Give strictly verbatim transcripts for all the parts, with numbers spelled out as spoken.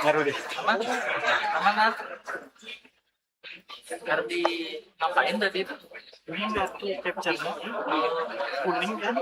Taruh deh. Aman? Aman, ah. Harus di ngapain tadi itu? Ini batu capture kuning kan?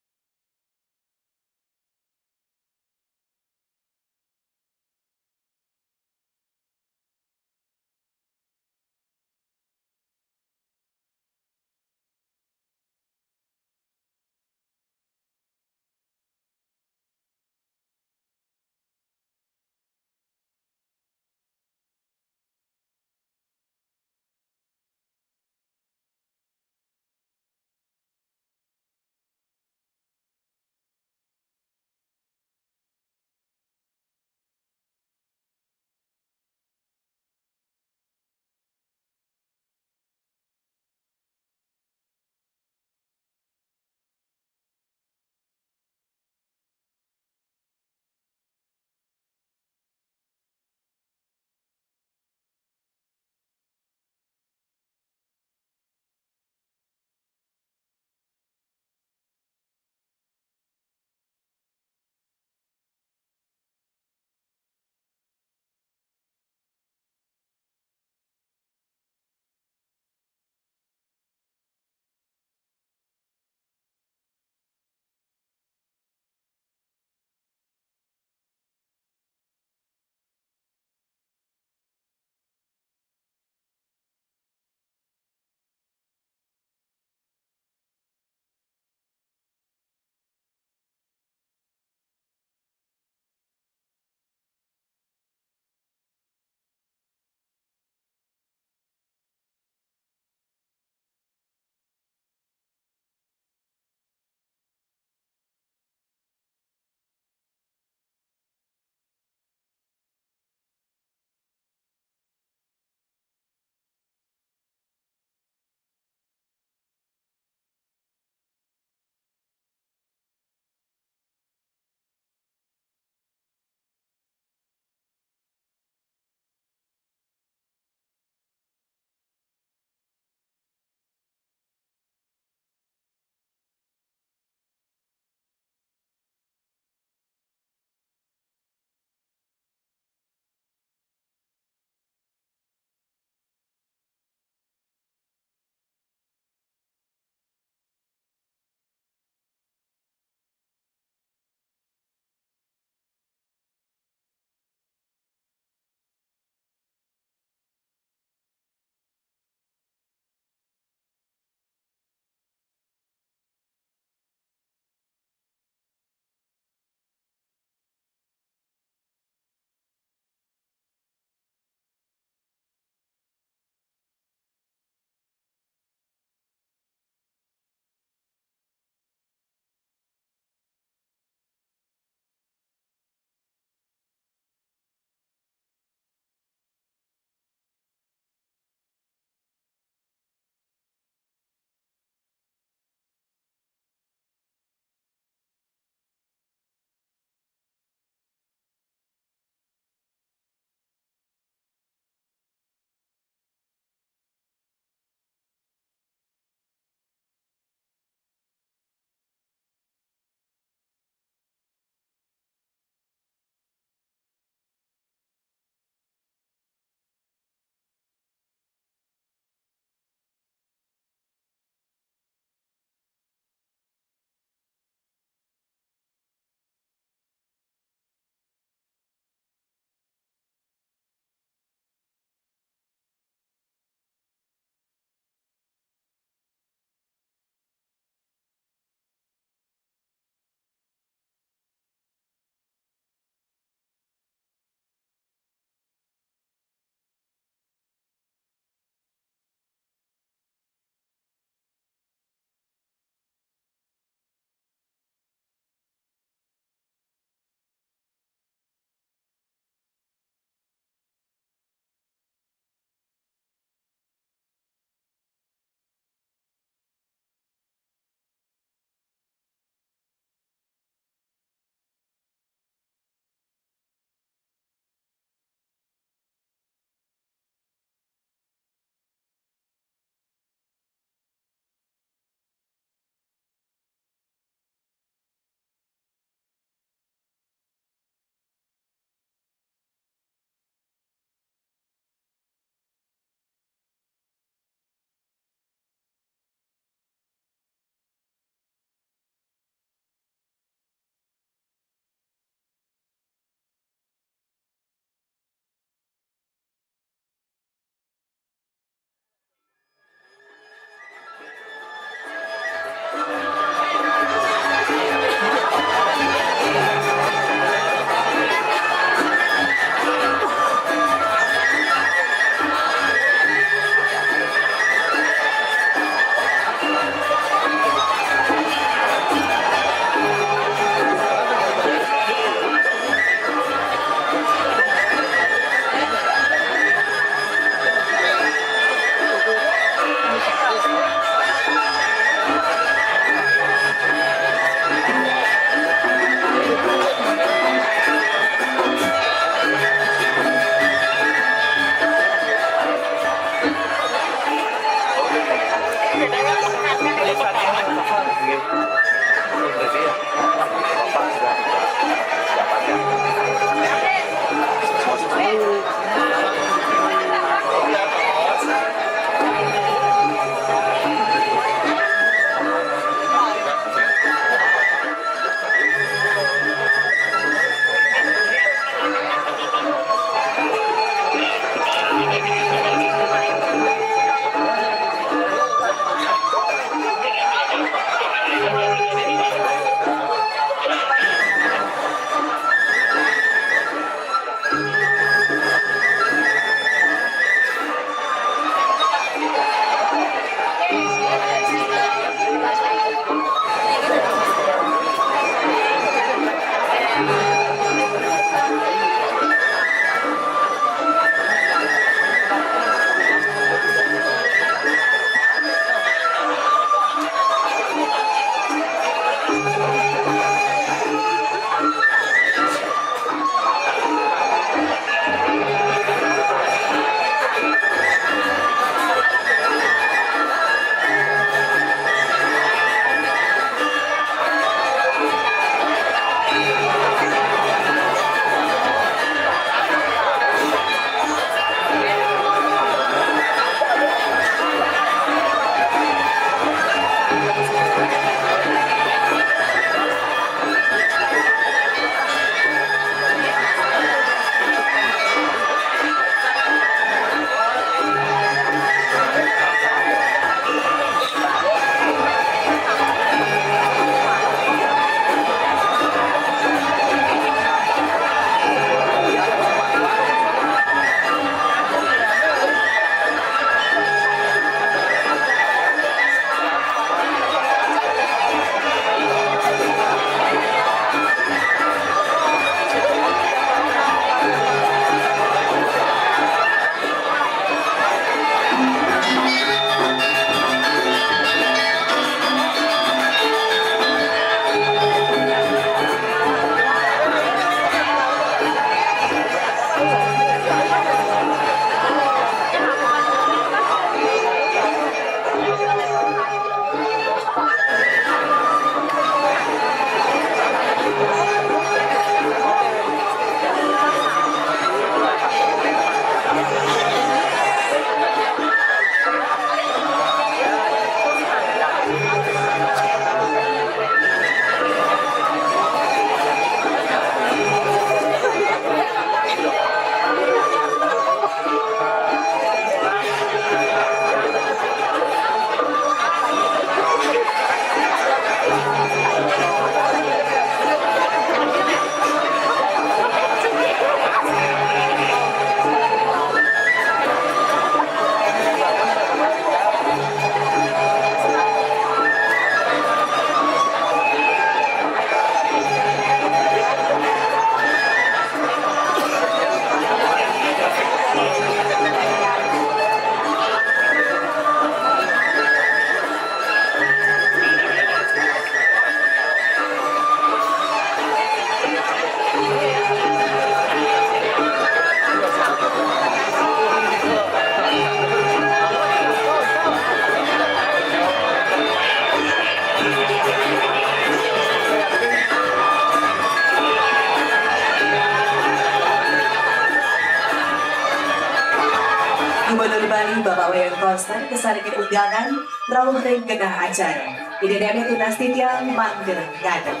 Gubernur Bali Bapak Wayan Koster, kesarengan undangan, rawuh ring genah acara. Ida dane tunas titiang mangda ngadeg.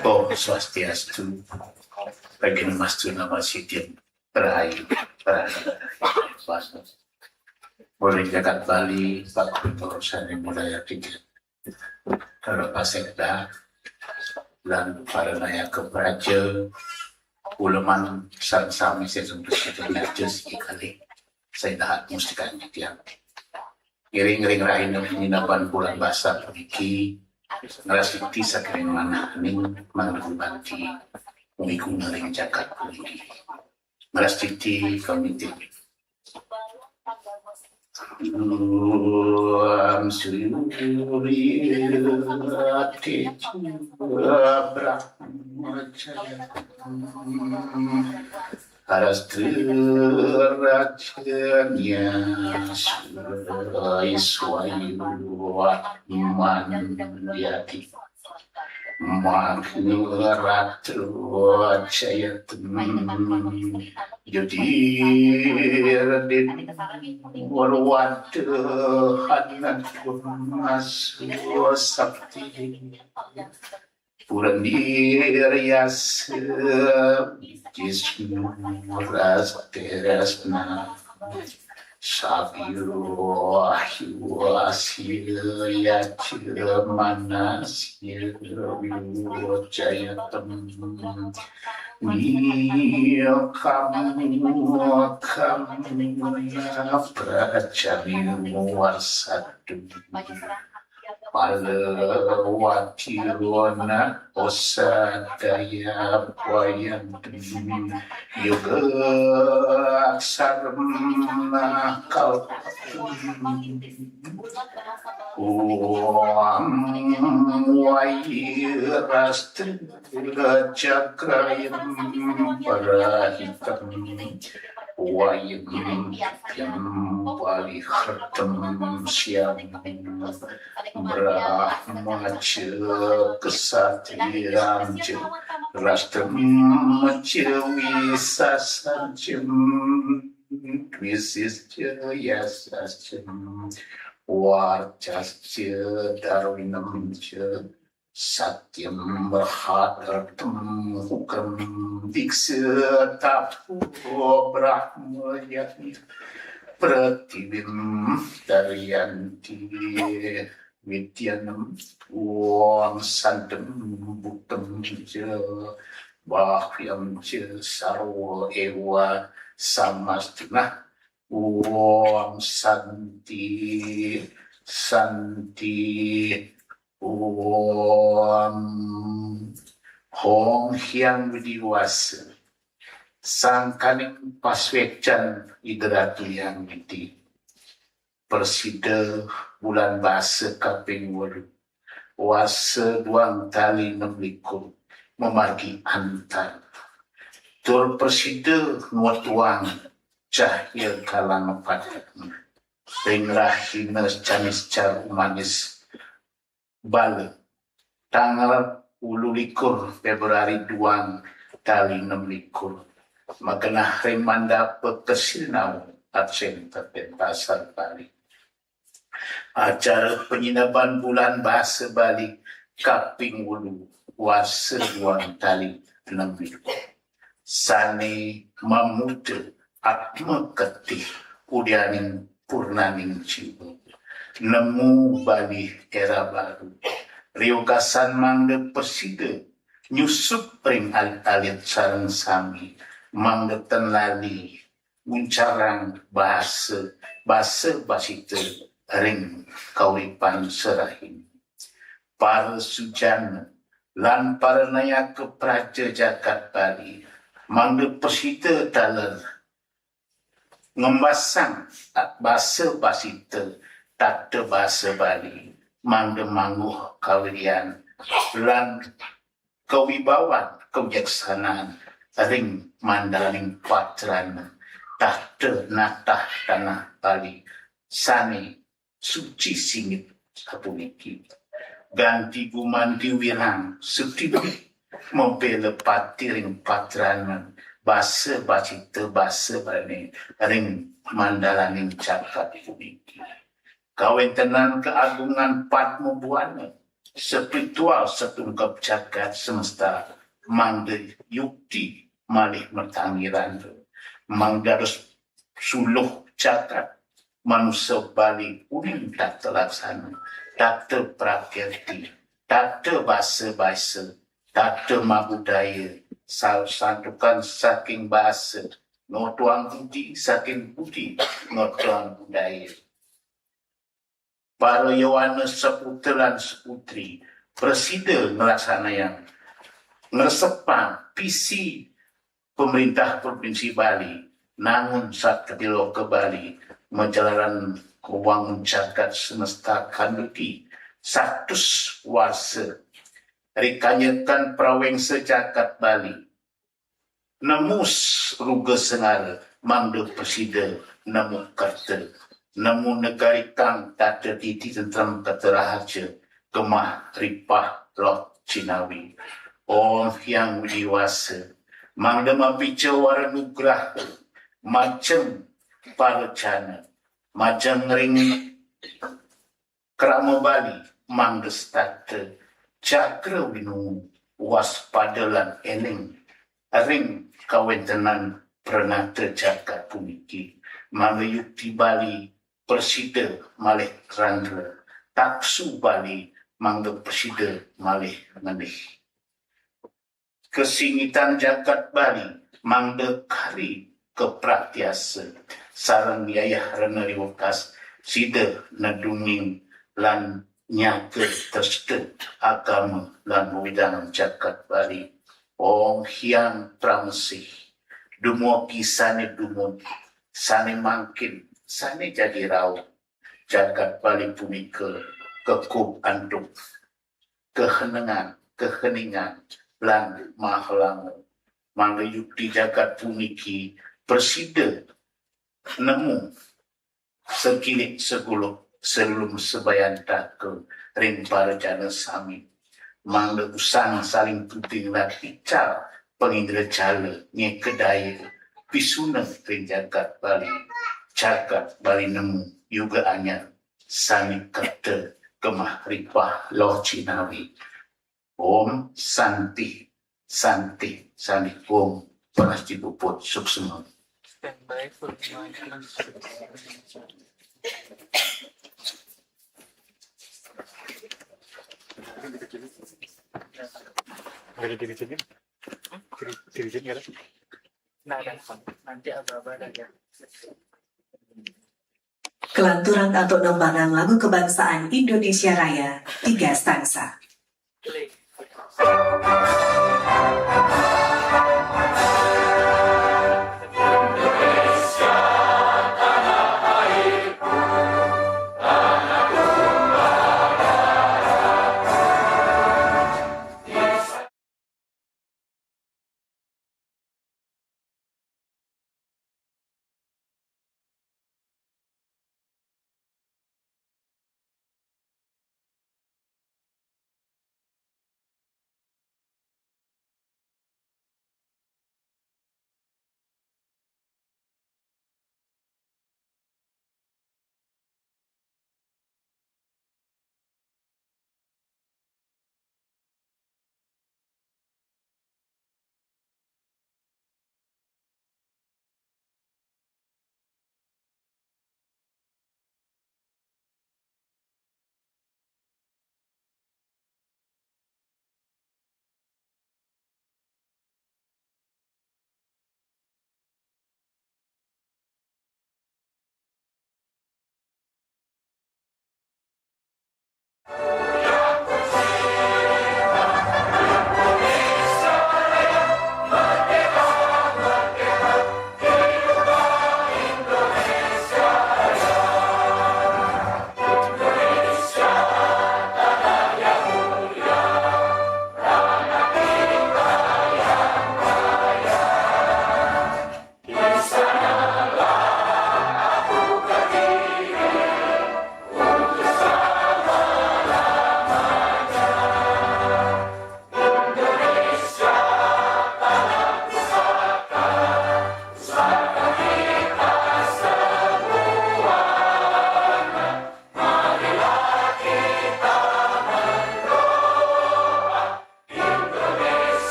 Om Swastiastu. Bagi namastu nama sidin. Rahayu, rahayu, rahayu. Mulai jagat Bali, Pak Gubernur sane mulai tiga. Kalau Pak Sekda, lan para nayaka praja, uleman sareng sami sesungguh kita nyajus ikali. Saya dahat mustika nyetian. Ngiring ring rahina panyinaban bulan basa puniki, ngrastiti saking manahaning manggubati miguna ring jagat puniki. Ngrastiti kami. Om Surya Teja Brahma Jaya. Arastra Rajanya Suraiswayu Mandyati. Magna Ratra Jayatam. Yudhirdhima Varvata Hanato Masu Sakti. Purandiryasa Jisnu Rastresna Sabyo Hiwasya Yacha Manasya Jayatam. Niyakamu Kamuna Prajami Varsatu. Palawatyona Osadaya Pwayantam Yogaksarma Kalpatum. Om Vairastra Cakrayam Parahitam. Vayam Yam Palihartam Syam Brahma Ca Ksatryam Ca Rastram Ca Visasam Ca Visisca Yasasam Varcasca Darwinam Ca Satyam Brahadardam Hukam Diksa Tapo Brahma Yati Pratiwim Daryanti Vidyanam Om Santam Bhuktam Ca Bahyam Ca Sarva Eva Samastuna. Om Santi Santi Om. Hong Hyang Widi Wasa. Sangkaning pasuecan Ida Ratu Hyang Widi. Prasida bulan basa kaping wolu. Warsa duang tali nem likur. Mamargi antar. Tur prasida ngwetuang cahya kalangepat ring rahina Canis Caru Manis Bala, tanggal wolu likur Februari duang tali nem likur. Magenah ring mandapa kasinau absen terpentasan Bali. Acara panyinaban bulan basa Bali kaping wolu warsa duang tali nem likur. Sane mamuda atma ketih udianing purnaning jiwa. Nemu Bali era baru. Riukasan mangda prasida nyusup ring alit-alit sareng sami, mangda ten lali nguncarang basa, basa basita ring kauripan sarahina. Para sujana lan para nayaka praja jagat Bali, mangda prasida taler ngembasang basa basita tata basa Bali. mangda mangguh kawiryan lan kawibawan kawijaksanaan ring mandraning patrané, tahta natah tanah Bali sané suci singit sapuniki. Ganti gumanti wirang sutiti mabéla pati ring patrané, basa bacita basa bané ring mandalaning jagat puniki. Kawéntenan kaagungan Padma Buana, spiritual satungkap jagat semesta, mangda yukti malih matanggiran, mangda dados suluh jagat manusa Bali uning tata laksana, tata prakirti, tata basa basa, tata mabudaya, sa-, santukan saking basa, ngotoang budi, saking budi, ngotoang budaya. Para yowana saputra lan saputri prasida nglaksanayang, ngresepang visi pemerintah Provinsi Bali, nangun Satyaloka Bali, majalaran wangun jagat semesta kanduti satus warsa, ri kanjekan prawengsa jagat Bali. Nemu s-, ruga sengara, mangda prasida nemu kerta. Nemu negari kang tata titi tentrem tata raharja, gemah ripah loh jinawi. Om Hyang Widhi Wasa, mangda mapica wara nugraha, majeng parajana, majeng ring krama Bali, mangda setata, jagra winungu, waspada lan éling ring kawéntenan pranata jagat puniki, mangda yukti Bali prasida malih randra, taksu Bali mangda prasida malih ngenih. Kasingitan jagat Bali mangda kari kapratyasa, sareng yayah rena riwekas sida nedunging lan nyaga tresta agama lan wewidangan jagat Bali. Om Hyang Pramesih, dumugi sané dumugi, sané mangkin, sané jagi rauh, jagat Bali punika kekup antuk kahenengan, kaheningan, lan mahalama. Mangda yukti jagat puniki prasida nemu sakilik saguluk salum sabayantaka ring parajana sami. Mangda usan saling tuding lan ical pangindrajala ngéka daya pisuna ring jagat Bali. Jagat Bali nemu yuga anyar, sané kerta gemah ripah loh jinawi. Om Santi, Santi, Santi. Om Pranasti Puput Suksma. Standby for Nggak ada dirijennya. Diri-, dirijen nggak ada. Nah, nanti aba-aba ada ya. Kelanturan atau nembangan lagu kebangsaan Indonesia Raya, tiga stansa.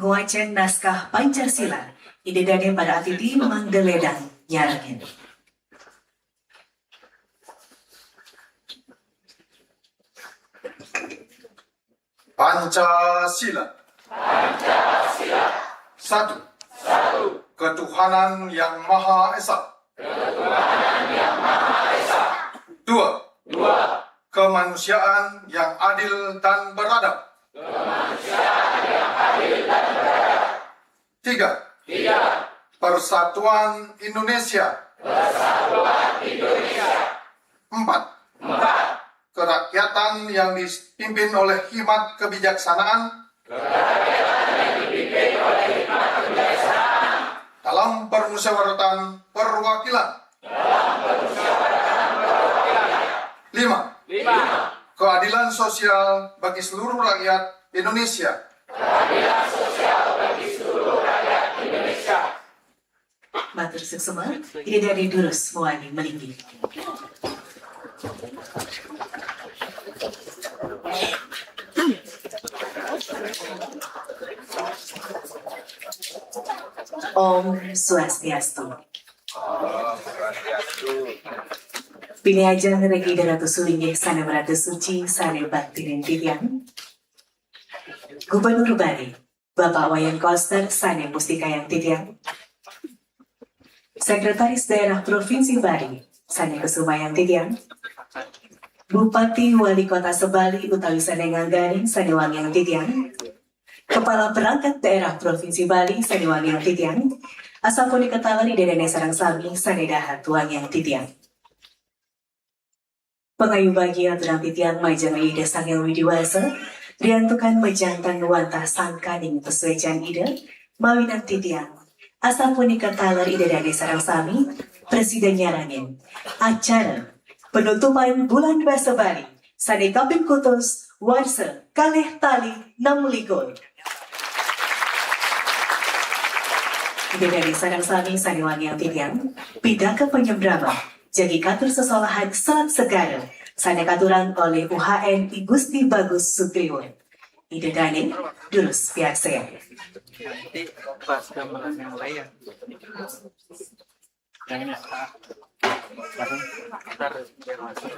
Wacén naskah Pancasila, Ida dané para atiti mangda lédang nyarengin. Pancasila. Satu. Ketuhanan Yang Maha Esa. Dua. Kemanusiaan yang adil dan beradab. Tiga. Persatuan Indonesia. Empat. Kerakyatan yang dipimpin oleh hikmat kebijaksanaan. Dalam permusyawaratan perwakilan. Lima. Keadilan sosial bagi seluruh rakyat Indonesia. Matur suksma, Ida dané durus muani malinggih. Om Swastiastu. Pinajeng ring Ida Ratu Sulinggih sané maraga suci, sané bakti ring titiang. Gubernur Bali, Bapak Wayan Koster sané mustikayang titiang. Sekretaris Daerah Provinsi Bali sané kusumayang titiang. Bupati, Wali Kota se-Bali utawi sané nganggani sané wangiang titiang. Kepala Perangkat Daerah Provinsi Bali sané wangiang titiang. Asapunika taler Ida dané sareng sami sané dahat wangiang titiang. Pangayubagia aturang titiang majeng Ida Sang Hyang Widhi Wasa, riantukan majanten wantah sangkaning pasuécan Ida, mawinan titiang. Asapunika taler Ida dané sareng sami, prasida nyarengin acara penutupan Bulan Basa Bali sané kaping kutus warsa kalih tali nem likur. Ida dané sareng sami sané wangiang titiang, pinaka panyembrama, jagi katur sesolahan selat segara, sané katurang olih U H N I Gusti Bagus Sugriwa. Ida dané, durus piarsayang. Nanti pas gamelan yang lain. Yang ini, ah, bareng. Ntar biar masuk.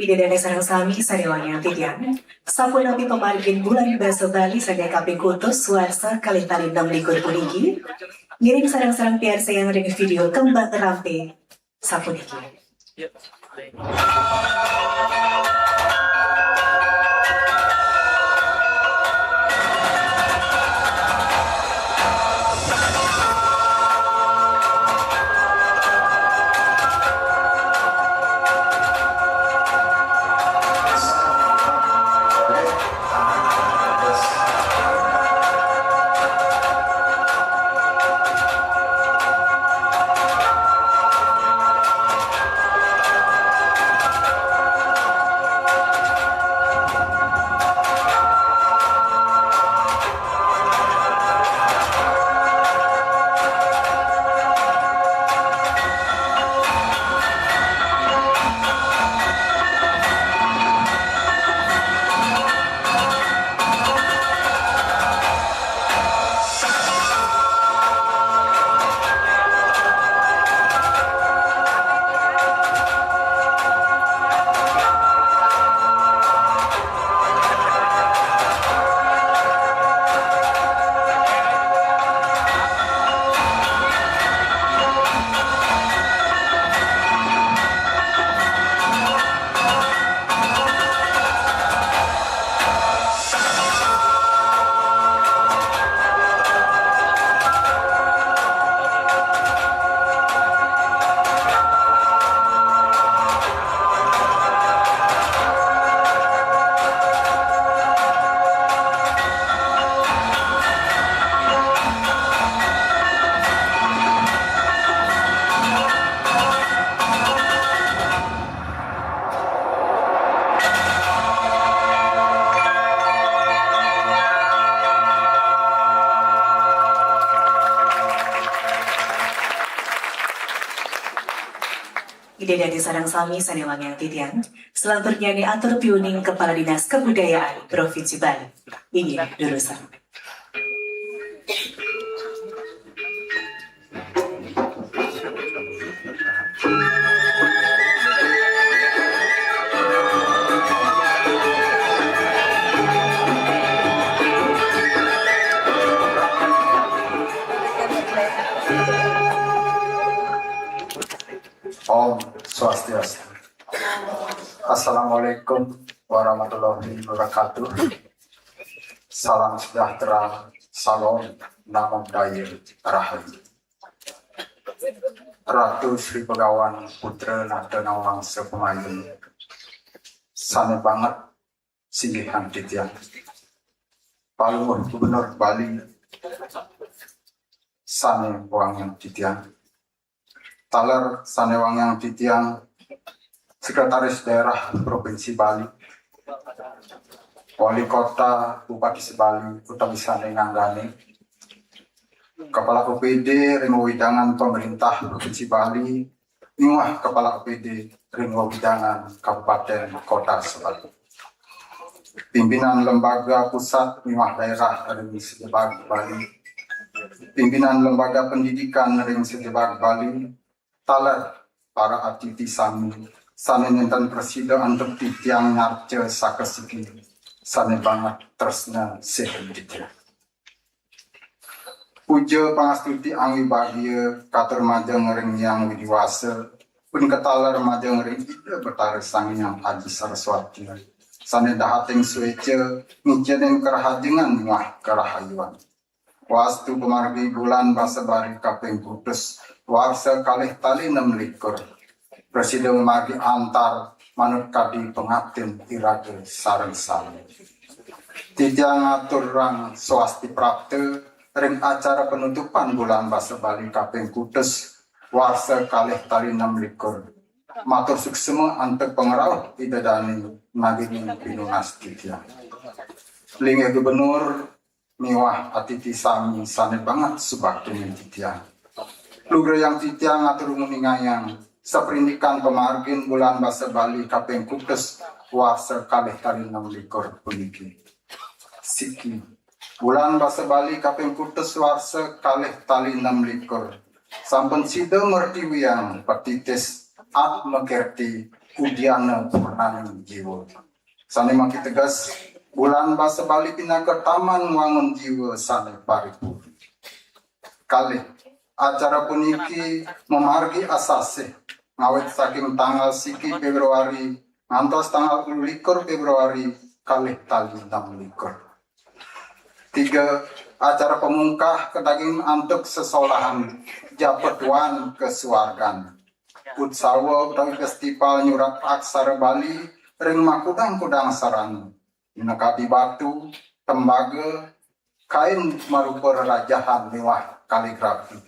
Ida dané sareng sami sané wangiang titiang. Sapunapi pamargin Bulan Basa Bali sané kaping kutus warsa kalih tali enam likur puniki, ngiring sareng-sareng piarsayang ring video Kembang Rampé sapuniki. Ida dané sareng sami sané wangiang titiang. Selanjutnya ni atur piuning Kepala Dinas Kebudayaan Provinsi Bali. Inggih, durusang. Om Swastiastu. Assalamualaikum warahmatullahi wabarakatuh. Salam sejahtera, salam namo buddhaya, rahayu. Ratu Sri Begawan Putra Nata Nawang Sepemayun, sané banget singgihan titiang. Palungguh Gubernur Bali sané wangiang titiang. Taler sané wangiang titiang, Sekretaris Daerah Provinsi Bali, Wali Kota, Bupati Bali, utawi sané nganggané, Kepala O P D ring wewidangan pemerintah Provinsi Bali, miwah Kepala O P D ring wewidangan Kabupaten Kota Bali. Pimpinan lembaga pusat miwah daerah ring sajebag Bali, pimpinan lembaga pendidikan ring sajebag Bali, taler para atiti sami sané nénten prasida antuk titiang nyarca sakasiki, sané banget tresna sihin titiang. Puja pangastuti angwibagia katur majeng ring Hyang Widhi Wasa, pun kataler majeng ring Ida Betara Sang Hyang Aji Saraswati, sané dahating suéca ngicénin karahajengan miwah karahayuan. Wastu pamargi Bulan Basa Bali kaping kutus, warsa kalih tali enam likur, prasida mamargi antar manut kadi pangaptin iraga sareng sami. Titiang ngaturang swasti prapta ring acara penutupan Bulan Basa Bali kaping kutus, warsa kalih tali enam likur. Matur suksma antuk pangrauh Ida Dané nagingin pinunas titiang. Linggih Gubernur miwah atiti sami sané banget subakti ring titiang. Lugrayang titiang ngatur nguningayang saprindikan pamargin Bulan Basa Bali kaping kutus warsa kalih tali enam likur puniki. Siki, Bulan Basa Bali kaping kutus warsa kalih tali enam likur Sampun sida mertiwiang petitis Atma Kerti Udiana Purnani Jiwa. Sane makiteges, bulan basa Bali pinaka taman wangun jiwa sane paripurna. Kalih, acara puniki mamargi asasih ngawit saking tanggal siki Februari ngantos tanggal telu likur Februari kalih tali enam likur. Tiga, acara pamungkah kadaging antuk sesolahan japetuan kesuargan. Utsawa utawi festival nyurat aksara Bali ring makudang-kudang sarana, minakadi batu, tembaga, kain marupa rerajahan miwah kaligrafi,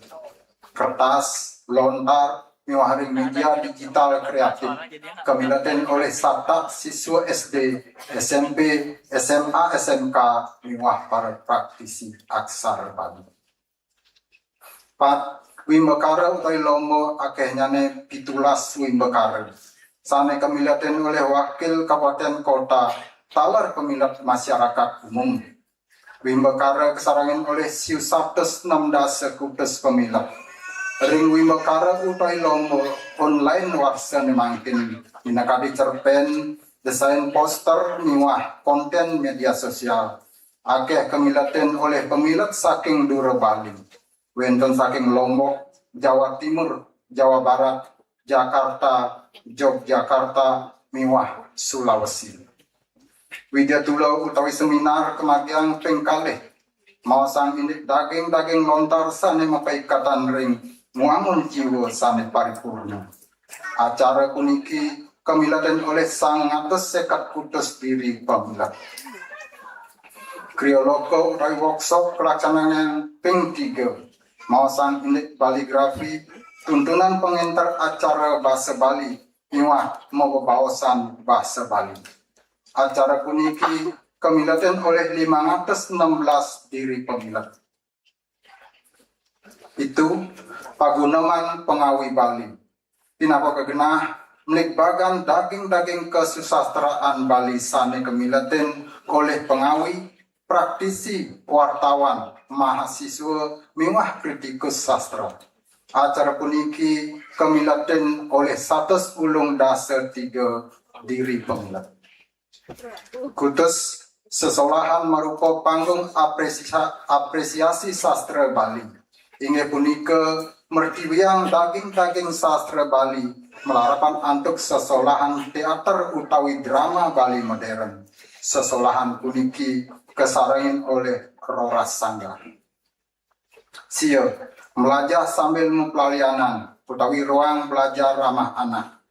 kertas, lontar, miwah ring media digital kreatif, kamiletin olih satak siswa S D, S M P, S M A, S M K, miwah para praktisi aksara Bali. Pat, wimbakara utawi lomba akehnyane pitulas wimbakara, sane kamiletin olih wakil kabupaten kota taler pamilet masyarakat umum. Wimbakara kasarengin olih siu satus enam dasa kutus pamilet. Ring wimbakara utawi lomba online warsane mangkin, minakadi cerpen, desain poster, miwah konten media sosial, akeh kamiletin olih pamilet saking dura Bali. Wenten saking Lombok, Jawa Timur, Jawa Barat, Jakarta, Yogyakarta, miwah Sulawesi. Widyatula utawi seminar kamargiang ping kalih, maosang indik daging-daging lontar sane mapaikatan ring wangun jiwa sane paripurna. Acara puniki kamiletin olih sangang atus seket kutus diri pamilet. Krioloka utawi workshop kalaksanayang ping tiga, maosang indik baligrafi, tuntunan pangenter acara basa Bali, miwah mabebaosan basa Bali. Acara puniki kamiletin olih limang atus enam belas diri pamilet. Pitu, paguneman pangawi Bali. Pinaka kagenah, mligbagan daging-daging kasusastraan Bali sane kamiletin olih pangawi, praktisi, wartawan, mahasiswa, miwah kritikus sastra. Acara puniki kamiletin olih satus ulung dasa tiga diri pamilet. Kutus sesolahan marupa panggung apresia-, apresiasi sastra Bali. Inggih punika mertiwiang daging-daging sastra Bali malarapan antuk sesolahan teater utawi drama Bali modern. Sesolahan puniki kasarengin olih roras sanggar. Sia, melajah sambil mapalalianan utawi ruang belajar ramah anak.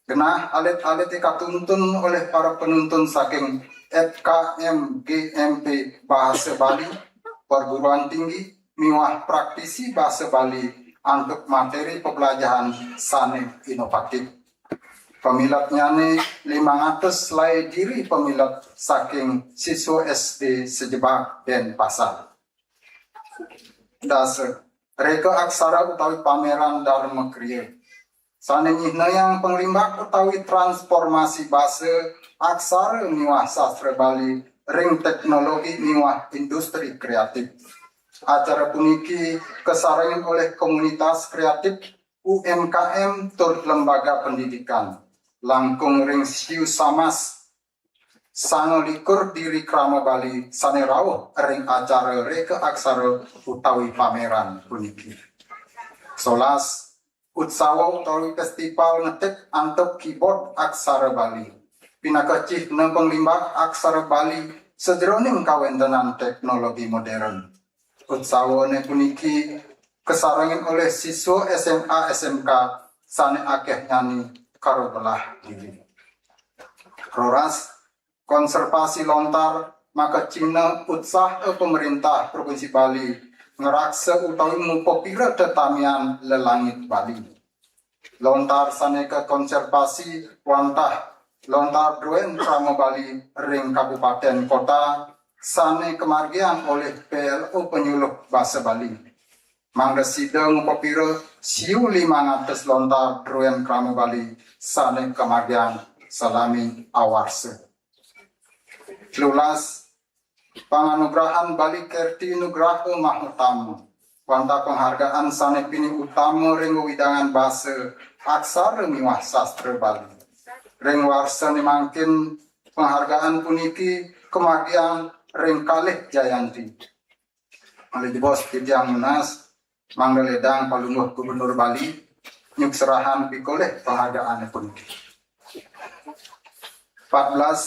Genah alit-alite katuntun olih para penuntun saking F K M G M P Bahasa Bali, perguruan tinggi, miwah praktisi basa Bali antuk materi pepelajahan sane inovatif. Pamiletnyane limang atus selae diri pamilet saking siswa S D sajebag Denpasar. Dasa, reka aksara utawi pameran Dharma Kriya, sane nyihnayang panglimbak utawi transformasi basa, aksara miwah sastra Bali ring teknologi miwah industri kreatif. Acara puniki kasarengin olih komunitas kreatif, U M K M, tur lembaga pendidikan, langkung ring siu samas sanga likur diri krama Bali sane rauh ring acara reka aksara utawi pameran puniki. Solas, utsawa utawi festival ngetik antuk keyboard aksara Bali, pinaka cihna panglimbak aksara Bali sajeroning kawentenan teknologi modern. Utsawane puniki kasarengin olih siswa S M A S M K sane akehnyane karo belah diri. Roras, konservasi lontar makacihna utsaha pemerintah Provinsi Bali ngraksa utawi mupapira tetamian lelangit Bali. Lontar sane kakonservasi wantah lontar druen krama Bali ring kabupaten kota sane kamargiang olih P L O Penyuluh Basa Bali. Mangda sida ngupapira siu limang atus lontar druen krama Bali sane kamargiang salami awarsa. Telulas, panganugrahan Bali Kerti Nugraha Mahutama. wantah penghargaan sane pinih utama ring wewidangan basa, aksara miwah sastra Bali. Ring warsané mangkin penghargaan puniki kamargiang ring kalih Jayanti. Malih jebos titiang nunas, mangda ledang Palungguh Gubernur Bali nyukserahang pikolih penghargaané puniki. Empat belas,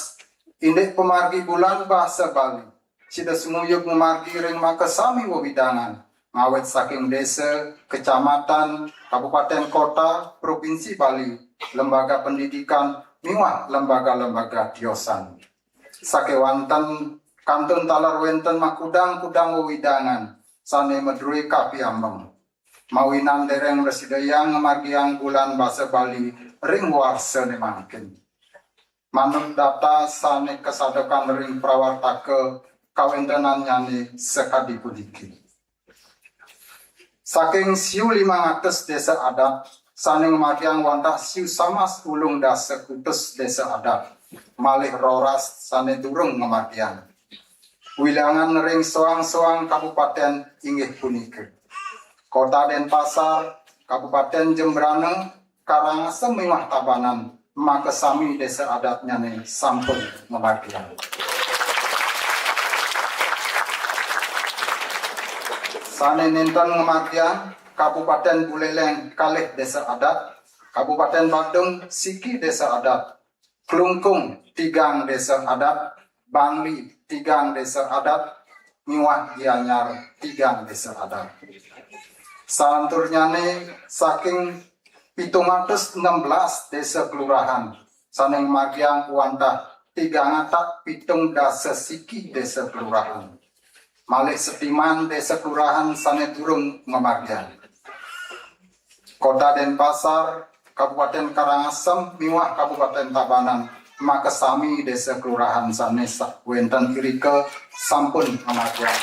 indik pamargi Bulan Basa Bali, sida sumuyug mamargi ring makasami wewidangan, ngawit saking desa, kecamatan, kabupaten kota, provinsi Bali, lembaga pendidikan, miwah lembaga-lembaga tiosan. Sakéwanten kantun taler wénten makudang-kudang wewidangan sané madrué kapiambeng. Mawinan dereng mrasidayang ngamargiang Bulan Basa Bali ring warsané mangkin. Manut data sané kasadekan ring prawartaka, kawéntenannyané sakadi puniki. Saking siu limang atus désa adat sané ngamargiang wantah siu samas ulung dasa kutus désa adat, malih roras sané durung ngamargiang. Wilangan ring soang-soang kabupatén inggih punika: Kota Denpasar, Kabupatén Jembrana, Karangasem miwah Tabanan, makasami désa adatnyané sampun ngamargiang. Sané nénten ngamargiang, Kabupatén Buléléng kalih désa adat, Kabupatén Badung siki désa adat, Klungkung tigang désa adat, Bangli tigang désa adat, miwah Gianyar tigang désa adat. Salanturnyané saking pitung atus enem belas désa kelurahan sané ngamargiang wantah tigang atak pitung dasa siki désa kelurahan. Malih setiman désa kelurahan sané durung ngamargiang. Kota Denpasar, Kabupatén Karangasem miwah Kabupatén Tabanan, makasami désa kelurahan sané sa-, wénten irika sampun ngamargiang.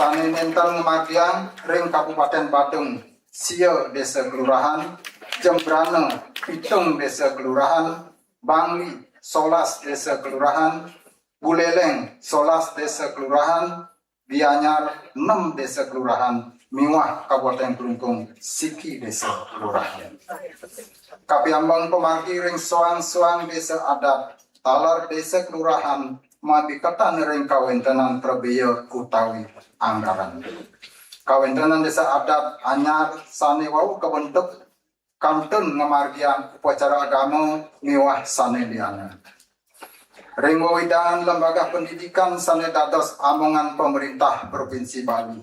Sané nénten ngamargiang ring Kabupatén Badung, sia désa kelurahan, Jembrana, pitung désa kelurahan, Bangli, solas désa kelurahan, Buléléng, solas désa kelurahan, Gianyar, nem désa kelurahan, miwah Kabupatén Klungkung, siki désa kelurahan. Kapiambeng pamargi ring soang-soang désa adat, taler désa kelurahan, mabiketan ring kawéntenan prabéa utawi anggaran. Kawéntenan désa adat anyar sané wau kabentuk kantun ngamargiang upacara agama miwah sané lianan. Ring wewidangan lembaga pendidikan sané dados amongan pemerintah Provinsi Bali,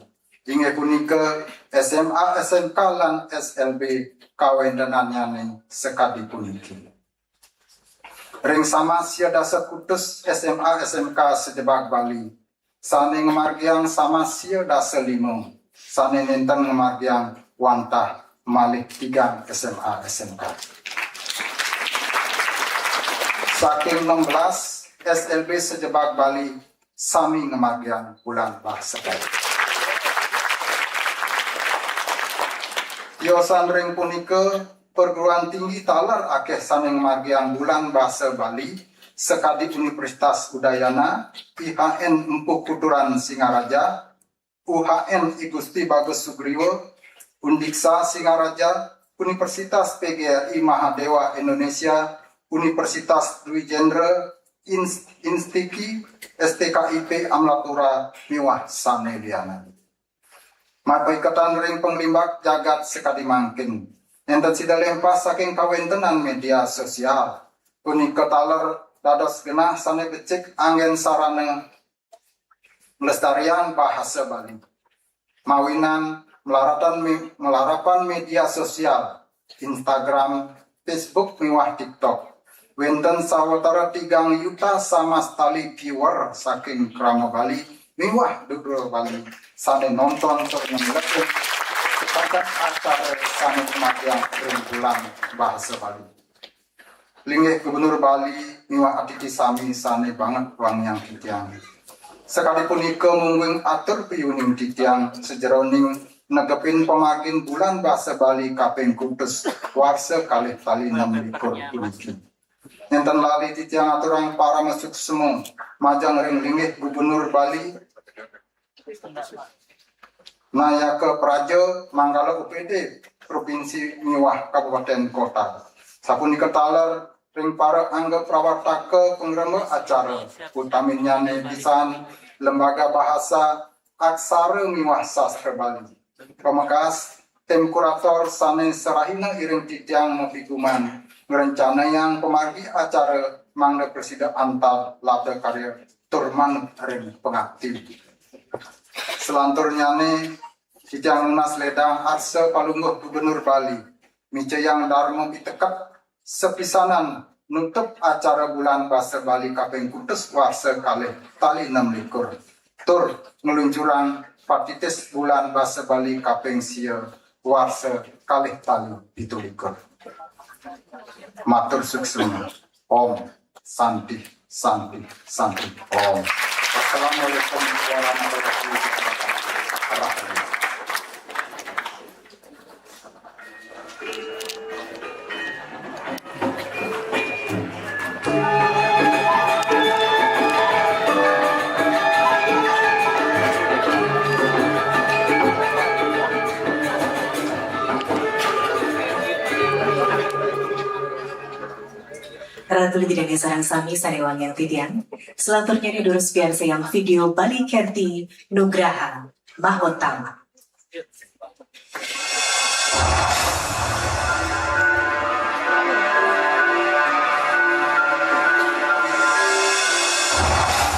inggih punika S M A, S M K, lan S L B, kawéntenannyané sakadi puniki. Ring samas sia dasa kutus S M A, S M K sajebag Bali, sané ngamargiang samas sia dasa lima, sané nénten ngamargiang wantah malih tigang S M A, S M K. Saking enem belas S L B sajebag Bali, sami ngamargiang Bulan Bahasa Bali. Tiosan ring punika, perguruan tinggi taler akéh sané ngamargiang Bulan Bahasa Bali, sakadi Universitas Udayana, I H N Empu Kuturan Singaraja, U H N I Gusti Bagus Sugriwa, Undiksha Singaraja, Universitas P G R I Mahadewa Indonesia, Universitas Dwi Jendra, Ins-, Instiki, S T K I P Amlapura, miwah sané lianan. Mapaiketan ring panglimbak jagat sakadi mangkin. Nénten sida lémpas saking kawéntenan média sosial. Punika taler dados genah sané becik anggén sarana nglestariang bahasa Bali. Mawinan malaratan mé-, malarapan média sosial, Instagram, Facebook, miwah TikTok. Wénten sawatara tigang yuta samas tali viewer saking krama Bali miwah dudul Bali sané nonton tur nyemplung setakat acara sané ngamargiang ring Bulan Bahasa Bali. Linggih Gubernur Bali miwah atiti sami sané banget wangiang titiang. Sakadi punika mungguing atur piuning titiang sajeroning negepin pamargin Bulan Bahasa Bali kaping kutus warsa kalih tali enem likur puniki. Nénten lali titiang aturang parama suksma majeng ring linggih Gubernur Bali, Nayaka praja manggala U P D provinsi miwah kabupaten kota. Sapunika taler ring para angga prawartaka pangremba acara, utaminnyane pisan Lembaga Bahasa, Aksara miwah Sastra Bali. Pamekas, tim kurator sane sarahina iring titiang mapiguman ngrencanayang pamargi acara mangda prasida antar labda karya tur manut ring pangapti. Salanturnyane, titiang nunas ledang arsa Palungguh Gubernur Bali, micayang darma piteket sapisanan nutup acara Bulan Basa Bali kaping kutus warsa kalih tali enam likur, tur ngluncurang patitis Bulan Basa Bali kaping sia warsa kalih tali pitu likur. Matur suksma. Om Santi, Santi, Santi. Om. Wassalamualaikum warahmatullahi wabarakatuh. Ratu Ida dané sareng sami sané wangiang titiang. Selanturnya durus piarsayang video Bali Kerti Nugraha Mahotama.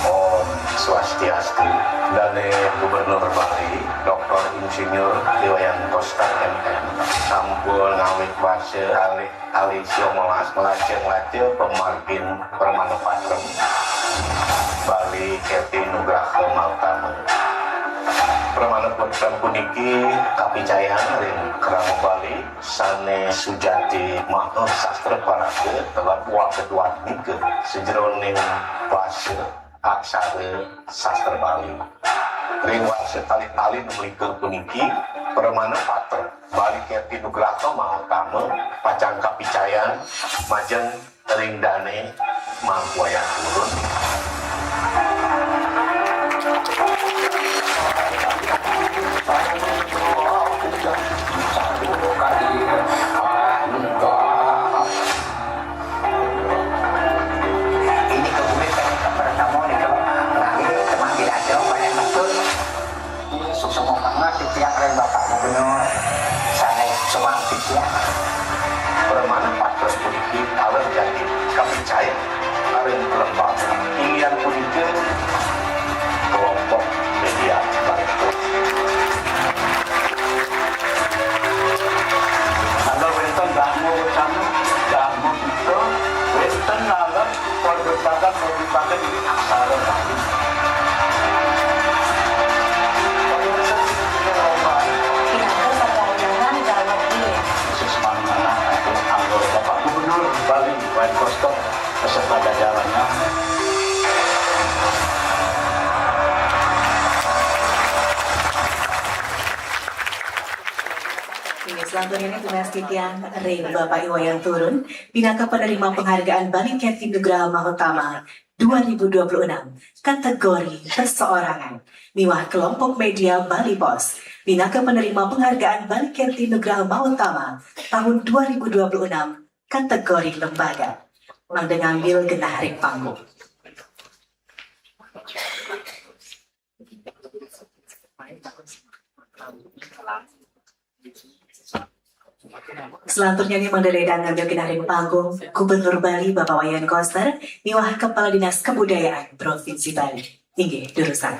Om Swastiastu. Dané Gubernur Bali, Doktor Insinyur Iwayan Koster M M, sampun ngawit basa kalih tali sia welas nglajeng-lajeng pamargin Pramana Patra Bali Kerti Nugraha Mahotama. Pramana Patra puniki kapicayang ring krama Bali sané sujati maha sastra paraga lan wakedwatmika sajeroning basa aksara sastra Bali. Ring warsa kalih tali enam likur puniki, Pramana Patra Bali Kerti Nugraha Mahotama pacang kapicayang majeng ring dané Mangku Wayan Turun. Ini kemudian kami kepada tamu nih, kalau lagi teman tidak ada, banyak betul. Suksma banget titiang ring Bapak Gubernur sané sumangkin titiang. Pramana Patra puniki taler jati kapicayang ring kelembagaan. Inggih punika kelompok media Bali. Taler wénten Dharma Wacana, Dharma Putra, wénten taler Perbendakan, perbendakan ini aksara Bali. Pinaka saparyangan jawab iya. Khusus manggala anggota Bapak Gubernur Bali, Wayan Koster, beserta jajarannya. Inggih, selanjutnya ini tunas titiang ring Bapak Iwayan Turun, pinaka penerima penghargaan Bali Kerti Nugraha Mahotama dua ribu dua puluh enam, kategori perseorangan, miwah kelompok media Bali Post, pinaka penerima penghargaan Bali Kerti Nugraha Mahotama tahun dua ribu dua puluh enam, kategori lembaga. Mangda ngambil genah ring panggung. Selanjutnya nih, mangda ledang ngambil genah ring panggung Gubernur Bali Bapak Wayan Koster miwah Kepala Dinas Kebudayaan Provinsi Bali. Inggih, durusang.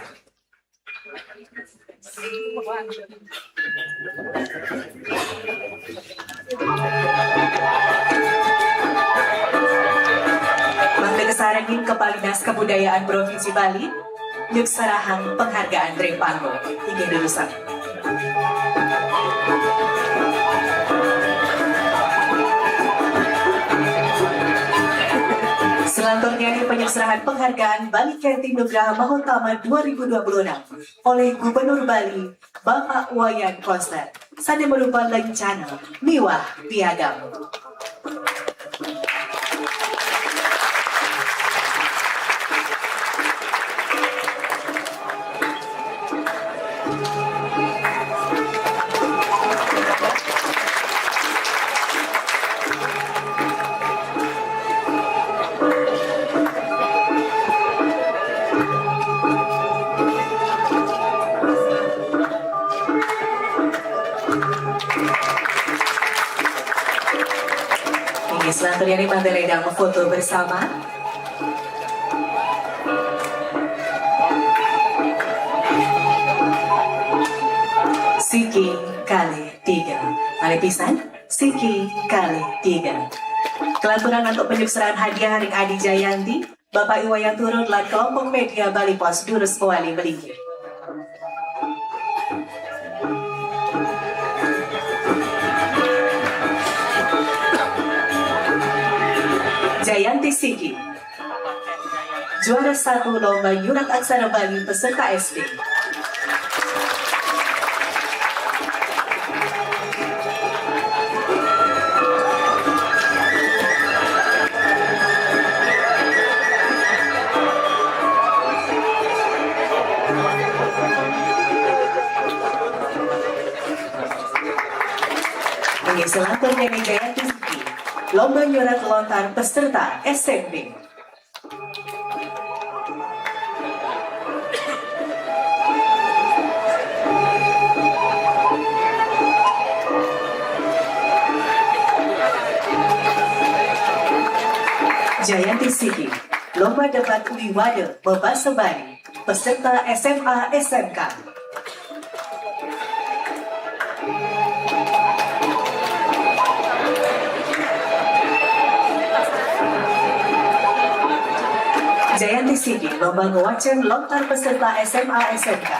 Mangda kasarengin Kepala Dinas Kebudayaan Provinsi Bali nyukserahang penghargaan ring panggung. Inggih, durusang. Selanjutnya nih, penyerahan penghargaan Bali Kerti Nugraha Mahotama dua ribu dua puluh enam oleh Gubernur Bali, Bapak Wayan Koster, sané marupa lencana miwah piagam. Selanjutnya nih, mangga ledang foto bersama. Siki kali tiga. Malih pisan, siki kali tiga. Kelanturan untuk penyuksraan hadiah ring Adi Jayanti, Bapak I Wayan Turun lan kelompok media Bali Pos durus mawali malinggih. Jayanti Siki, juara satu lomba nyurat aksara Bali peserta S D. Inggih, selanjutnya nih, Jayanti Siki, lomba nyurat lontar peserta S M P. Jayanti Siki, lomba debat wiwada bebasa Bali, peserta S M A S M K. Jayanti Siki, lomba ngwacén lontar peserta S M A S M K.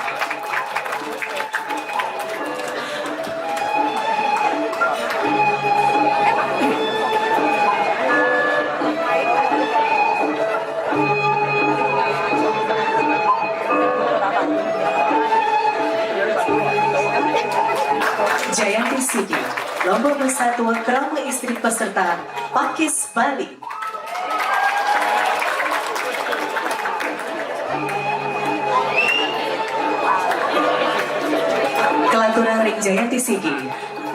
Jayanti Siki, lomba bersatu krama istri peserta Pakis Bali. Kelanturan ring Jayanti Siki,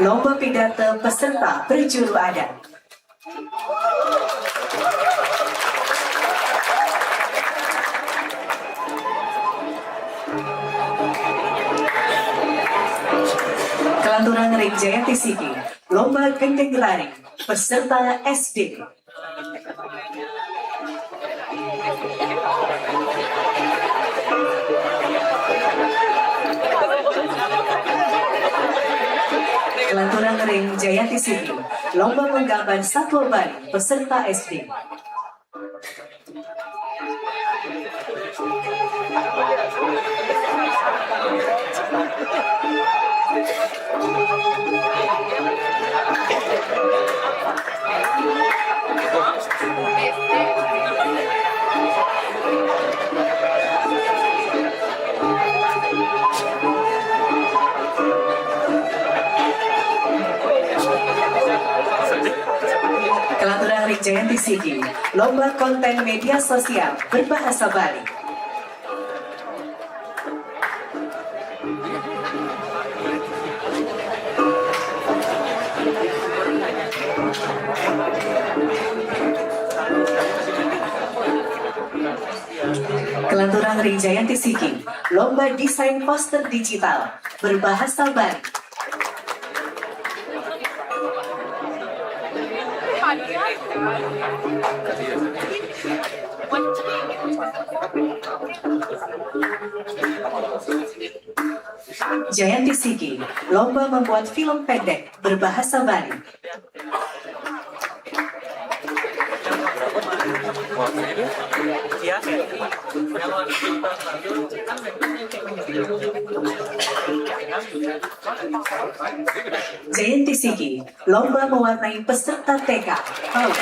lomba pidato peserta berjuru adat. Kelanturan ring Jayanti Siki, lomba gending raring peserta S D. Kelanturan ring Jayanti Siki, lomba menggambar satwa Bali peserta S D. Kelanturan ring Jayanti Siki, lomba konten media sosial berbahasa Bali. Kelanturan ring Jayanti Siki, lomba desain poster digital berbahasa Bali. Jayanti Siki, lomba membuat film pendek berbahasa Bali. Jayanti Siki, lomba mewarnai peserta T K. Paut.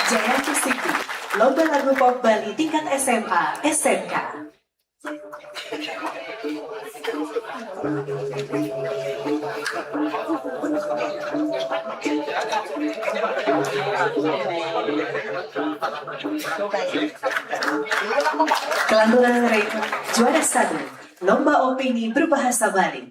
Jayanti Siki, lomba lagu pop Bali tingkat S M A, S M K. Kelanturan ring juara satu, lomba opini berbahasa Bali.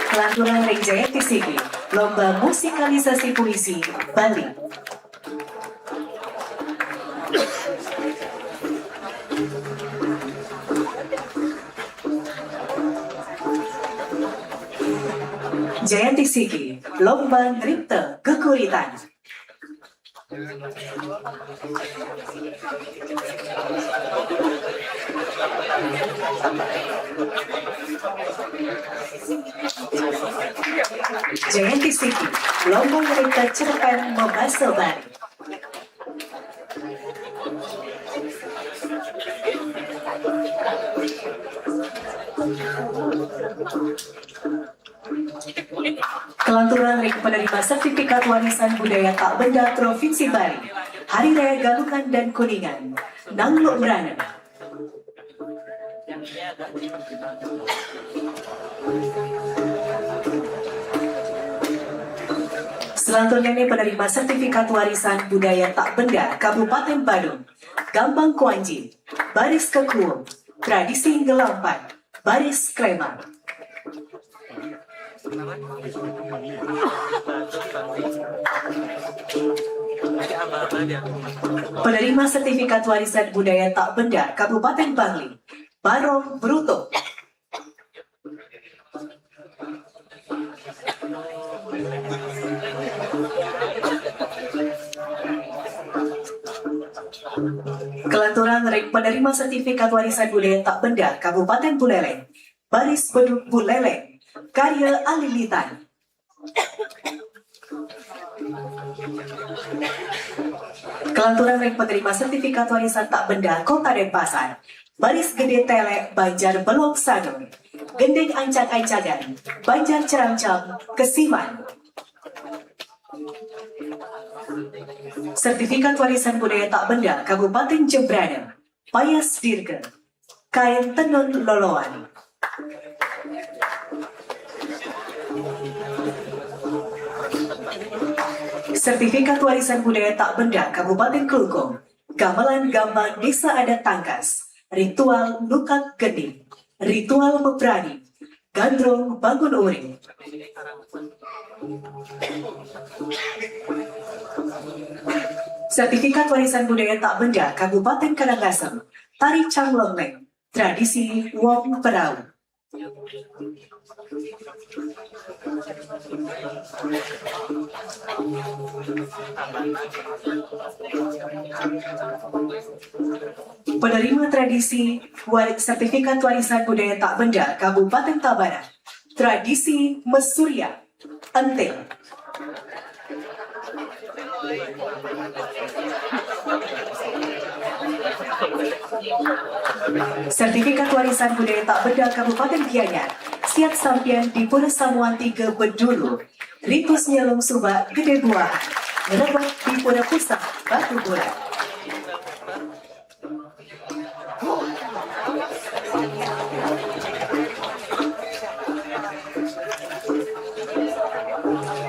Kelanturan ring Jayanti Siki, lomba musikalisasi puisi Bali. Jayanti Siki, lomba ngripta geguritan. Jayanti Siki, lomba ngripta cerpen mabasa Bali. Kelanturan ring penerima sertifikat warisan budaya tak benda Provinsi Bali, Hari Raya Galungan dan Kuningan, Nangluk Merana. Selanturnya ni penerima sertifikat warisan budaya tak benda Kabupaten Badung, Gambang Kuanji, baris kekuung, tradisi ngelampan, baris kleman. Penerima sertifikat warisan budaya tak benda Kabupaten Bangli, Barong Bruto. Kelanturan ring penerima sertifikat warisan budaya tak benda Kabupaten Buleleng, baris beduk Buleleng, karya Alilitan. Kelanturan ring penerima sertifikat warisan tak benda Kota Denpasar, baris gede telek Banjar Belong Sanur, gending ancag-ancagan Banjar Ceramcam, Kesiman. Sertifikat warisan budaya tak benda Kabupaten Jembrana, payas dirga, kain tenun loloan. Sertifikat warisan budaya tak benda Kabupaten Klungkung, gamelan gambang Desa Adat Tangkas, ritual nukak gending, ritual mebrani, gandrung bangun uring. Sertifikat warisan budaya tak benda Kabupaten Karangasem, tari canglengleng, tradisi wong perau. Penerima tradisi war-, sertifikat warisan budaya tak benda Kabupaten Tabanan, tradisi mesurya, entil. Sertifikat warisan budaya tak benda Kabupaten Gianyar, siat sampian di Pura Samuan Tiga Bedulu, ritus nyelung subak gede buahan, ngerebek di Pura Pusat Batu Bulan.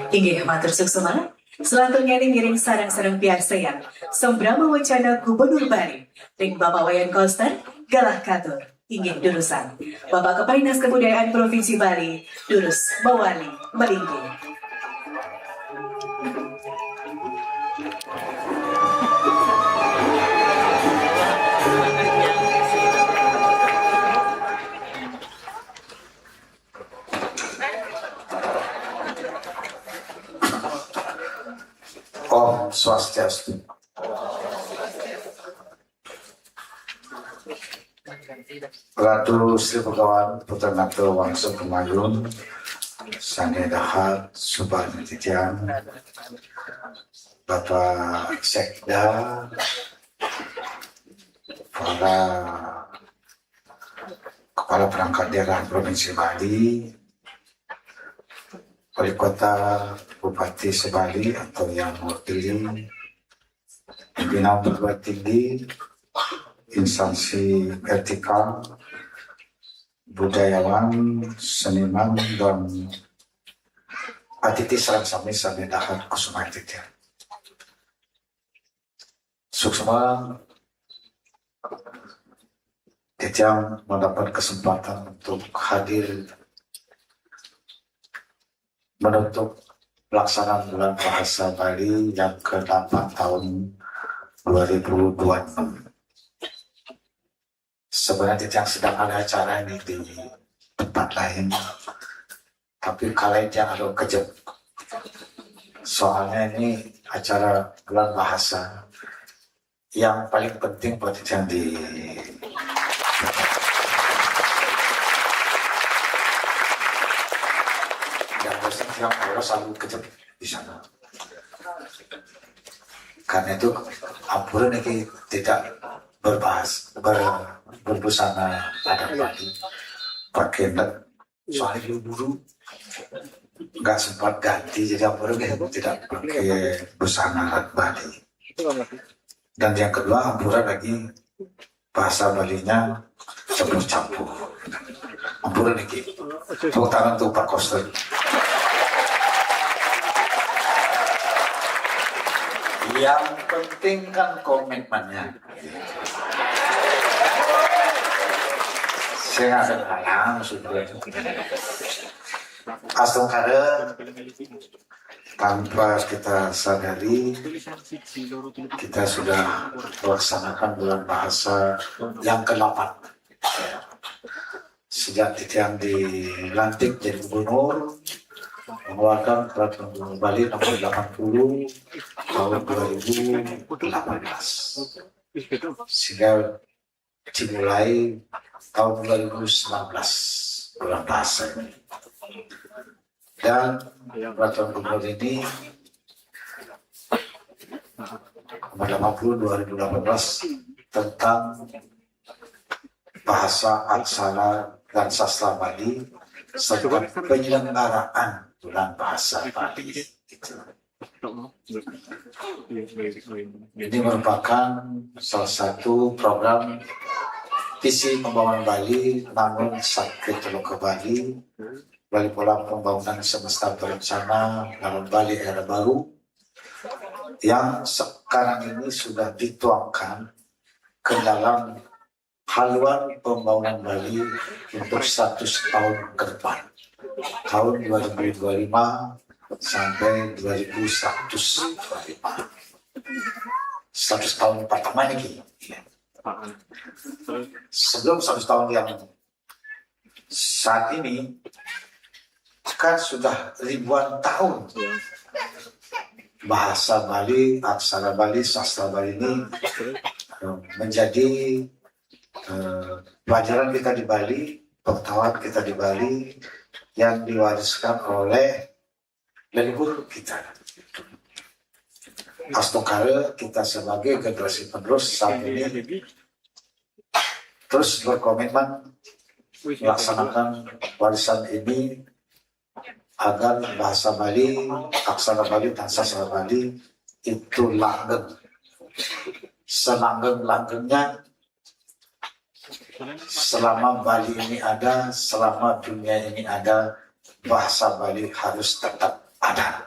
Inggih, matur suksma. Selanturnya ngiring sareng-sareng piarsayang sambrama wacana Gubernur Bali ring Bapak Wayan Koster, galah katur. Inggih, durusang. Bapak Kepala Dinas Kebudayaan Provinsi Bali, durus mawali malinggih. Om Swastiastu. Ratu Sri Begawan Putra Nata Wangsa Kemayun, sane dahat subak titiang, Bapak Sekda, para kepala perangkat daerah Provinsi Bali, Wali Kota, Bupati se-Bali atau yang mewakili pimpinan perguruan tinggi, instansi vertikal, budayawan, seniman, dan atiti sareng sami sane dahat kusuma titiang. Suksma, titiang mendapat kesempatan untuk hadir menutup pelaksanaan Bulan Bahasa Bali yang kedelapan tahun dua ribu dua puluh enam. Sebenarnya titiang sedang ada acara ini di tempat lain, tapi kala titiang ada kejep. Soalnya ini acara Bulan Bahasa yang paling penting buat titiang di dan dosen yang Allah selalu kejep di sana. Karena itu, ampura niki tidak berbahas ber, berbusana adat Bali, pakai net, soalnya buru-buru, nggak sempat ganti, jadi ampura niki tidak pakai busana adat Bali. Dan yang kedua, ampura lagi bahasa Balinya campur-campur. Ampura niki. Tepuk tangan untuk Pak Koster. Yang penting kan komitmennya. Saya nggak ada halang, sudah. Astungkara, tanpa kita sadari, kita sudah melaksanakan Bulan Bahasa yang kedelapan. Sejak titiang dilantik jadi gubernur, mengeluarkan Peraturan Gubernur Bali nomor delapan puluh tahun dua ribu delapan belas. Sehingga dimulai tahun dua ribu sembilan belas Bulan Bahasa ini. Dan Peraturan Gubernur ini nomor delapan puluh dua ribu delapan belas tentang bahasa, aksara, dan sastra Bali serta penyelenggaraan Bulan Bahasa Bali. Itu. Ini merupakan salah satu program visi pembangunan Bali, namun sakit loka Bali, Bali pola pembangunan semesta berencana dalam Bali era baru yang sekarang ini sudah dituangkan ke dalam haluan pembangunan Bali untuk seratus tahun ke depan, tahun dua ribu dua puluh lima sampai dua ribu seratus dua puluh lima. Seratus tahun pertama ini. Sebelum seratus tahun yang saat ini, kan sudah ribuan tahun bahasa Bali, aksara Bali, sastra Bali ini eh, menjadi eh, pelajaran kita di Bali, pengetahuan kita di Bali yang diwariskan oleh leluhur kita. Astungkara, kita sebagai generasi penerus saat ini terus berkomitmen melaksanakan warisan ini agar bahasa Bali, aksara Bali, dan sastra Bali itu langgeng, selanggeng-langgengnya. Selama Bali ini ada, selama dunia ini ada, bahasa Bali harus tetap ada.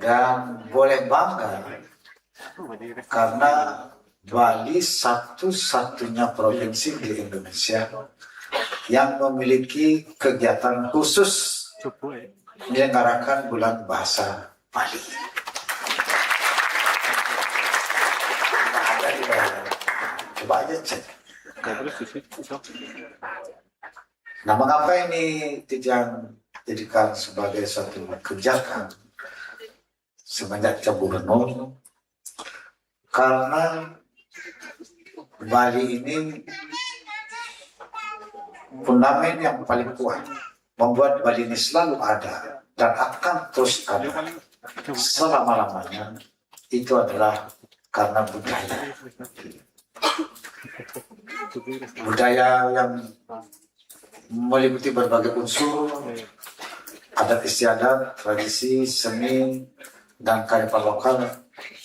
Dan boleh bangga karena Bali satu-satunya provinsi di Indonesia yang memiliki kegiatan khusus menyelenggarakan Bulan Bahasa Bali. Nah, ada di mana? Coba aja cek. Nah, mengapa ini titiang jadikan sebagai satu kebijakan semenjak jadi gubernur? Karena Bali ini fundament yang paling kuat, membuat Bali ini selalu ada dan akan terus ada selama-lamanya, itu adalah karena budaya. Budaya yang meliputi berbagai unsur adat istiadat, tradisi, seni, dan kearifan lokal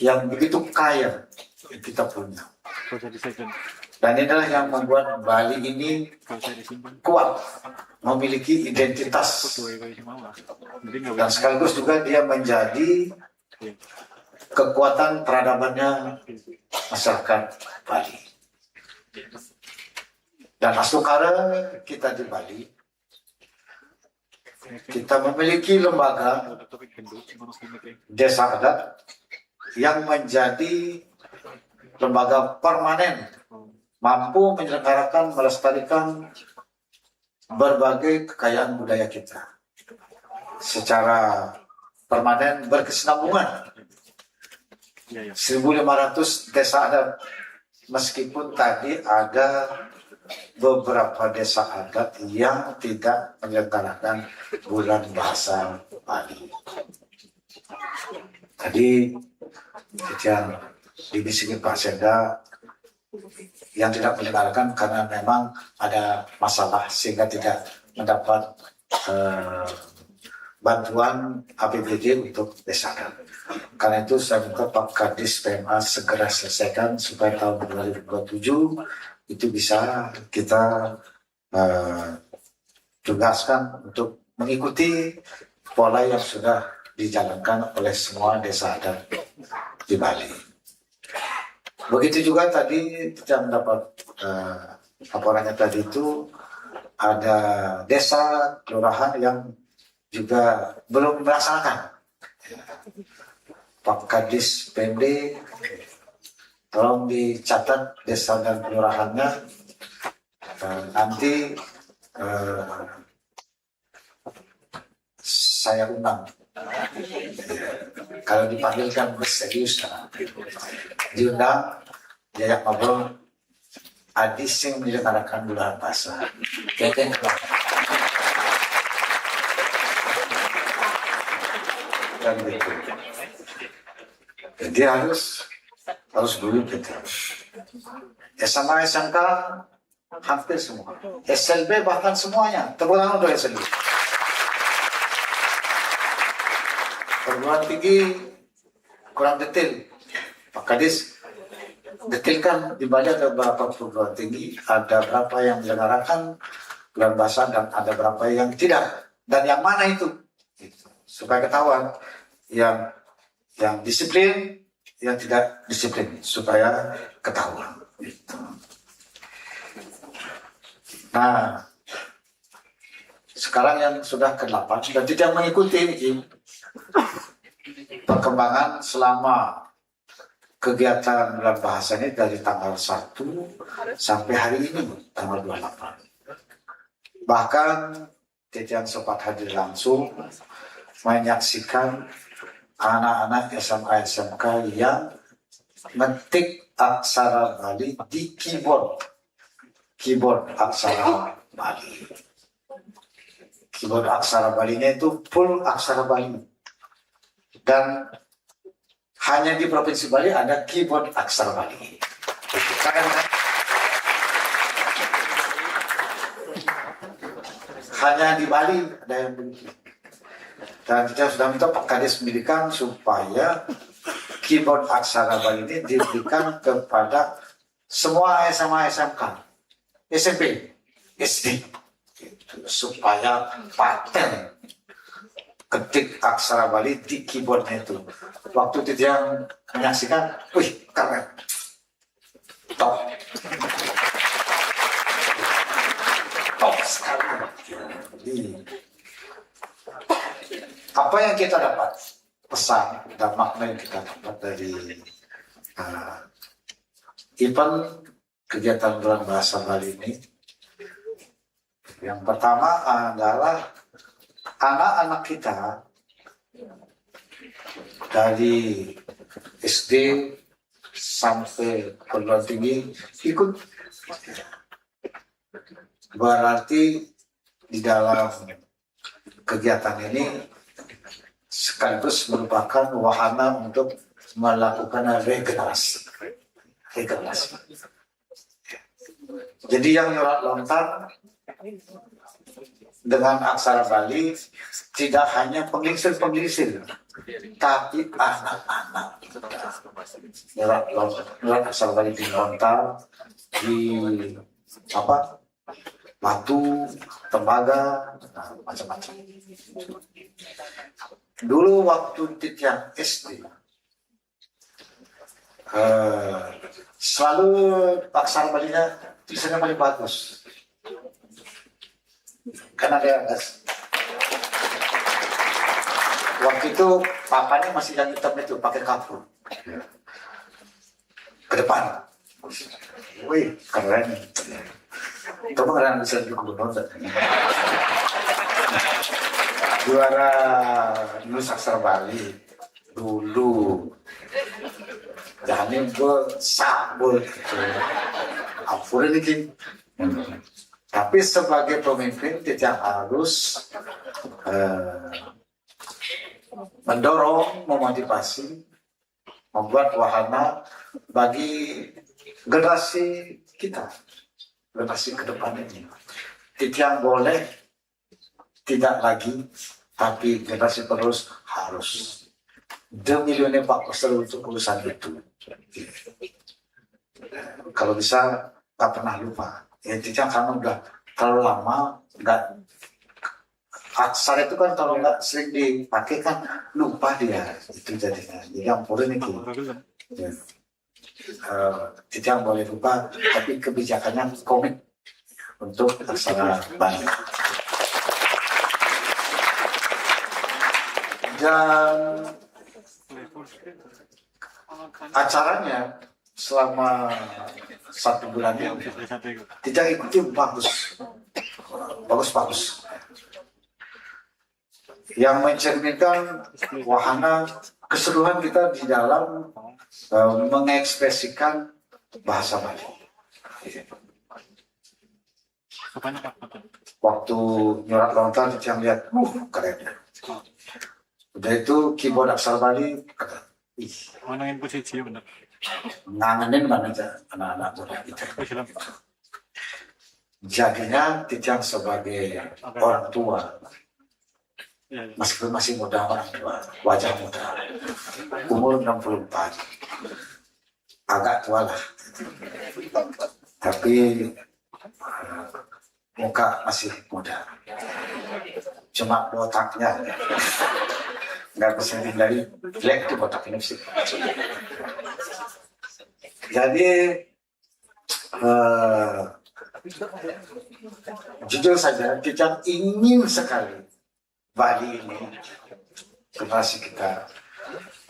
yang begitu kaya kita punya. Dan inilah yang membuat Bali ini kuat, memiliki identitas, dan sekaligus juga dia menjadi kekuatan peradabannya masyarakat Bali. Dan astungkara kita di Bali, kita memiliki lembaga desa adat yang menjadi lembaga permanen, mampu menyelenggarakan, melestarikan berbagai kekayaan budaya kita secara permanen, berkesinambungan. Seribu lima ratus desa adat, meskipun tadi ada beberapa desa adat yang tidak menyelenggarakan bulan bahasa Bali. Tadi yang dibisikin Pak Sekda, yang tidak menyelenggarakan karena memang ada masalah sehingga tidak mendapat eh, bantuan A P B D untuk desa. Karena itu saya minta Pak Kadis P M A segera selesaikan supaya tahun dua ribu dua puluh tujuh itu bisa kita eh, tugaskan untuk mengikuti pola yang sudah dijalankan oleh semua desa adat di Bali. Begitu juga tadi kita mendapat eh, laporannya tadi itu ada desa, kelurahan yang juga belum melaksanakan. Pak Kadis P M D, tolong dicatat desa dan kelurahannya. Eh, nanti eh, saya undang. Kalau dipanggil kan serius, nah. Diundang, diajak ngobrol, adi sing menyelenggarakan bulan puasa. Keten kan gitu. Jadi harus harus dulu kita. S M A, S M K hampir semua. S L B bahkan semuanya. Tepuk tangan untuk S L B. Perguruan tinggi kurang detail. Pak Kadis, detailkan di Bali ada berapa perguruan tinggi, ada berapa yang menyelenggarakan bulan bahasa dan ada berapa yang tidak. Dan yang mana itu? Gitu. Supaya ketahuan yang yang disiplin, yang tidak disiplin, supaya ketahuan. Gitu. Nah, sekarang yang sudah kedelapan, dan tidak mengikuti ini perkembangan selama kegiatan bulan bahasa ini dari tanggal satu sampai hari ini, tanggal dua puluh delapan. Bahkan Titian sempat hadir langsung menyaksikan anak-anak S M A S M K yang ngetik aksara Bali di keyboard, keyboard aksara Bali. Keyboard aksara Balinya itu full aksara Bali. Dan hanya di Provinsi Bali ada keyboard aksara Bali. Keren kan? Hanya di Bali ada yang begitu. Dan kita sudah minta Pak Kadis Pendidikan supaya keyboard aksara Bali ini diberikan kepada semua S M A, S M K, S M P, S D, supaya paten ketik aksara Bali di keyboardnya itu. Waktu itu dia menyaksikan, wih, keren, top, top sekali. Jadi, apa yang kita dapat, pesan dan makna yang kita dapat dari uh, event kegiatan bulan bahasa Bali ini? Yang pertama adalah anak-anak kita dari S D sampai perguruan tinggi ikut. Berarti di dalam kegiatan ini sekaligus merupakan wahana untuk melakukan regenerasi. Regenerasi. Jadi yang nyurat lontar dengan aksara Bali tidak hanya penglingsir-penglingsir, tapi anak-anak. Nyurat, nyurat aksara Bali di lontar, di apa, batu, tembaga, nah, macam-macam. Dulu waktu titiang S D, eh, selalu aksara Balinya tulisannya paling bagus. Karena dia, waktu itu papannya masih yang hitam itu, pakai kapur. Ke depan. Wih, keren. Kamu keren bisa jadi gubernur, tak? Juara Nulis Aksara Bali dulu. Jadi gue sabul gitu. Ampun ini, King. Tapi sebagai pemimpin, kita harus, eh, mendorong, memotivasi, membuat wahana bagi generasi kita, generasi ke depan ini. Titiang boleh tidak lagi, tapi generasi penerus harus. Demi Pak Pastor untuk urusan itu. Kalau bisa, tak pernah lupa. Ya, Titiang karena udah terlalu lama nggak, aksara itu kan kalau nggak sering dipakai kan lupa dia, itu jadinya. Jadi ampun itu. Ya. Eh, Titiang boleh lupa, tapi kebijakannya komit untuk aksara Bali. Dan acaranya selama satu bulan ini, kita ikuti bagus, bagus-bagus. Yang mencerminkan wahana keseluruhan kita di dalam, eh, mengekspresikan bahasa Bali. Waktu nyurat lontar, yang lihat, uh, keren. Udah itu keyboard aksara Bali, keren. Ih, Mana yang posisi benar? Ngangenin banget ya anak-anak muda kita. Jadinya Titiang sebagai orang tua, Ya, ya. Meskipun masih muda, orang tua, wajah muda, umur enam puluh empat, agak tua lah, tapi, eh, muka masih muda, cuma botaknya nggak bisa dihindari, jelek tuh botak ini sih. Jadi, eh, jujur saja, kita ingin sekali Bali ini, generasi kita,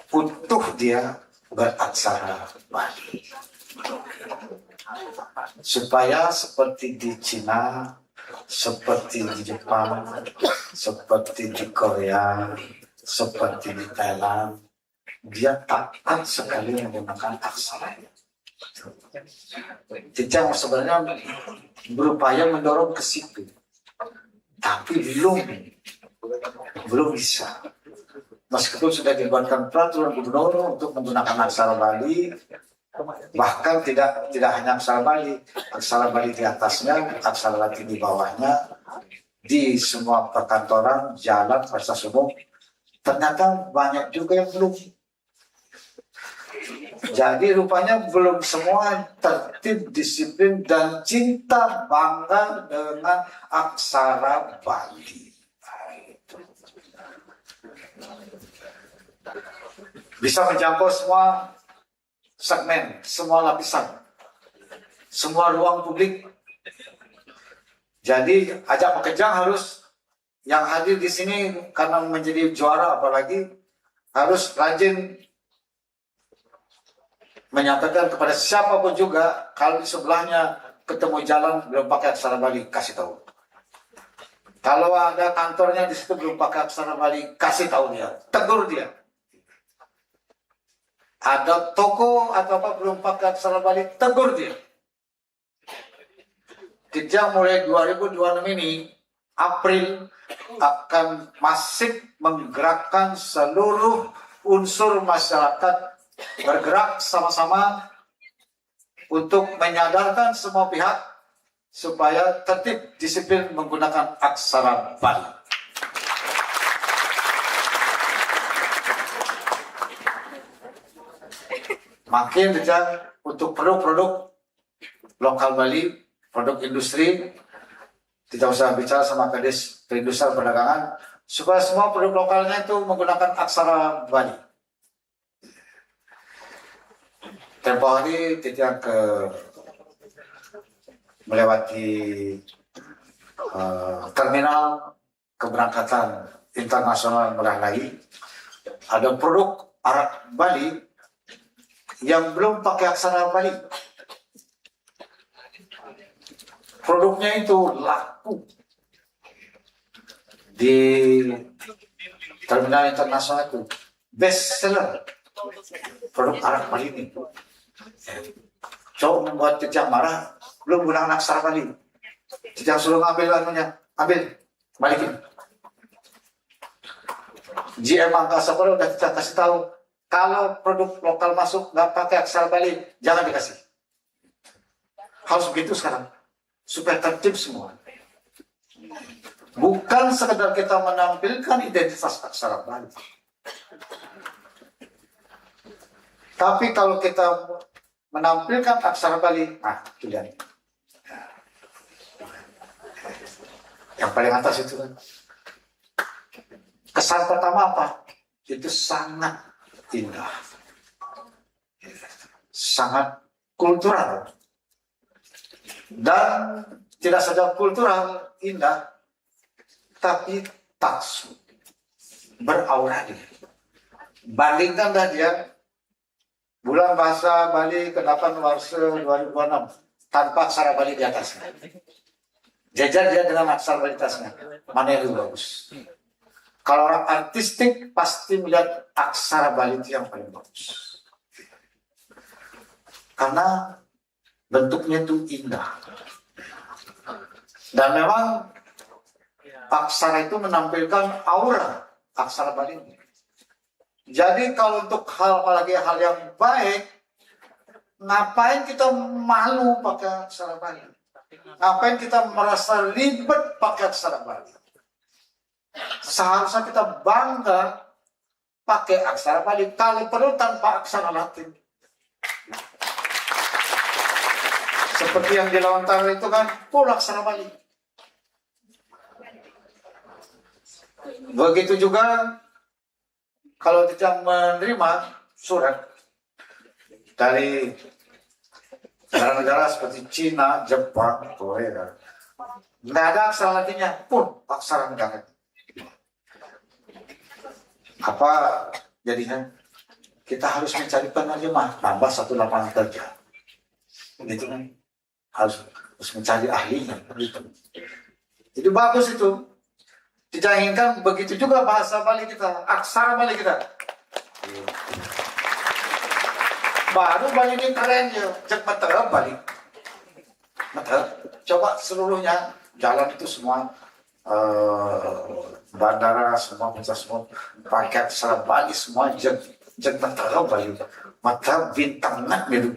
utuh dia beraksara Bali, supaya seperti di Cina, seperti di Jepang, seperti di Korea, seperti di Thailand, dia taat sekali menggunakan aksara. Jadi sebenarnya berupaya mendorong ke situ, tapi belum, belum bisa. Meskipun sudah dibuatkan peraturan gubernur untuk menggunakan aksara Bali, bahkan tidak tidak hanya aksara Bali, aksara Bali di atasnya, aksara Latin di bawahnya, di semua perkantoran, jalan, fasilitas umum, ternyata banyak juga yang belum. Jadi rupanya belum semua tertib, disiplin, dan cinta bangga dengan aksara Bali. Bisa menjangkau semua segmen, semua lapisan, semua ruang publik. Jadi ajak pekerja harus, yang hadir di sini karena menjadi juara apalagi, harus rajin menyampaikan kepada siapapun juga, kalau di sebelahnya ketemu jalan belum pakai aksara Bali, kasih tahu. Kalau ada kantornya di situ belum pakai aksara Bali, kasih tahu dia, tegur dia. Ada toko atau apa belum pakai aksara Bali, tegur dia. Kita mulai dua ribu dua puluh enam ini, April, akan masif menggerakkan seluruh unsur masyarakat bergerak sama-sama untuk menyadarkan semua pihak supaya tertib, disiplin menggunakan aksara Bali. Makin saja untuk produk-produk lokal Bali, produk industri, tidak usah bicara sama Kadis Perindustrian Perdagangan, supaya semua produk lokalnya itu menggunakan aksara Bali. Tempo hari kita ke melewati uh, terminal keberangkatan internasional Ngurah Rai. Ada produk arak Bali yang belum pakai aksara Bali. Produknya itu laku di terminal internasional itu, best seller produk arak Bali ini. Cowok membuat kerja marah, belum guna aksara Bali. Kita suruh ngambil anunya, ambil, balikin. G M Angkasa Pura udah kita kasih tahu, kalau produk lokal masuk nggak pakai aksara Bali, jangan dikasih. Harus begitu sekarang, supaya tertib semua. Bukan sekedar kita menampilkan identitas aksara Bali, tapi kalau kita menampilkan aksara Bali, nah, itu lihat. Yang paling atas itu kan. Kesan pertama apa? Itu sangat indah. Sangat kultural. Dan tidak saja kultural, indah, tapi taksu, beraura dia. Bandingkan dah dia Bulan Bahasa Bali kedelapan Warsa dua ribu enam tanpa aksara Bali di atasnya. Jajar dia dengan aksara Bali di atasnya. Mana yang lebih bagus? Kalau orang artistik pasti melihat aksara Bali itu yang paling bagus. Karena bentuknya itu indah. Dan memang aksara itu menampilkan aura aksara Bali. Jadi kalau untuk hal, apalagi hal yang baik, ngapain kita malu pakai aksara Bali? Ngapain kita merasa ribet pakai aksara Bali? Seharusnya kita bangga pakai aksara Bali, kalau perlu tanpa aksara Latin. Seperti yang di Lontar itu kan full aksara Bali. Begitu juga kalau kita menerima surat dari negara-negara seperti Cina, Jepang, Korea, nggak ada aksara Latinnya, pun aksara negara. Apa jadinya? Kita harus mencari penerjemah, tambah satu lapangan kerja. Gitu kan? Harus, harus mencari ahlinya. Gitu. Itu bagus itu. Kita inginkan begitu juga bahasa Bali kita, aksara Bali kita. Baru Bali ini keren ya, cek mata Bali. Mata, coba seluruhnya jalan itu semua, eh, bandara semua, kita semua pakai aksara Bali semua, cek, cek mata Bali. Mata bintang nak gitu.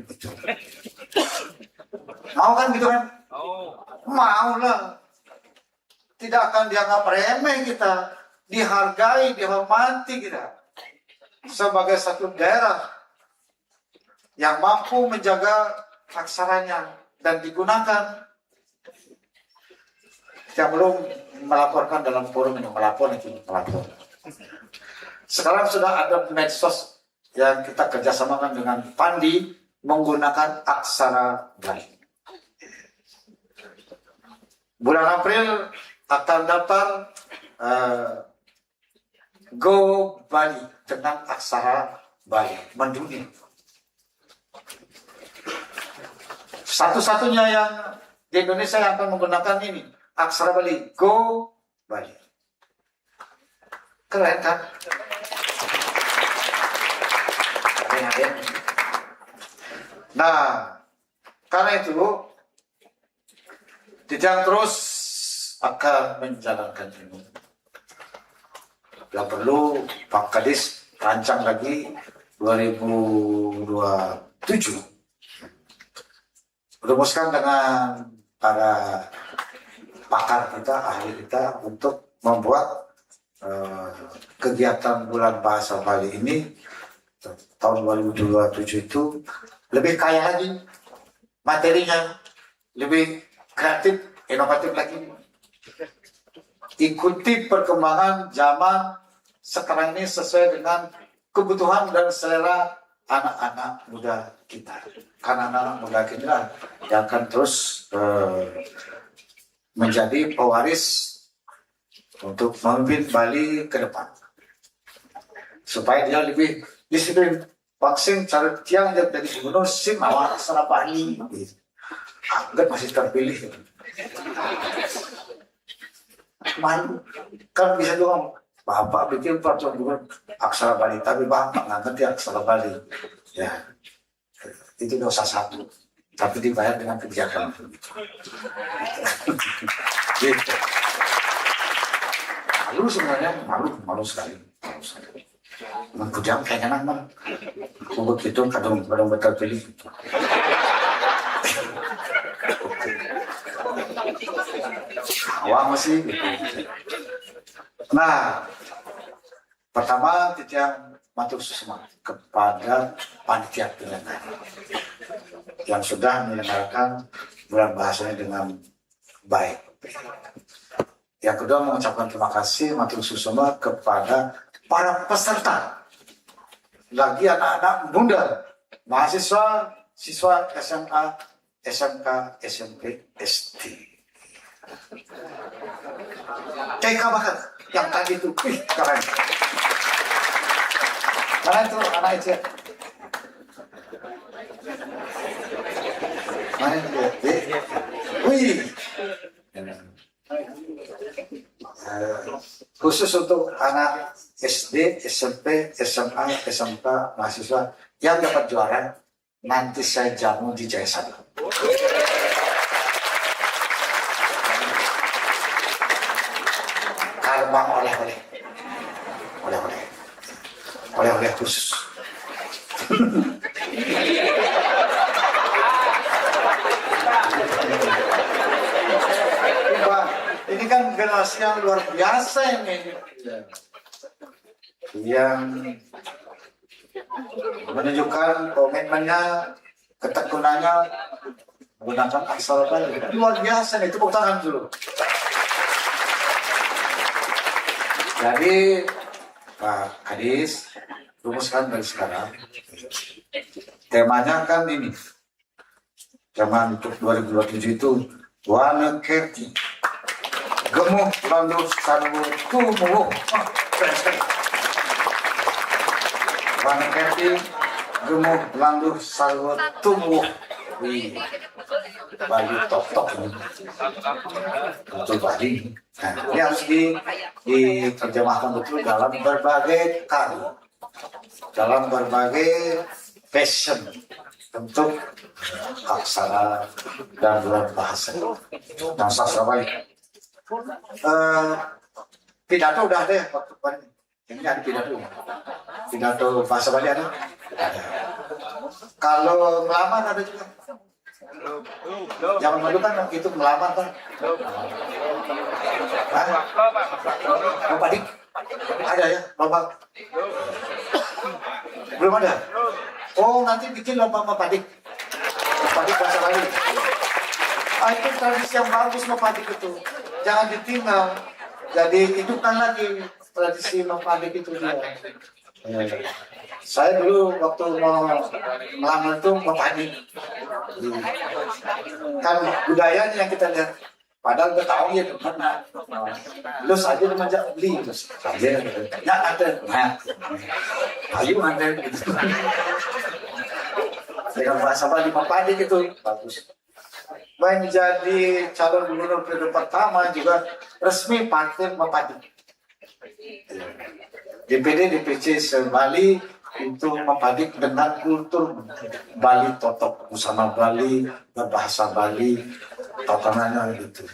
Mau kan gitu kan? Mau lah. Tidak akan dianggap remeh kita, dihargai, dihormati kita sebagai satu daerah yang mampu menjaga aksaranya dan digunakan. Yang belum melaporkan dalam forum ini, melapor itu melapor. Sekarang sudah ada medsos yang kita kerjasamakan dengan Pandi menggunakan aksara Bali. Bulan April akan daftar eh, Go Bali dengan aksara Bali mendunia. Satu-satunya yang di Indonesia yang akan menggunakan ini, aksara Bali, Go Bali. Keren kan? Keren, keren. Nah, karena itu, Titiang terus akan menjalankan ini. Bila perlu, Pak Kadis rancang lagi dua ribu dua puluh tujuh. Rumuskan dengan para pakar kita, ahli kita untuk membuat eh, kegiatan Bulan Bahasa Bali ini tahun dua ribu dua puluh tujuh itu lebih kaya lagi materinya, lebih kreatif, inovatif lagi. Ikuti perkembangan zaman sekarang ini sesuai dengan kebutuhan dan selera anak-anak muda kita. Karena anak-anak muda kita yang akan terus eh, menjadi pewaris untuk memimpin Bali ke depan. Supaya dia lebih disiplin. Vaksin cara tiang dia jadi gubernur, SIM awak salah Bali. Anggap masih terpilih. Malu. Kan bisa juga, Bapak bikin peraturan gubernur aksara Bali, tapi Bapak nggak ngerti aksara Bali. Ya, itu dosa satu. Tapi dibayar dengan kebijakan. Gitu. Malu sebenarnya, malu, malu sekali. Malu sekali. Emang kujam kayak enak, Bang. Aku begitu, kadang, kadang betul pilih. Awal masih gitu. Nah, pertama, titiang matur suksma kepada panitia penyelenggara yang sudah menyelenggarakan Bulan Bahasa ini dengan baik. Yang kedua, mengucapkan terima kasih, matur suksma kepada para peserta, lagi anak-anak muda, mahasiswa, siswa S M A, S M K, S M P, S D. T K bahkan yang tadi itu, ih, keren. Mana itu anak itu? Mana itu? Eh, wih. Eh, khusus untuk anak S D, S M P, S M A, S M K, mahasiswa yang dapat juara, nanti saya jamu di Jaya Sada. Karbang oleh-oleh. Oleh-oleh. Oleh-oleh khusus. Wah, ini kan generasi yang luar biasa ini. Yang menunjukkan komitmennya, ketekunannya menggunakan aksara Bali. Luar biasa nih, tepuk tangan dulu. Jadi, Pak Kadis, rumuskan dari sekarang. Temanya kan ini, zaman untuk dua ribu dua puluh tujuh itu, Wana Kerti, Gemuh Landuh Sarwa Tumuwuh. Wana Kerti, Gemuh Landuh Sarwa Tumuwuh. Wih, Bali tok-tok ini. Betul Bali. Nah, ini harus di, diterjemahkan betul dalam berbagai karya, dalam berbagai passion untuk aksara dan dalam bahasa dan sastra Bali. Eh, pidato udah deh waktu kemarin. Ini ada pidato. Pidato bahasa Bali ada? Ada. Kalau melamar ada juga. Zaman dulu kan itu melamar kan. Hah? Mau padik? Ada ya, lomba. Belum ada. Oh, nanti bikin lomba mau padik. Padik bahasa Bali. Ah, itu tradisi yang bagus mau padik itu. Jangan ditinggal. Jadi hidupkan lagi tradisi mau padik itu dia. Ya. Saya dulu waktu mau melamar itu mau panik. Kan budayanya yang kita lihat. Padahal udah tahu ya teman. Lu saja lu ngajak beli, terus saja. Ya ada, nah, ayo ada gitu. Dengan bahasa Bali mau panik itu bagus. Menjadi calon gubernur periode pertama juga resmi partai mau panik. D P D, D P C se-Bali untuk mempadik dengan kultur Bali totok, busana Bali, berbahasa Bali, tatanannya gitu.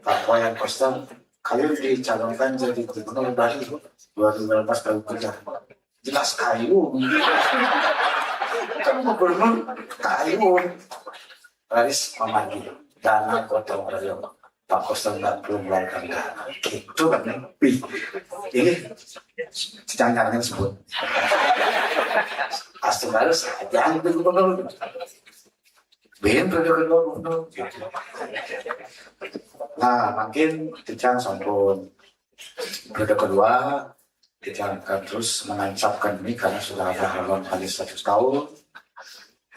Pak Wayan Koster, kalian dicalonkan jadi gubernur Bali dua ribu delapan belas tahun kerja. Jelas kayu. Kan gubernur kayu. Raris memanggil. Dana gotong royong. Pak Kostan nggak perlu mengeluarkan dana. Gitu kan, ya? Wih, ini jangan-jangan sebut. Astungkara saja gitu, gubernur. Bin periode kedua gubernur. Nah, mungkin titiang sampun periode kedua, kita akan terus menancapkan ini karena sudah ada haluan kali satu tahun.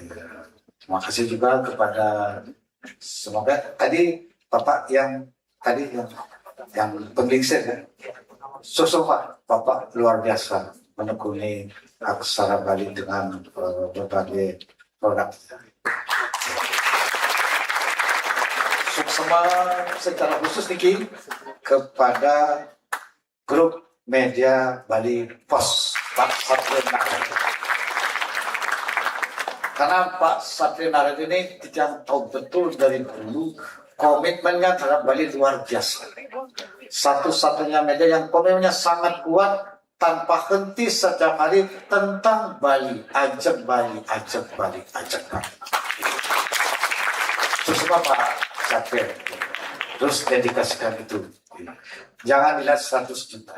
Ya, terima kasih juga kepada, semoga tadi Bapak yang tadi yang yang pembingsir, ya. Sosok Pak, Bapak luar biasa menekuni aksara Bali dengan eh, berbagai produk. Suksma secara khusus niki kepada grup media Bali Pos, Pak Satria Naret. Karena Pak Satria Naret ini kita tahu betul dari dulu komitmennya terhadap Bali luar biasa. Satu-satunya media yang komitmennya sangat kuat tanpa henti setiap hari tentang Bali, ajak Bali, ajak Bali, ajak Bali. Terus apa Pak Satria? Terus dedikasikan itu. Jangan dilihat seratus juta,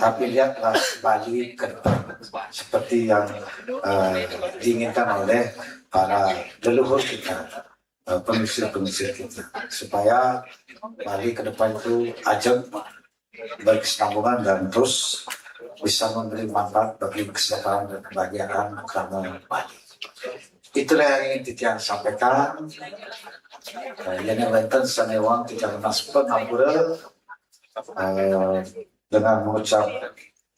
tapi lihatlah Bali ke depan seperti yang eh, diinginkan oleh para leluhur kita, eh, pengusir-pengusir kita, supaya Bali ke depan itu ajak, berkesinambungan dan terus bisa memberi manfaat bagi kesejahteraan dan kebahagiaan agama Bali. Itulah yang ingin titiang sampaikan. Eh, yang wénten sané wong titiang nunas pangampura. Eh, dengan mengucap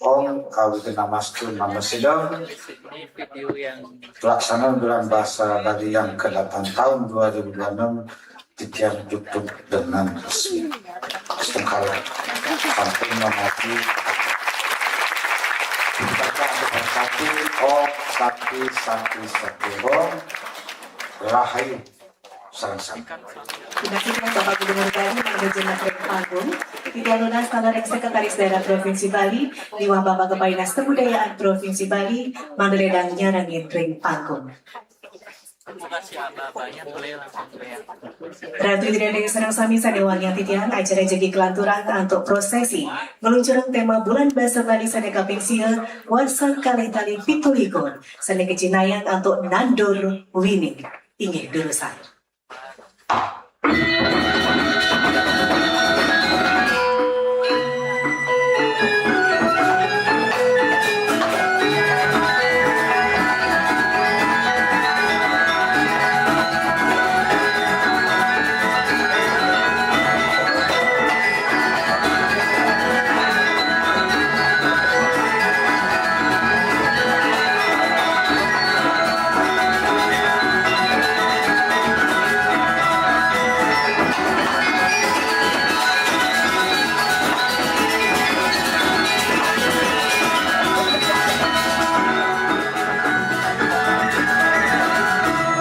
Om Awighnamastu Namo Siddham, pelaksanaan Bulan Bahasa Bali yang kedelapan tahun dua ribu dua puluh enam titiang tutup dengan resmi. Astungkara sampun mamaku. Baca Om Santi, Om Santi, Santi, Santi, Om. Rahayu. Sareng-sareng. Terima kasih Bapak Gubernur Bali, mangga jenengan ring panggung. Titiang nunas tanda ring Sekretaris Daerah Provinsi Bali, liwat Bapak Kepala Dinas Kebudayaan Provinsi Bali, mangga ledang nyarengin ring panggung. Ratu Hidayah sareng sami sané wangiang titiang, acara jagi kelanturan antuk prosesi ngluncurang tema Bulan Basa Bali sané kaping sia, warsa kalih tali pitu likur, sané kajinayang antuk nandur wining. Inggih, durusang.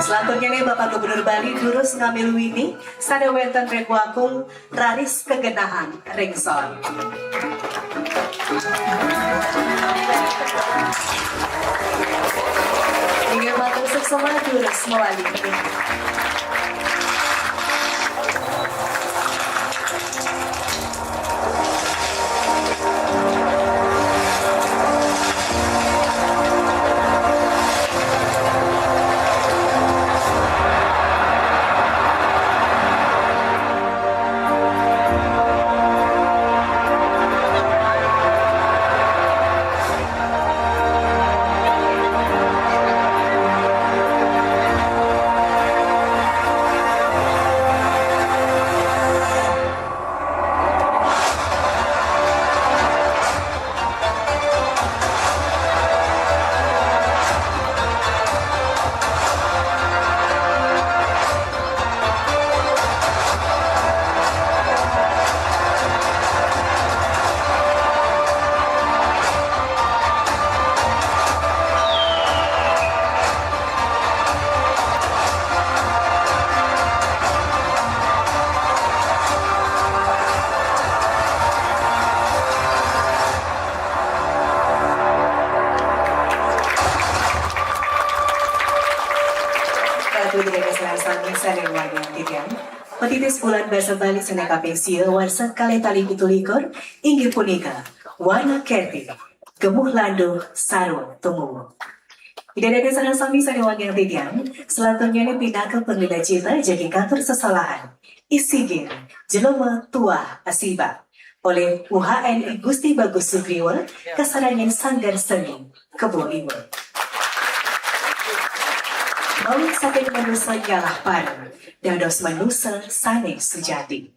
Selanturnya nih Bapak Gubernur Bali durus ngambil wining, sané wénten ring wakul raris kagenahang ring sor. Inggih matur suksma durus mawali. Sané wangiang titiang, petitis bulan basa Bali sané kaping sia warsa kalih tali pitu likur inggih punika Wana Kerti, Gemuh Landuh Sarwa Tumuwuh. Ida dané sareng sami sané wangiang titiang, selanturnyané pinaka panglila cita jagi katur sesolahan. Isigir, jelema tuah asibak. Oleh U H N I Gusti Bagus Sugriwa, kasarengin Sanggar Seni, Kebo Iwa. Mawi saking manusa nyalah pareng, dados manusa sané sujati.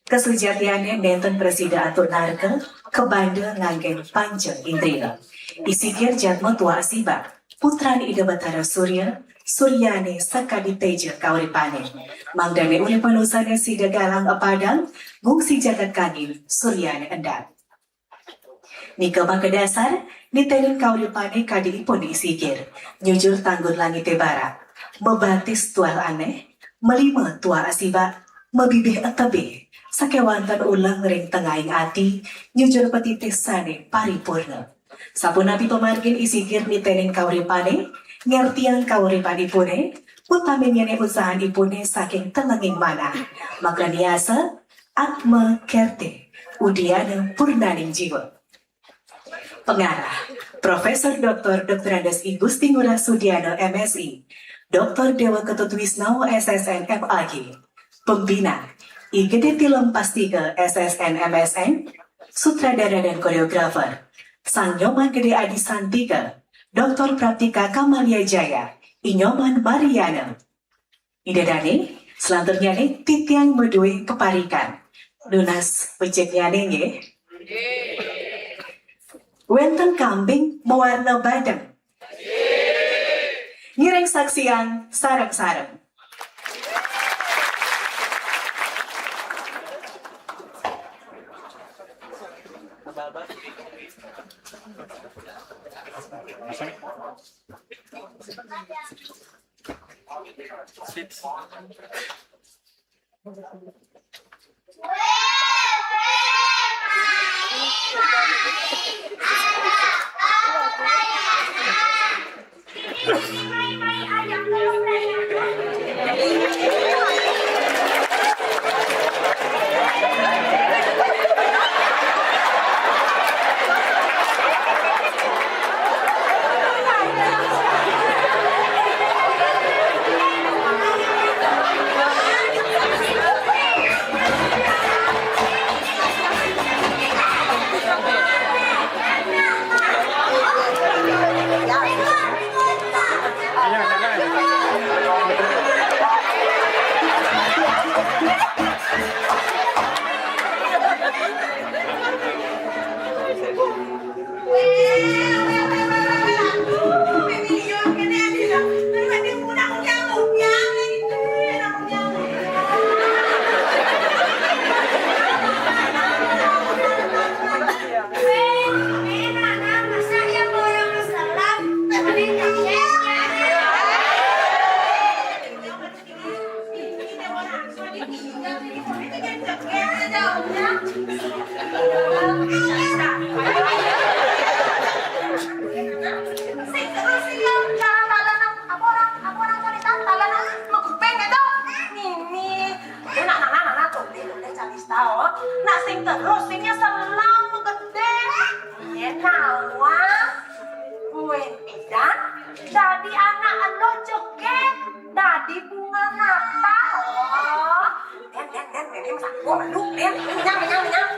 Kasujatiané nénten prasida antuk narka, kabanda nganggén panca indria. Isigir jadma tuah asibak, putran Ida Batara Surya, suryané sakadi téja kauripané. Mangdané urip manusané sida galang apadang, ngungsi jagat kangin suryané endap. Nika maka dasar, niténin kauripané kadi ipun Isigir, nyujur tanggun langité barak, mabatis tuah anéh, malima tuah asibak, mabibih atebih, sakéwanten uleng ring tengahing ati, nyujur petitis sané paripurna. Sapunapi pamargin Isigir niténin kauripané, ngertiang kauripanipuné, utaminnyané usahanipuné saking telenging manah. Maka niasa Atma Kerti, Udiana Purnaning Jiwa. Pengarah, Profesor Doktor Doktor Andes I Gusti Ngurah Sudiana M Si, Doktor Dewa Ketut Wisnawa S S N M A G. Pembina, I Gede Tilem Pastika S S N M S N, sutradara dan koreografer, Sang Nyoman Gede Adi Santika, Doktor Praptika Kamalia Jaya, I Nyoman Mariana. Ida dané, selanturnyané titiang madué peparikan. Nunas beciknyané nggih. Wénten kambing mawarna badem. Ngiring saksian sareng-sareng. Sing terus sing yang cara talenan, apa orang, apa orang cerita talenan meguping itu. Mimi. Ini nak, nak, nak, nak, tuh, tuh, tuh, cari tahu. Nak sing terus sing yang selam gede. Iya, nawa. Buin pidan. Dadi anak elo joget. Dadi bunga mata. Oh. Den, den, den, den, den, masak. Oh, lu, den, kenyang, kenyang, kenyang.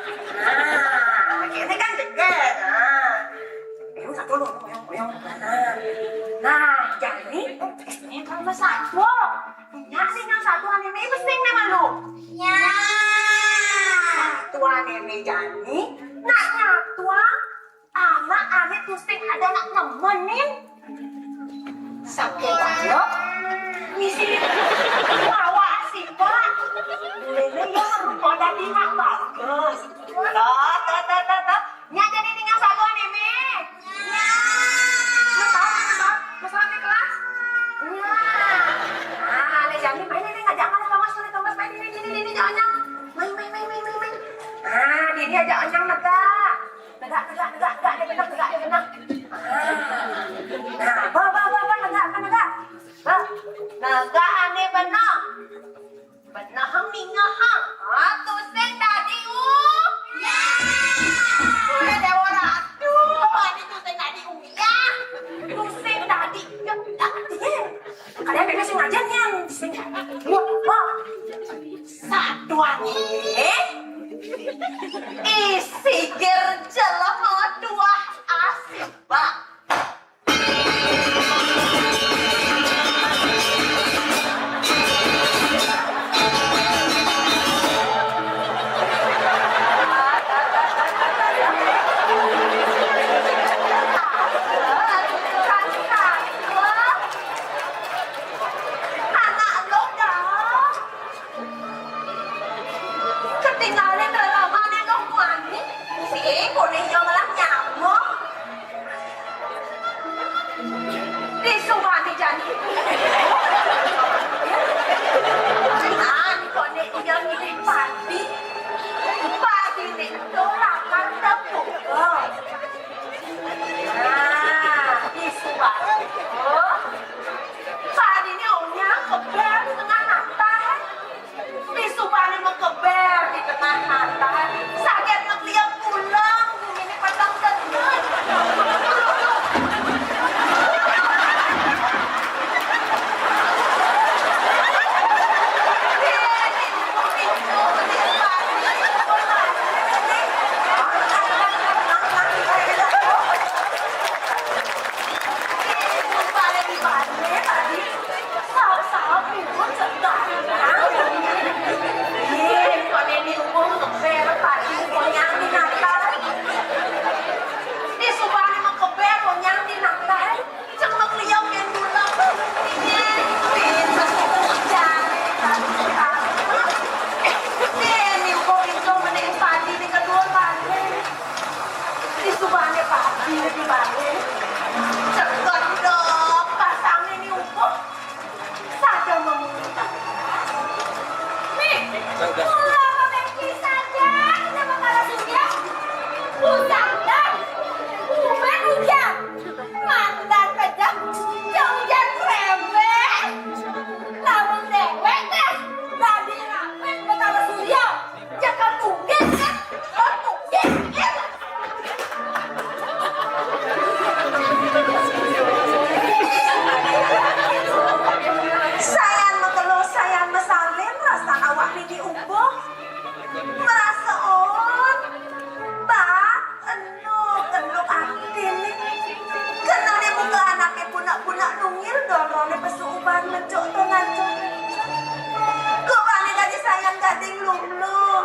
Nah, ini kan jeger. Nah. Ini satu lu, yang, yang. Nah. Nah, jadi, ini kan masak. Wah, ini sing yang satu anime itu sing nama lu. Ya. Satu anime jadi, nak nyatuan. Anak ane tusing ada nak nemenin. Saking kaya misi wawa sih, Pak. Ini ya rupa dadi nak bagus. Tuh, tuh, tuh, tuh, tuh. Nya jadi tinggal satu ane, Mi. Masalah, masalah, masalah di kelas. Nah, ada jadi main ini ngajak anak kelas, anak kelas main ini, ini, ini, jangan, jangan. Main, main, main, main, main, main. Nah, ini aja ancang negak. Tegak, tegak, tegak, tegak, dia kena, tegak, dia kena. Ah. Nah, bah, bah, bah, bah, tegak, tegak. Bah, naga ané beneh. Beneh mingeh, ha. Ha, tusing dadi u-, ya. Udah Déwa Ratu, ané tusing dadi uyah. Tusing dadi, ya, dadi. Kalian bébék sing aja nyén, sing. Wah, wah. Satuané. Isi gir jelema tuah asih, Bang. Anak lo dah. Ketinggalan reramané lo mani. Sing koné yo malah nyamuk. Disuwani jani. Nah, koné iya ngilih padi. Padi ning to lakar tepuk. Nah, disuwani. Padiné onyang kebér tengah natah. Disubané makebér di tengah natah. Saget makliang pulang, guminé peteng tetet. Salah-salah puput sedang. Ih, koné ni umur ngeber padi konyang di natal. Di subahné mah keber konyang di natal. Cek mah kliok yang dulang. Ini, pinter. Jangan. Nih, ni umur itu mending padi di kedua padi. Di subahné padi di balik. Cek gendok pasangné ni umur. Saja memutar. Nih, mula mabengki saja, kenapa kalah surya? Pusanda, uben hujan, mandan kejang, jauh hujan rebeh. Lamun dewek téh, tadi rapet betara surya. Jangan tunggil, kan? Kan tunggil, kan? Sayan makelo, sayan masalin, rasan awak nini ubuh. Merasaon, Mbak, enuk, enuk atin. Kenane buka anake bunak-bunak nungil, dorone pesu uban mencok to ngancok. Kok ane dadi sayan gading lumlum.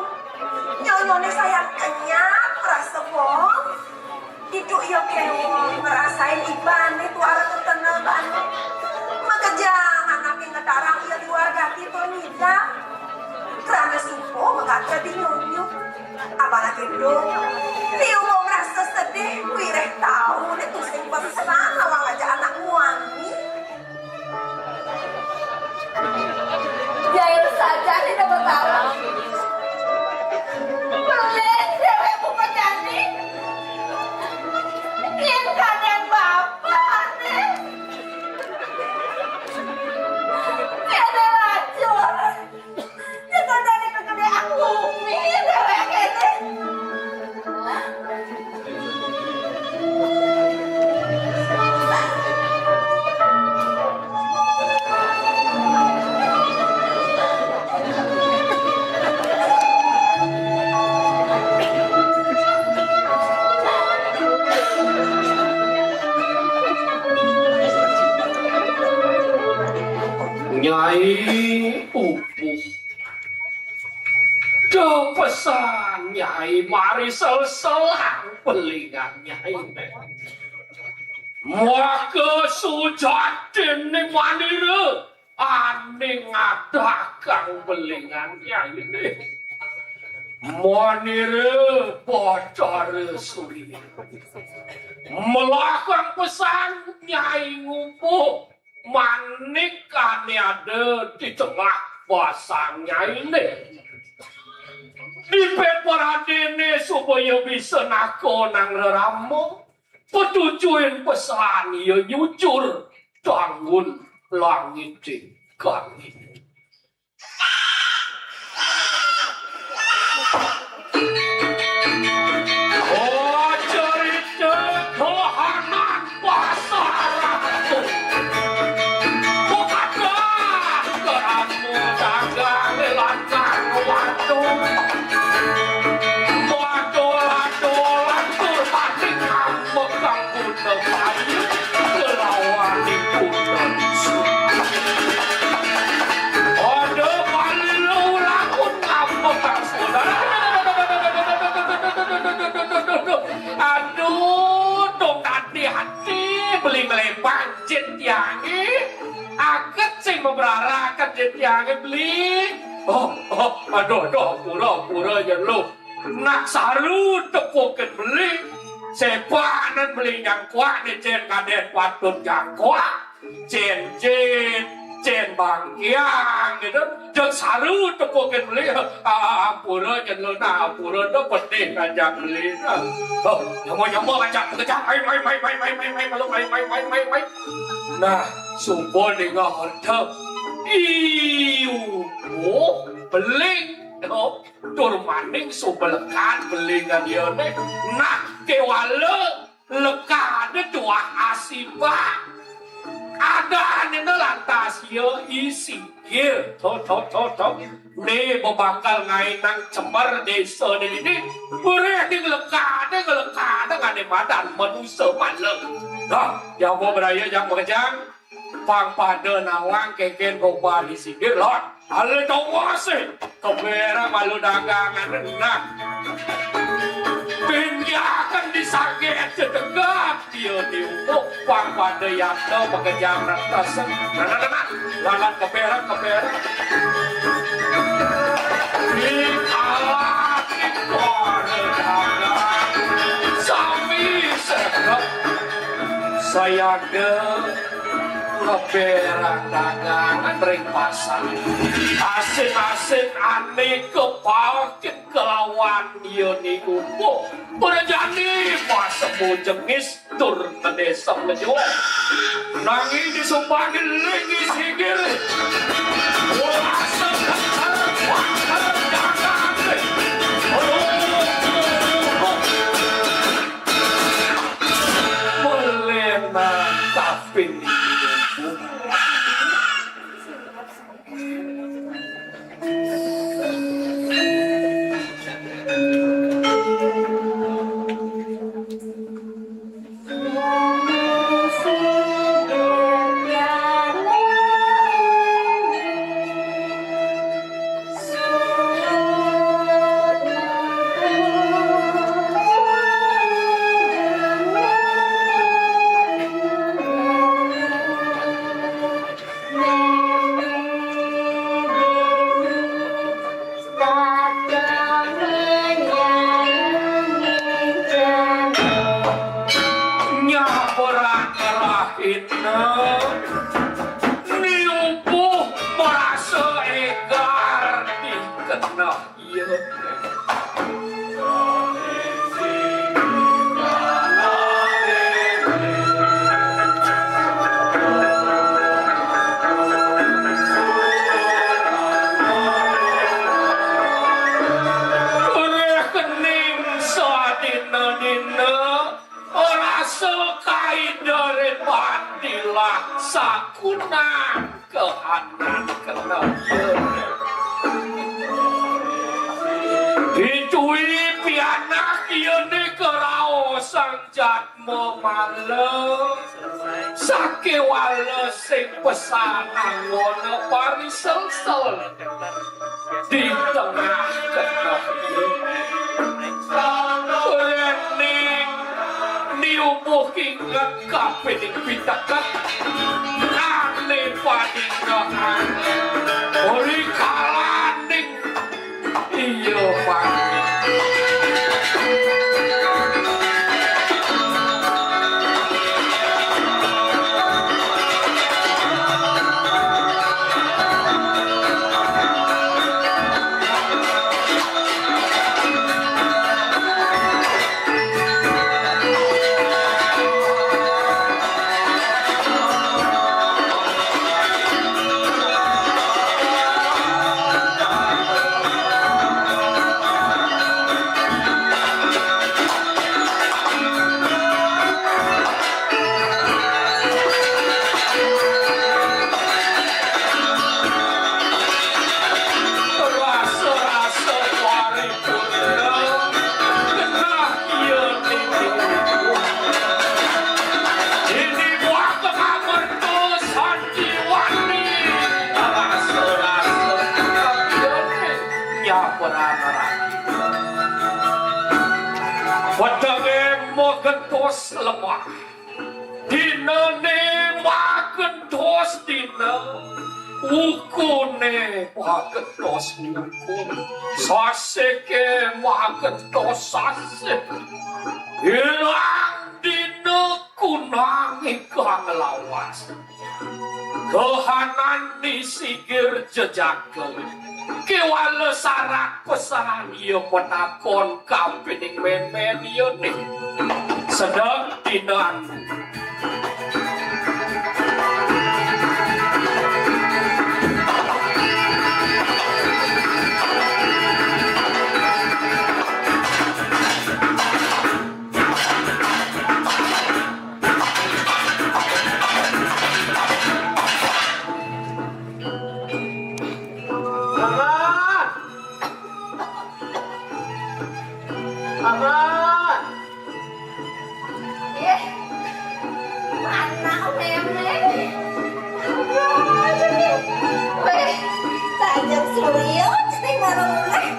Nyonyone sayang kenyap, rasa bong. Duduk ya kewong, ngerasain ibane tuara tetene bane. Makejang anake ngedarang ya luar gati to nida. Kerana supo mengata di nyonyo. Apalagi do, ni umo merasa sedih, wireh tau, ni tusing pesan awang aja anak muani. Jail saja ni dapat tahu. Pelin dewek buka jani. Yen kadang bapak ni. Tiada lacur. Tiada dari kegedean bumi dewek ini. Nyai pupuh. Duh pesan Nyai mari sel-selang belingan Nyai. Maka sujatine manira ane ngadakang belingan Nyai. Manira Batara Surya. Melahang pesan Nyai ngupuh manik ane ada di tengah pasang Nyaine. Dipet paradene supaya bisa nakonang rerama, petujuin pesan iya nyucur tangun langit, langit. Oh, cerita kahanan pasar. Bukakan keramu dagang lantang waktu. Waduh, waduh, lantur mati ngambek kang guna bayu kelawan ipun. Ada balilu lamun ngambek kang saudara. Aduh, dong hati-hati beli ngelepang jin tiange. Aket sing mabraraket jin tiange beli. Oh, oh, aduh, aduh, pura, pura ya lu. Nak saru tekukin beli. Sepanen beli nyangkuak ni cen kaden patut jangkuak. Cen, cen, cen bangkiang gitu. Jeng saru tekukin beli. Ah, ampura jen lu nah, ampura tuh pedih ngajak beli nah. Oh, nyomo-nyomo ngajak ngejak. Mai, mai, mai, mai, mai, mai, mai, malu, mai, mai, mai, mai, mai. Nah, sumpah nih nggak ngerti. Iu, oh, beli. Oh, tur maning subelekan beli ngan dia nih. Nah, kewala lekane tuah asiba. Adanena lantas ya isinggil. Tho, tho, tho, tho. Ne bebakal ngainang cemer desa ne ini. Ureh ning lekane, ngelekane ngane madan manusa malem. Nah, ya mau beraya jang bekejang. Pang pada nawang keken goba di singgir, Lot. Ale tongose. Keberang malu dagangan rendah. Pinjakan di saget cedegak. Dia diutuk pang pada yatno bekejang rentesen. Nah, nah, nah, nah. Lalat keberang, keberang. Di kalah di kore dagang. Sami sedek. Sayade ngeberang dagangan ring pasar. Asin-asin ane kepakin kelawan ya niku. Prajane pasemu jengis tur ngedesem ngejual. Nanging disumbangin linggis hinggil. Wah, seger, seger, wah, seger, dagang. Aduh. Melena tapi Nyaberan rahitna niupuh merasa egar dikenah. Iya. Oleh kening sadina-dina, rasa kaidare padilah sakunang. Kahanan kena. Ditui pianak yene keraosan jatma mala. Sakewala sing pesan anggona pariselsel. Di tengah kena. Lening niubuh inget kapining piteket. Ane padingehan. Ori kalaning iya pati. Dos lemah. Dinané magentos dina, wukuné magentos wuku. Sasiké magentos sasih. Ilang dina kunang ikang lawas. Kahanan ni sigir jejaké. Kéwala sarak pesan iya patakon kapining mémén iyané. Sedeng dina. Aman! Aman! Ih, mana mémé? Wéh, tajam surya, ceting bareng mulai.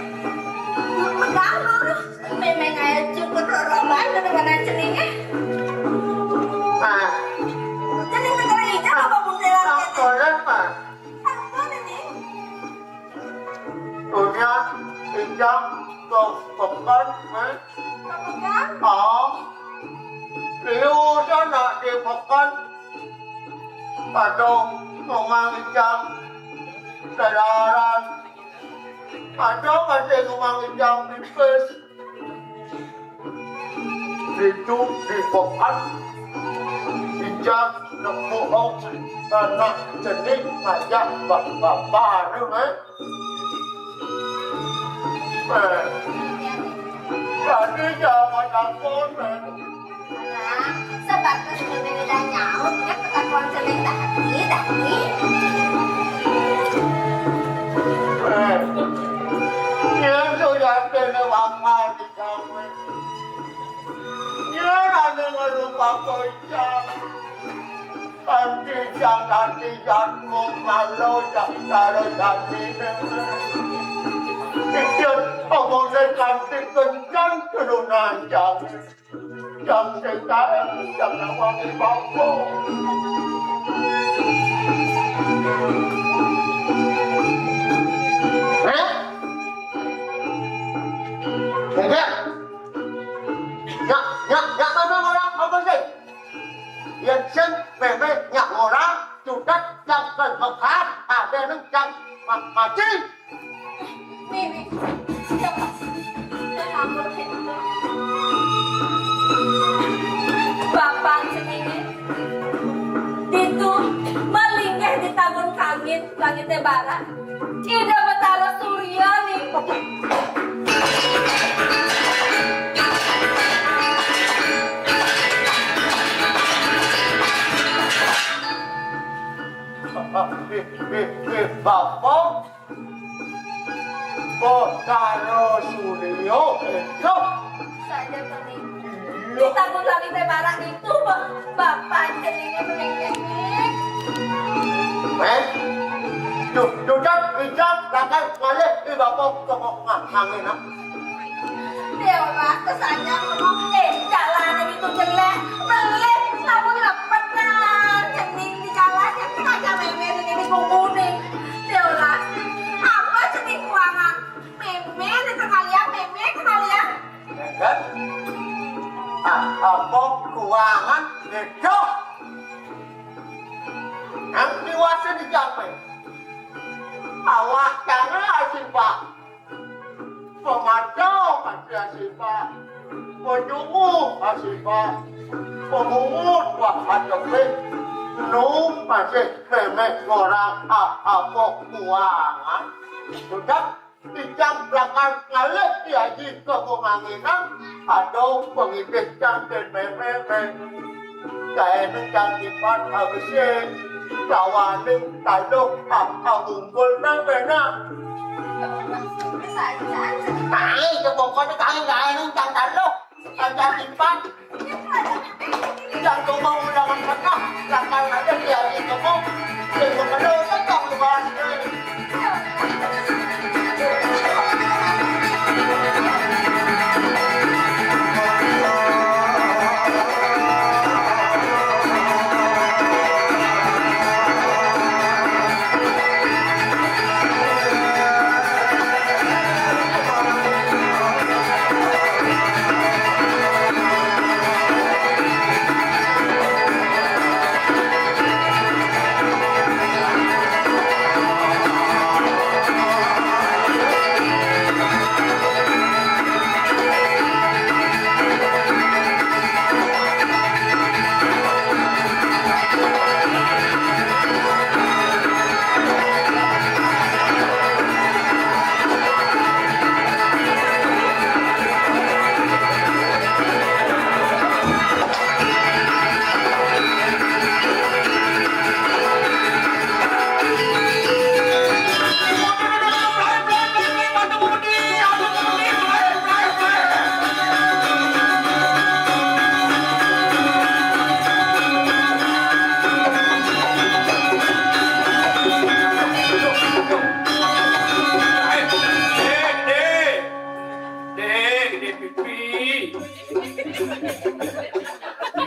Mémé ngaya cukur roroban, udah mana ceningnya? Ah. Cening negara hijau apa bundelan? Apa, Ning? Dunia injak ke pekan, eh? Ke pekan? Oh. Liu sana di pekan. Ada rumah injak. Selaran. Ada masih rumah injak pipis. Itu di pekan. Injak nemu anak cenik ngajak bapa, eh? Eh, jadi jangan takut, eh. Nah, sebatas berbeda nyaut, ya, ketakuan sering tadi, tadi. Eh, dia sudah kena wakal di kami. Dia ada ngelupa kocak. Kanti jang, kanti jang, mau malu jang, taruh jang ini. Pikir omongnya kanti kencang turunan jang. Jang sekarang, jang awak di bawah. Eh? Enggak. Nyak, nyak, nyak, mana orang apa sih? Yén sing mémé nyak ngorang, cutet jang kén mekat, adé neng jang ma-, mati. Mémé, siapa? Bapak ceningé. Ditu, malinggih di tagun kangin, langité barat. Ida Betara Surya nih. Bapa Betara Surya, éh, saja tadi. Iya. Kita pun lagi téh barang itu, Bang. Bapak jadinya melengkengin. Eh? Duh, duh, dak, ijab, lakar ngalih, di bapa tongok ngah, angin, ah. Déwa, kesayang ngomong, eh, jalan lagi tuh jelek, melih, lamun lepetan, cening di jalan, yang sengaja mémé ini di kubuning. Déwa, apa cening kuangan? Mémé, ini sekalian, mémé, sekalian. Kan? Ah, apa kuangan, gitu. Nang diwasa dijamin. Awak tangan asing, Pak. Pemacau masih asipa. Penyunguh asipa. Pemungut wah acepé. Nu masih mémé ngorang a-, apa kuangan. Sudah ijab lakar ngalih di aji kemenganginan. Ada pengidih cantik mémé. Kaéné cantikan abisé, kawaning taluh, ah, ah, unggul nang béna. Kaé, ya pokoknya kaé, kaéné cang taluh, cang cantikan. Cang coba undangan pernah, lakar aja dia di toko, di toko, cang luar.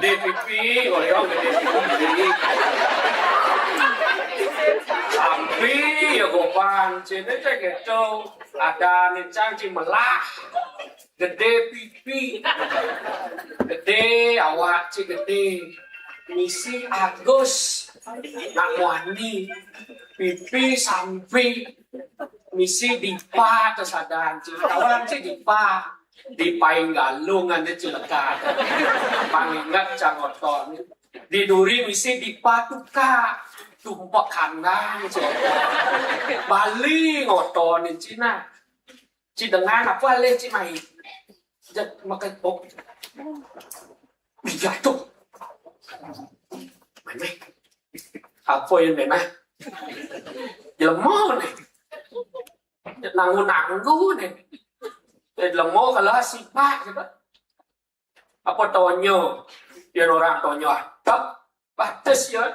Gedé pipi, ngoyong gedé pipi. Sampi ya gopan, céné téh gitu. Ada nencang ci melah. Gedé pipi. Gedé awak ci gedé. Misi agus. Nak muani. Pipi sampi. Misi dipa téh sadan ci. Kawan ci dipa. Di payung galungan dia cilekat. Panginget cang oton. Di duri misi dipatuka. Tumpek kandang, cék. Bali ngoton cina. Ci dengan apa leh ci main. Jat makan pop. Iya tuh. Mana? Apa yang mana? Jelema nih. Nanggu-nanggu nih. Jelema kalau sipak gitu. Apa tonyo? Dia orang tonyo. Tep, batas ya.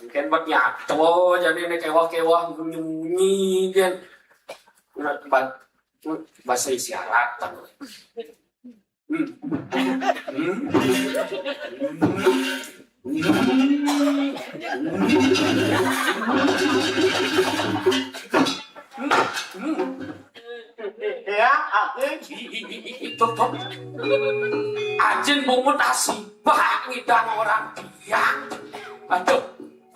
Mungkin buat nyato jadi nih kewah-kewah bunyi-bunyi kan. Udah bat bahasa isyarat. Hmm. Hmm. Hmm. Hmm. Ya, aku. Ih, ih, ih, ih, ih, tuh, tuh. Ajin bungut asibak ngidang orang tiang. Aduh,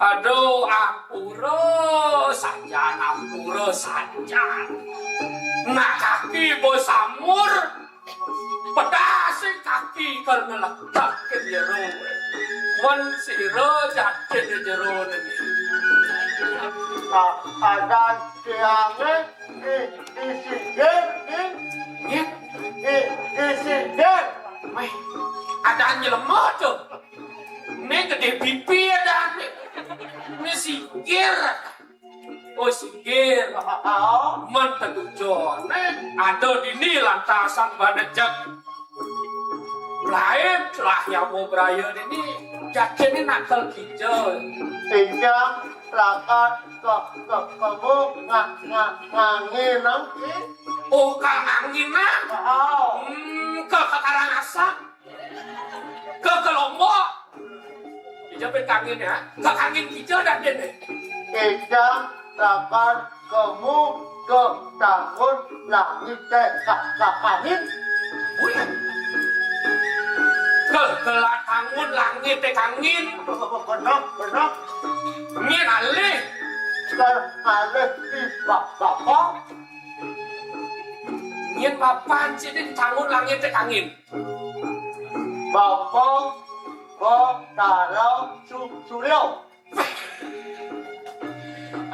aduh, ampura sajan, ampura sajan. Nak kaki bos samur, pedasing kaki kal ngelekak ke jero. Wan sira jatin ke jero niki. Ah, adan tiange di, di singgir, di, nggih, di, di singgir. Wéh, adan jelema tuh. Né gedé pipi adan né. Né singgir. Oh, singgir. Men tetujon, né ada dini lantasan banejek. Lain lah ya mau beraya dini. Jatin né nakal kija. Tinggal lakat ke, ke, kemu nga, nga, nganginang ki. Oh, ka nganginang. Oh. Hmm, ke, ke Karangasem. Ke, ke Lombok. Ija pén kangin ya. Ke kangin kija dah deh. Ija lakan kemu ke tangun langit téh ka, ka kangin. Wih. Ke, ke la-, tangun langit téh kangin. Bener, bener. Nyén alih. Ke alih di ba-, bapa. Nyén bapan sih di tangun langit téh kangin. Bapa Betara Su-, Suryo.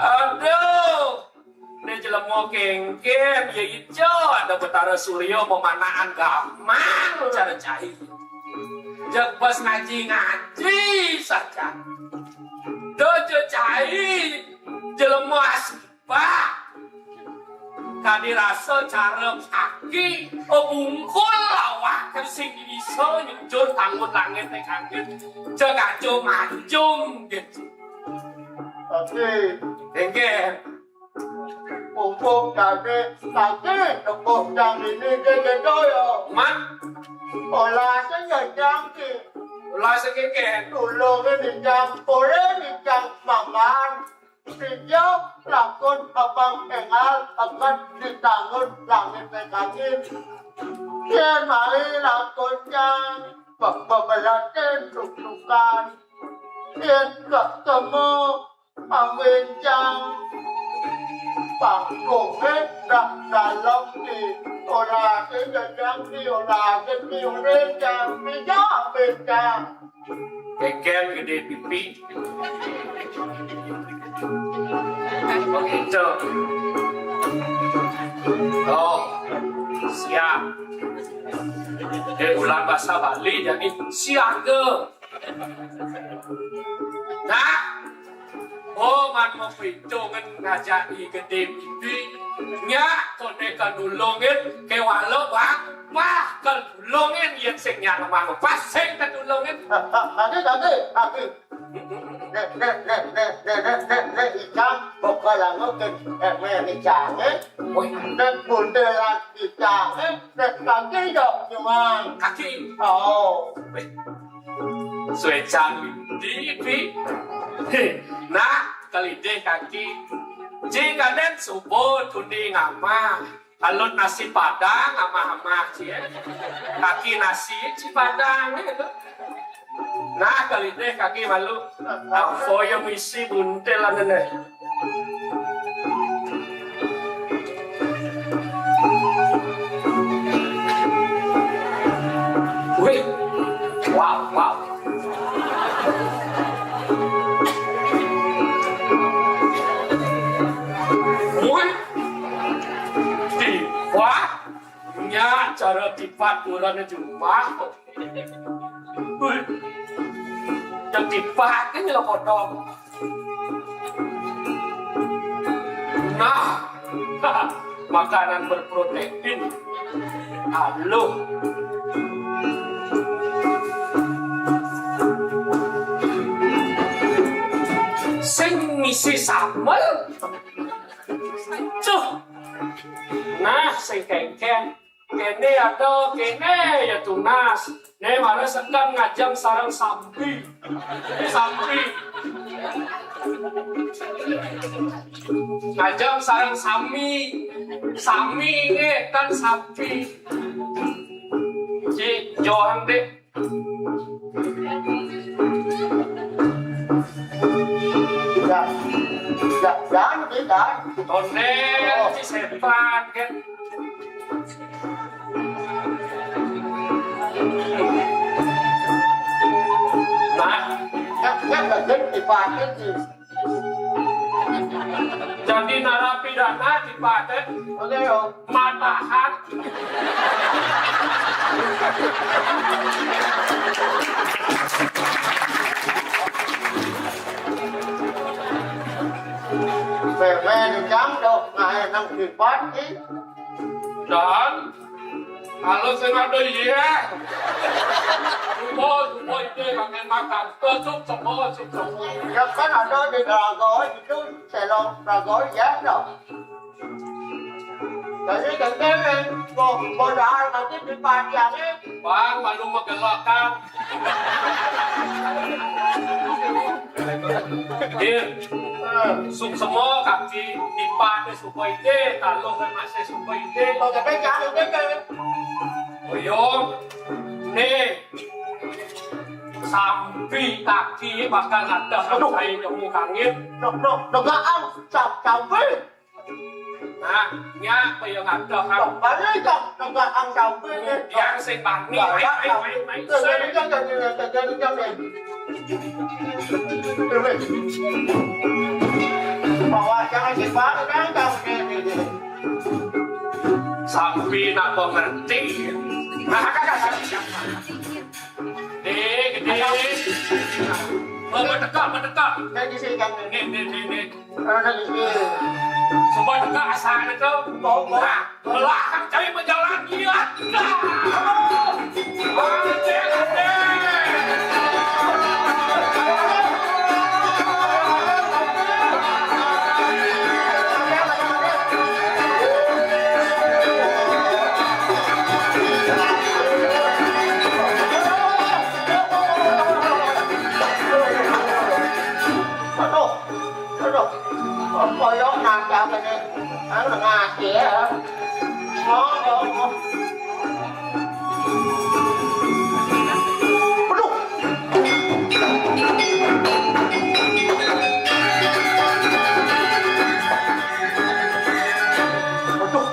Aduh, né jelema kéngkén, ya ijo ada Betara Suryo memanaan gamang cara cai. Jeg bos ngaji-ngaji saja. Dojo cai, jelema asli. Pak, kadi rasa cara kaki, oh, bungkul awak sing bisa nyujur tangun langit téh kaki. Cek ajo manjung gitu. Tapi, inggih. Mumpung kaki, kaki tempuh jam ini dia gitu ya. Man? Olah saja jam ki. Olah saja ki. Tulung ini jam, boleh ini jam makan. Sejak lakon abang engal akan ditangun langit tekangin. Yen mari lakonnya be-, bebelatin tuk-tukan. Yen ketemu amin jang pangkungnya dah dalam di olah jajang di olah di olah jang di jang amin jang. Kéngkén gedé pipi. Begitu. Oh, siap. Dari ulah bahasa Bali jadi siaga. Nah, oh, man mapitungan ngajaki gedé pipi. Nya, koné ka nulungin, kéwala bang, pah, ka nulungin, yén sing nya lemah, pah, sing ka nulungin. Kaki, kaki, kaki. Nek, nek, nek, nek, nek, nek, nek, nek, Icang, bakal anu ke, eh, meh, Icang, eh. Wih, nek bundelan Icang, eh, nek kaki yo nyuang. Kaki. Oh. Wih. Suecang di, di. Nah, kalidih kaki. Jing kaden suba tuni ngamah. Alut nasi padang, amah-amah, ci, eh. Kaki nasi, ci padang, eh, tu. Nah, kalidih kaki malu. Apa yang isi buntil anu, eh? Wih. Wow, wow. Wih. Tipat. Nya cara tipat urang jumah. Wih. Yang tipat kan nyelok potong. Nah, makanan berprotein. Aluh. Sing ngisi sambel. Cuh. Nah, sing kengkeng. Kene ada, kene ya tunas. Ne mara sedang ngajeng sareng sampi. Sampi. Ngajeng sareng sami. Sami nge kan sampi. Ci, joang deh. Ya, ya, jangan, jangan. Tondel, ci setan, kan. Nah, ya, ya, lagi dipakai, sih. Jadi narapidana dipaten. Oke, yo. Matahan. Pemen jam dok ngae nang dipat ki. Dan kalau sing ada iya. Subuh, subuh itu makan makan. Tutup semua, tutup semua. Ya kan ada di Telaga itu, selong Telaga ya no. Jadi kenteng, mau modal nanti di panjangnya. Bang, malu megelakan. Iya. Suk semua kaki dipate supaya ide, kalau kan masih supaya ide. Oh, tapi jangan ide. Oyo, nih, sampai kaki bakal ada. Aduh. Saya nemu kangit. Dok, dok, dok, ah, cap-, capek. Nah, nya apa yang ada, kan? Dok, balik, dok, dok, ah, capek. Yang sing bani, baik, baik, baik, baik. Bawa jangan dibawa, kan, kamu ini. Sampai nak mengerti. Nah, kan, kan, kan. Gede, gede. Oh, mendekat, mendekat. Nih, nih, nih, nih. Coba dekat asal itu. Nah, belakang cari berjalan dia. Aduh, aduh, koyok nangkap ini. Anu, ngasih ya. Oh, oh, oh. Aduh. Aduh.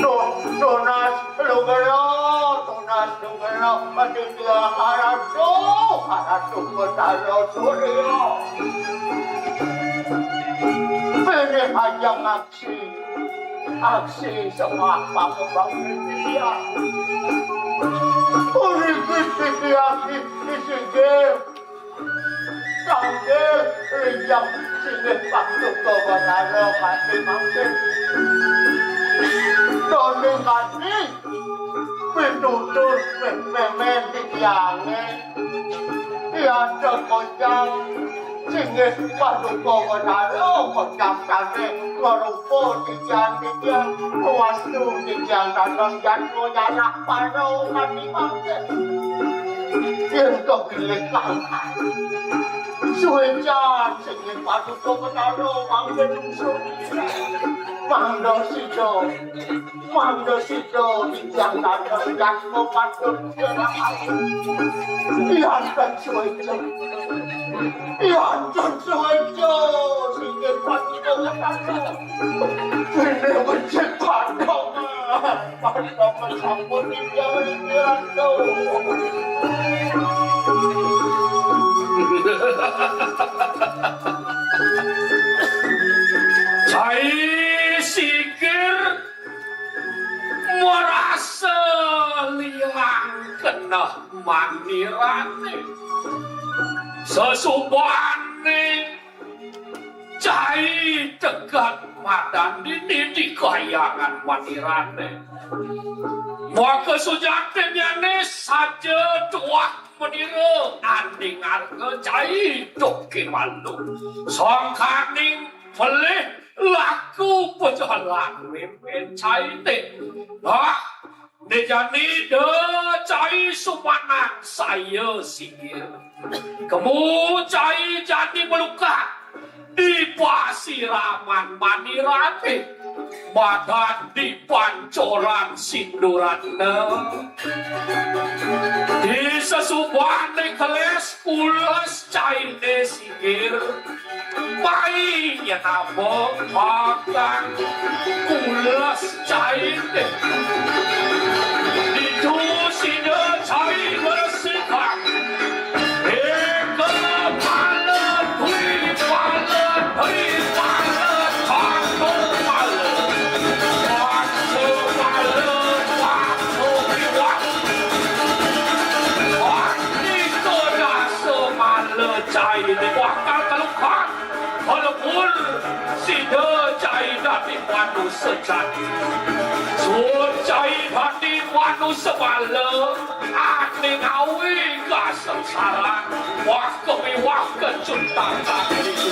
Duh, tunas, lu gelo, tunas, lu gelo, panitia harasuh, harasuh Betara Surya. Pilih aja ngaksi, aksi semua pangembang Indonesia. Urip iki diaki isi game. Sambil rinjang silih pangduka Batara kanthi mangkin. Dene kanthi Tutur mémén titiangé. Tiada kocang. Singgih paduka wenara kocang sané marupa titiang-titiang. Wastu titiang dados yatma nyarak para mati mangkin. Yén kepilih langkah. Suécan singgih paduka wenara mangkin lungsur. Mangda sida. Mangda sida titiang dados yatma patut dirahayani. Yantén suéca. Yantén suéca. Singgih paduka wenara. Déné becik padhang. Padhang sampun titiang niki ratu. Cai Sigir marasa liang keneh manirané. Sasubané cai teged madan dini di kahyangan manirané. Maka sujatinnyané saja tuah manira anding arga cai duké malu. Sangkaning pelih laku pejalan mimpin cainé. Ah, Déjani da cai sumanangsaya Sigir. Kemu cai jani malukat di pasiraman manirané. Madan di pancoran Sinduratna. Di sasubané kelés pules cainé Sigir. Pai nyén abang makan pules cainé. Ditu sida cai ngresik. Eka pala, dwi pala, tri pala, satu pala. Dasa pala, satu iwak. Nika dasa pala cainé bakal kalukat. Walaupun sida cai dadi manusa jati. Suud cai dadi manusa bala, ati ngawi kasengsaran, wah kawiwah kacuntangan iku.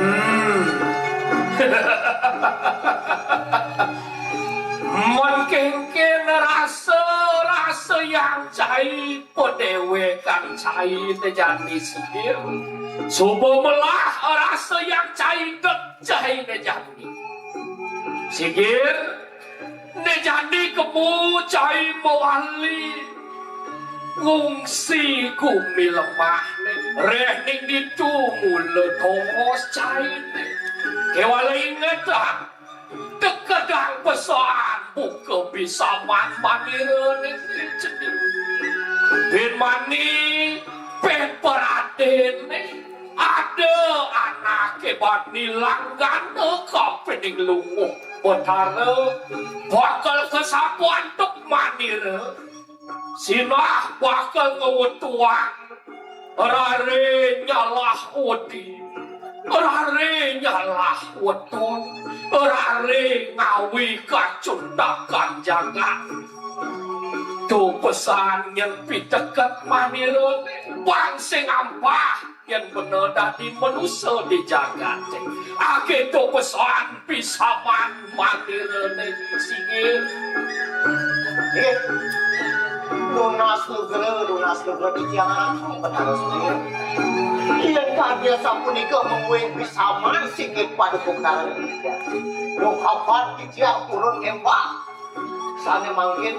Hmm. Mun kénkén rasa, rasa yang cai padéwékan cainé jani Sigir. Suba melah rasa yang cai dek cainé jani. Sigir, né jani kemu cai mawali ngungsi gumi lemah né. Réh ning ditu mula tongos cainé. Kéwala ingetang, tekedang pesan buka bisaman manira né cening. Bin mani, bin peradéné, ada anaké bani langgana kapining lunguh Betara bakal kasapa antuk manira. Sinah bakal ngwetuang raré nyalah wedi, raré nyalah weton, raré ngawi kacundakan jagat. Tuh pesan nyén piteket manira, bang sing ampah. Yén bena dadi manusa di jagaté. Akéto pesan pisaman manirané Sigir. Nggih. Nunas nugra, nunas nugra titiang Ratu Betara Sigir. Yén kadya sapunika mungguing pisaman singgih paduka Betara. Duh kabar titiang purun émbah. Sané mangkin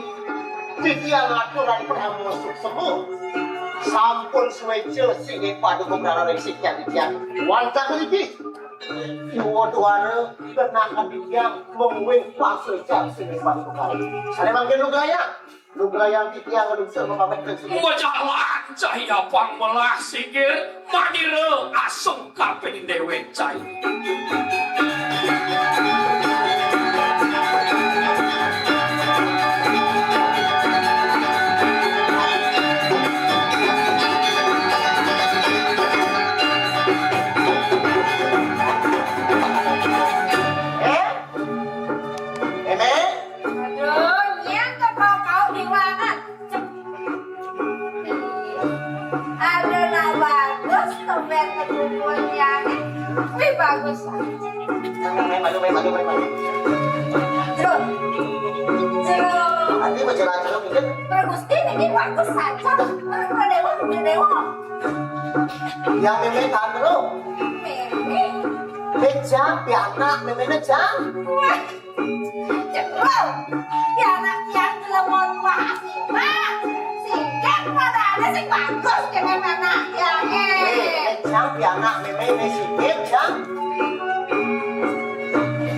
titiang aturang parama suksma. Sampun suéca singgih paduka Betara ring sikian titiang. Wantah niki. Iwa tuara, kena hati tiang, mengwing kuasa jam sini batu kali. Sana mangkin lu gaya. Nugrayang titiang ngadungsur mapamit ka sini. Majalan cai apang melah singgir, manira asung kaping déwék cai. Eh? Mémé? Aduh, nyén kok kau-kau di ruangan. Ada nak bagus, tumben ketemu nyén. Wih, bagus. Mémé, malu, Mémé, malu, Mémé, malu. Terus. Terus. Nanti berjalan terus, mungkin. Bagus, ini, ini bagus saja. Terus, Dewa, Dewa. Yang Mémé tahan dulu. Mémé. Mémé jam, pianak, Mémé jam. Wah. Jebul, pianak tiang jelemon wah asipak. Singkat padahal sing bagus dengan anak tiang, eh. Eh, jang pianak mémé né singkit, jang.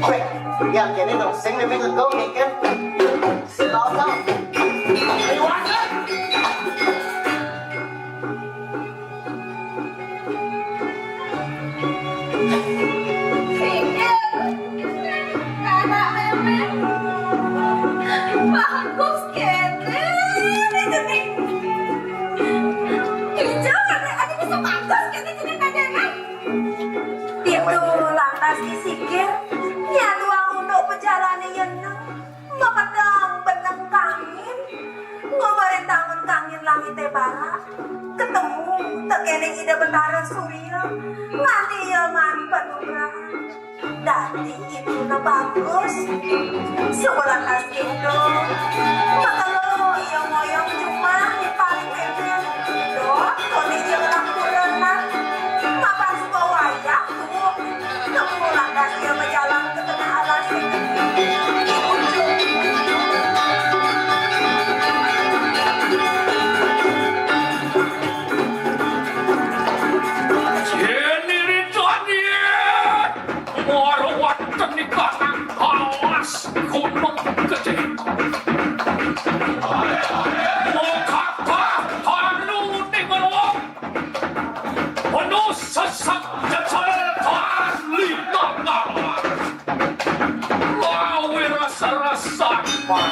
Wéh, yang kéné dong sing mémé ngego mikir. Sing tau, tau. Liwat, eh. Pikir, anak mémé. Bagus kéné, cening. Ijo, ada, ada bisa bagus kéné, cening, tanya, kan? Ditu lantas disikir, nyaluang unduk pejalané yén Makadang beneng kangin, ngobarin tangan kangin langité barak, ketemu tekéning Ida Betara Surya, nganti ia mari panugrahan. Dadi ituné bagus. Sebelah kasih itu, makelo ia ngoyong cuma di paling éngkén. Dot, koné ia ngelah kurenan. Mapan suba wayah tuh. Temu lantas ia majalan ka tengah alas sing gedé. Di ujung. Yén iri tadian, mara wénten ing kahanan alas Gunung Gedé. Mokabah anu ning Penuh sesak jejal dan lina ngawan. Lawi rasa-rasan man.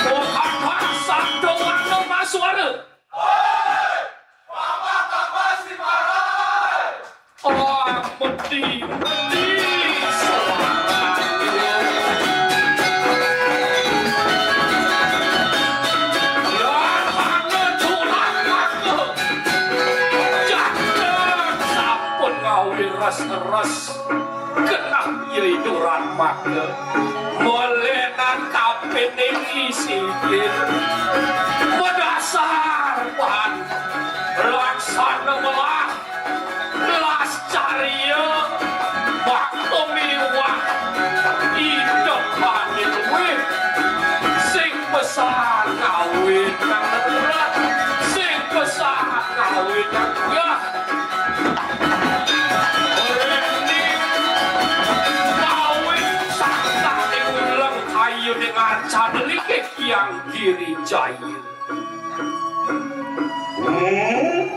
Bukan rasa doang maswara. Hei! Bapak-bapak si parai! Oh, medi, medi, suara. Yan hana tulah maka. Janten sampun ngawé res-res. Genah iya iduran maka. Melenan kapining isigit. Madasar pan. Laksana melah. Las carya, bakta miwah, idep ané luih, sing pesan ngawit nang eret, sing pesan ngawit nang gah. Rene ngawit sangkaning uleng kayu ning arcana linggih Hyang Giri Jaya. Hmm.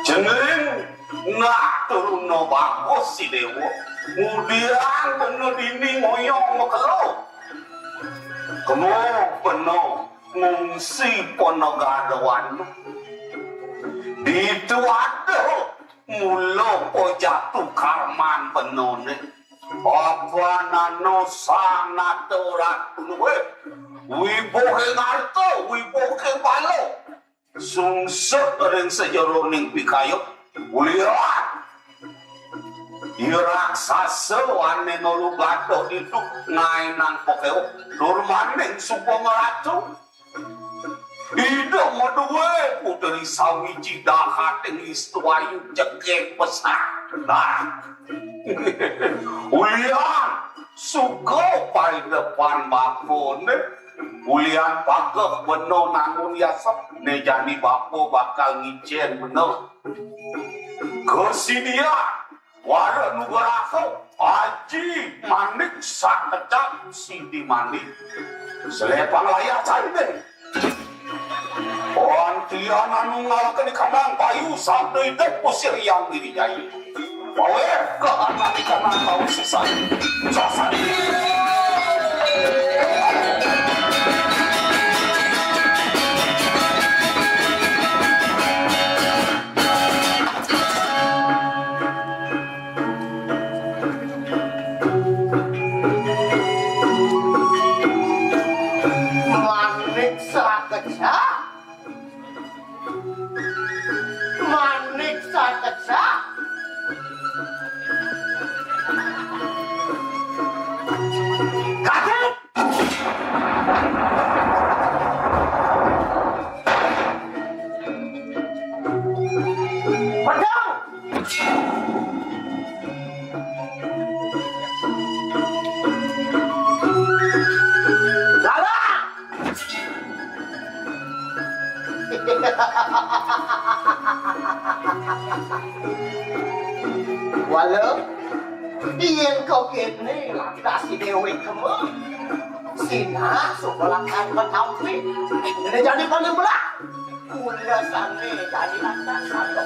Cening nak turuna bagus si Déwa. Ngudiang bena dini ngoyong makelo. Kemo bena ngungsi panegarawan. Ditu ada mula pajatu karman benané. Apanana sang nata ratu luwih, wibuhing arta, wibuhing bala. Sungsut ring sajeroning pikayuk, ulian. Ia raksasa ané nolu gaduh ditu ngaénang pakéwuh, tur maning suba ngratu. Ida madué putri sawiji dahating istu ayu jegég besar. Nah. Ulian suga paidepan bapané Ulian pageh bena nangun yasep, né jani bapa bakal ngicén bena. Ka si dia, wara nu garasa, Aji Manik Sakecak Sidi Manik. Selepang layar sandé. Antian anu ngalaken di kandang bayu, sabda idep usir yang diri jaya. Pawéh ka anak di kandang bayu sisai. Sasai. Manik Sakecak. Manik Sakecak. Kaget. Pedang. Salah. Walau, yén kau kéné, lantas si déwék kema. Sinah, suba lakar betampik. Ini jadi paling belah. Kula sané jani lantas sato.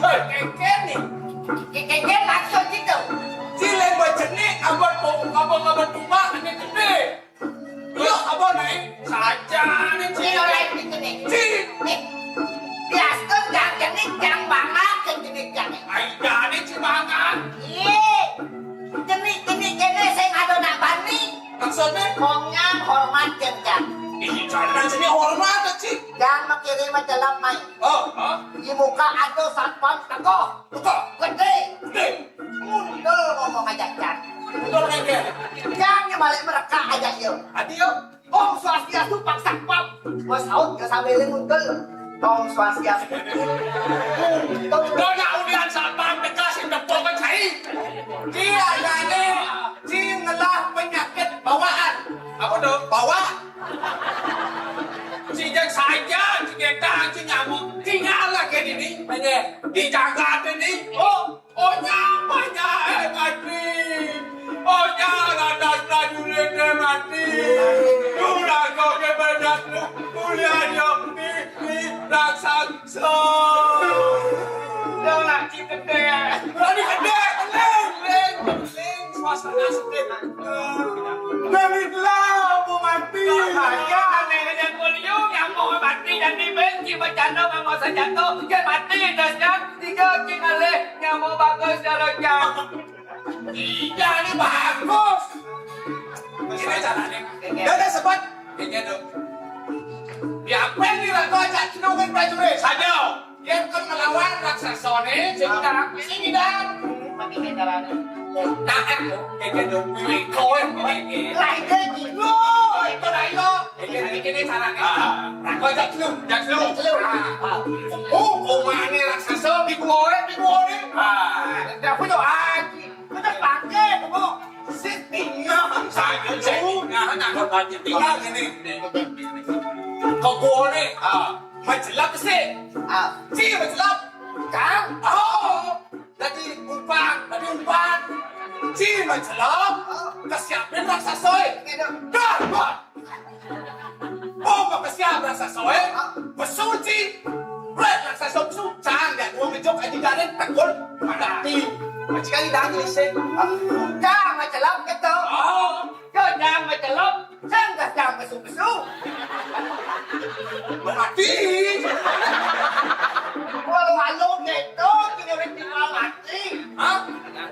Eh, kéngkén nih. Kéngkén maksud gitu. Cileng bacenik, abot pokok, abot, abot tuba, ini gedé. Yuk, abot naik. Saja nih, Ini Cileng. Orang gitu nih. Cileng. Nih. Biaskan jang jenik, jang banget, jang jenik, jang. Ai, jadi cibangan. Iya. Jenik-jenik kéné sing ada nak bani. Maksudnya? Wong nyang hormat jeng jang. Ih, cara sini hormat sih. Jang mikirin majelang mai. Oh, oh. Di muka ada satpam teguh. Teguh. Gedé. Gedé. Mundel ngomong aja jang. Mundel aja. Jang balik mereka aja yuk. Adi yuk. Om Swastiastu, Pak Satpam. Bos saut ke sambil mundel. Om Swastiastu. Mundel. Lo nak ulian satpam teka sing tepuk kan sai. Dia jadi si ngelah penyakit bawaan. Apa tuh? Bawa. Si jeng saja, si getang, si nyamuk. Tinggal lagi ini. Bener. Di jagat ini. Oh. Onya manya eh mati. Onya lantas prajurit eh mati. Tulang kau ke banyak mulia yang di di raksasa. Yang nak cipete. Tadi gede, keling, keling, keling. Suasana sedih. Baliklah, mau mati. Bahaya, aneh, aneh, kuliung, yang mau mati, dan dibenci, bercanda, mau saja tuh, dia mati, dan Tiga king alih nyamuk bagus darah jam. Iya, ini bagus. Kéné carané. Dah, dah, sebat. Kéné tuh. Diapén ni raga ajak telu kan prajurit? Ada. Yén kon ngelawan raksasané, sing ngidang. Sing ngidang. Nah, aku, kéné tuh. Wih, kowe, kéné. Lah, itu gitu. Itu dah, yo. Kéné, kéné carané. Ah. Raga ajak telu. Ajak telu. Ajak telu. Ah. Oh, komané raksasa, di gua, di gua. Ah. Dah, aku tuh, ah. Kok tak pakai, kok? Sing tinggal. Saya, saya tinggal, nak kau tanya. Tinggal gini. Kau boleh. Ah. Majelap sih. Ah. Si majelap. Kan? Oh. Tadi umpan, tadi umpan. Si majelap. Ah. Kesiapin raksasa, eh. Gitu. Dah, dah. Oh, makasiab raksasa, eh? Pesu ci. Bret raksasa pesu. Cang, dia dua ngejok aja jalan, tekun. Mati. Macam kali dah ni, sih. Cang, macam lap kata. Oh. Kau cang, macam lap. Cang, dah cang pesu-pesu. Mati. Walau malu gitu, kini orang tinggal mati. Hah?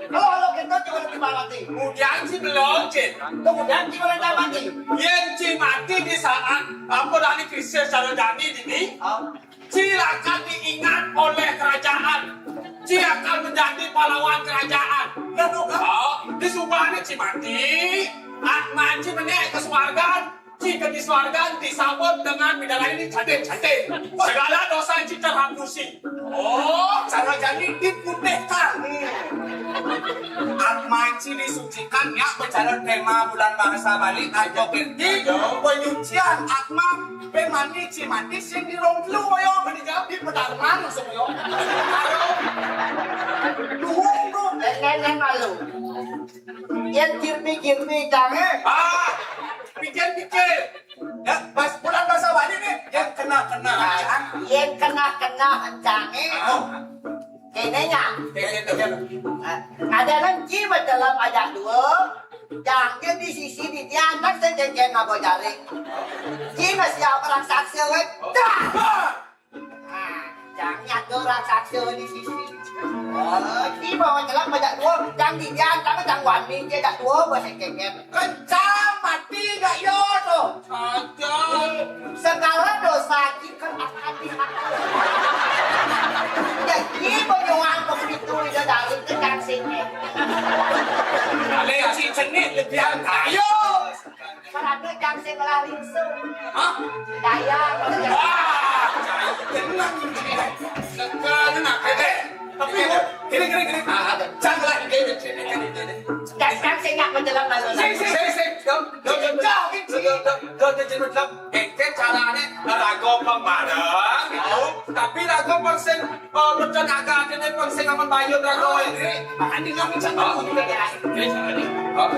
Kalau, kalau kita cuma di mati. Kemudian si belum, Cin. Kemudian gimana tak mati? Yén ci mati di saat apa tadi krisis cara jani dini, Hah? Ci akan diingat oleh kerajaan. Ci akan menjadi pahlawan kerajaan. Lalu, Kak? Oh, di subané ci mati, atma ci menék ke swargan, ci ke di swargan disambut dengan bidadari ini cantik-cantik. Segala dosa ci terhapusi. Oh, cara jani diputihkan. Atma ci disucikan, ya, bicara tema bulan bahasa Bali, ayo ganti penyucian atma, pemani ci mati sing di rong telu, ayo, di petarman, maksud, ayo. Duhung, duhung. Nenek malu. Yén kirpi-kirpi cangé. Ah, pikir-pikir. Ya, pas bulan bahasa Bali nih, yang kena-kena. Nah, yang kena-kena cangé. Oh. Kéné nya. Kéné tuh. Nah, ada kan ci majelap ajak dua. Cangé di sisi di tiang kan sing kéngkén ngaba jari. Ci masiap raksasa, kan? Dah! Ah! Nah, cang nyatu raksasa di sisi. Oh, ci bawa majelap ajak dua. Cang di tiang, cang, cang wani, ci ajak dua, bahasa kéngkén. Kencang mati gak yo tuh. Ada. Segala dosa ci kan akan dihapus. Jadi penyuang begitu ida dari ke cang sini. Alé ci cenit lebihan kayo. Karena cang sing ngelah lingsu. Hah? Daya, kalau cang. Wah, cai tenang. Sekarang nak, eh, tapi gini, gini, gini. Ah, ada. Cang lah, gini, gini, gini, gini. Cang, cang sing nak majelap malu. Sing, sing, sing, sing. Dom, dom, dom, dom, dom, dom, dom, dom, dom, dom. Engké carané raga pang bareng, tapi raga pang sing, eh, mecen agak aja deh, pang sing aman bayun raga ini. Makan di nang mecen aku juga deh. Ini carané. Oh.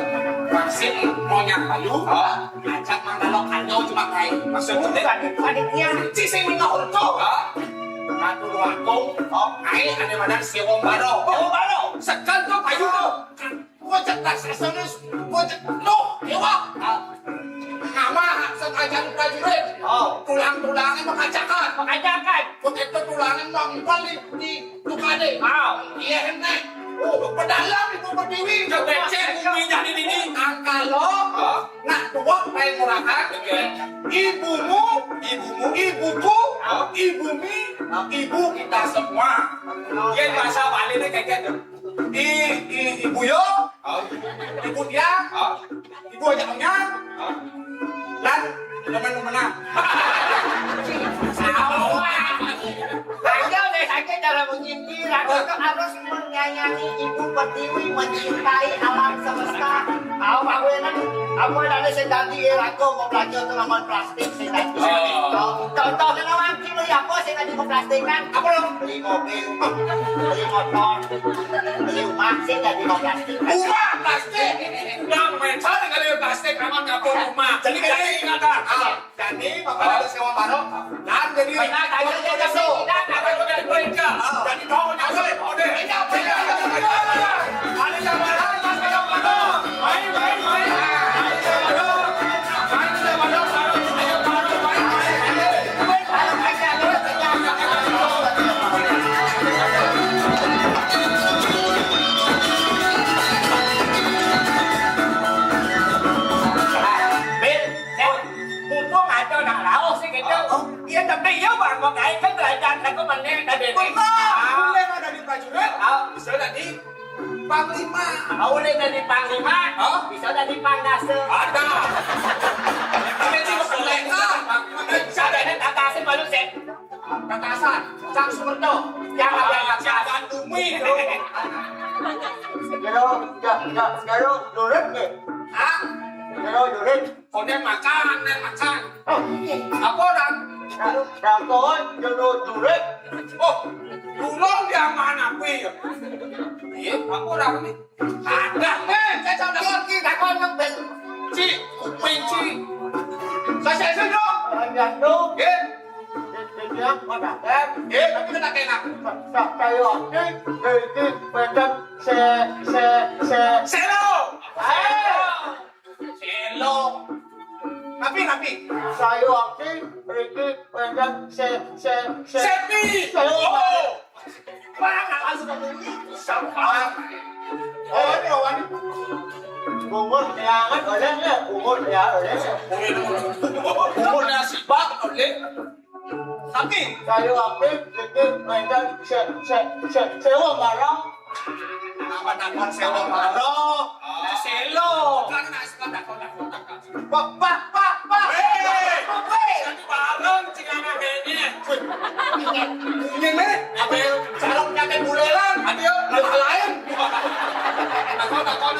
Pang sing mau nyang bayu, oh, ajak manggalo kanyo cuma kain. Maksudnya? Bukan, panitia. Ci sing minga urto. Oh. Ratu Luakung, oh, kain ada mana si Wong Baro. Wong Baro. Sekan tuh bayu tuh. Bocah raksasa, bocah loh, dewa. Nama sakajan prajurit. Oh. Tulang-tulangnya makacakan. Makacakan. Begitu tulangnya mangkal di, di tukade. Oh. Iya, enak. Oh, pedalam itu berdiri. Kebecek bumi jadi dini. Angkalo. Oh. Nak dua, kayak murahan. Oke. Ibumu, ibumu, ibuku, oh, ibumi, oh, ibu kita semua. Oh. Yén bahasa Bali ini kayak gitu. I, i, ibu yo, oh, ibu dia, oh, ibu aja punya, oh, dan teman-teman. Ayo deh, saya cara menyindir, aku tuh harus menyayangi ibu pertiwi, mencintai alam semesta. Tahu apa enak? Apa ada sing dadi ya, aku mau belajar tuh lawan plastik sing dadi. Oh. Tahu, tahu, tahu, kena mati beli apa sing dadi mau plastik kan? Apa lo? Beli mobil, beli motor, beli rumah sing dadi mau plastik. Rumah plastik. Nang mencari kali plastik aman ngapa rumah. Jadi, jadi ingatan. Ah. Jadi, Bapak ada sewa baru. Dan jadi, benar, tadi dia jadi, dan apa yang udah diperintah. Ah. Jadi, kau nyasar, kau deh. Ini apa yang ada? Ada yang mana? Ada yang mana? Main, main, main. Ada yang mana? Main, ada yang mana? Baru, ayo, baru, main, main, main. Panglima. Mau udah jadi panglima, hah? Bisa jadi pangdasa. Ada. Ini sih bukan lengkap. Siapa yang kata sih malu sih? Kakasan, Sang Sumerto. Yang ada yang kakasan. Bumi, bro. Jero, ja-, ja-, jero durip nih. Hah? Jero durip. Kau dia makan, dia makan. Oh, iya. Apa orang? Nah, nah, kau jero durip. Oh, dulu dia mana, Pi? Iya, apa orang nih? Ada, eh, saya tahu dah lagi, dah kau nang ben. Ci, kuping, Ci. Saya, saya, saya, dong. Saya, dong. Iya. Dia, dia, dia, apa dah, kan? Iya, tapi kena kena. Sa-, sa-, saya waktu, eh, itu, macam, se-, se-, se-, Selo. Eh. Selo. Rapi, rapi. Saya waktu, Ricky, macam, se-, se-, se-, Sepi. Selo. Oh. Mana langsung ngomong, sampah. Oh, ini lawan. Bungut, ya, kan, oleh, ya, bungut, ya, oleh. Bungut, bungut, nasi bak, oleh. Tapi, saya waktu itu, mereka se-, se-, se-, sewa barang. Apa namanya sewa barang? Ah, selo. Kan, nasi bak, tak, tak, tak, tak. Pak, pak, pak, pak. Hei, hei. Pak, hei. Satu bareng, cing anak ini. Ini, ini, apa ya? Sarung pakai bulelan. Ada ya, ada lain. Takon, takon.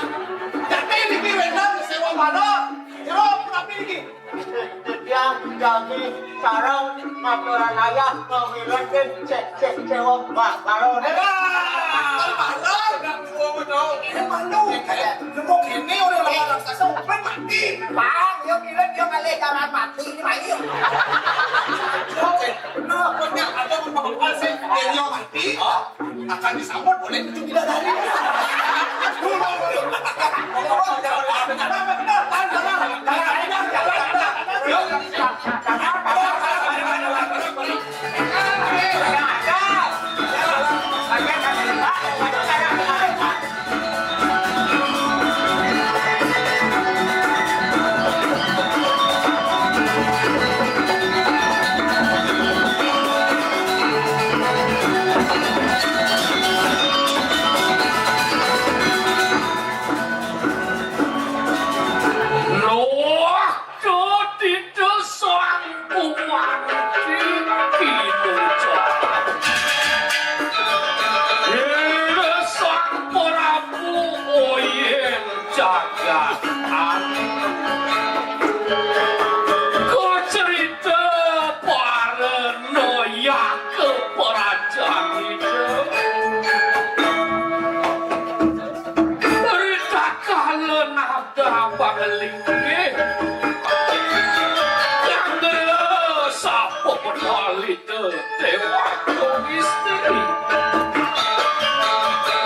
Jadi, ini rendang sewa mana? Jero, tapi ini. Dia jadi sarang ngaturan ayah ngawirakin cek, cek, cewek, Pak, kalau. Hei, Pak, Pak, Pak. Ini malu. Nemu gini udah lama raksasa, sampai mati. Bang, yo kira dia kali jalan mati ini, Bang, yo. Oke, benar, punya ada membawa sih, dia mati. Hah? Akan disambut oleh tujuh bidadari. Benar, benar, benar, benar, benar. Yuk. Noah Dodito sang kumarti kinuca. Ira sang Prabu Oyeng Jagatan. Kacerita para noyak keperajaan itu. Rita kala nada pangelinggih. Kangge sapa penalita dewata istri.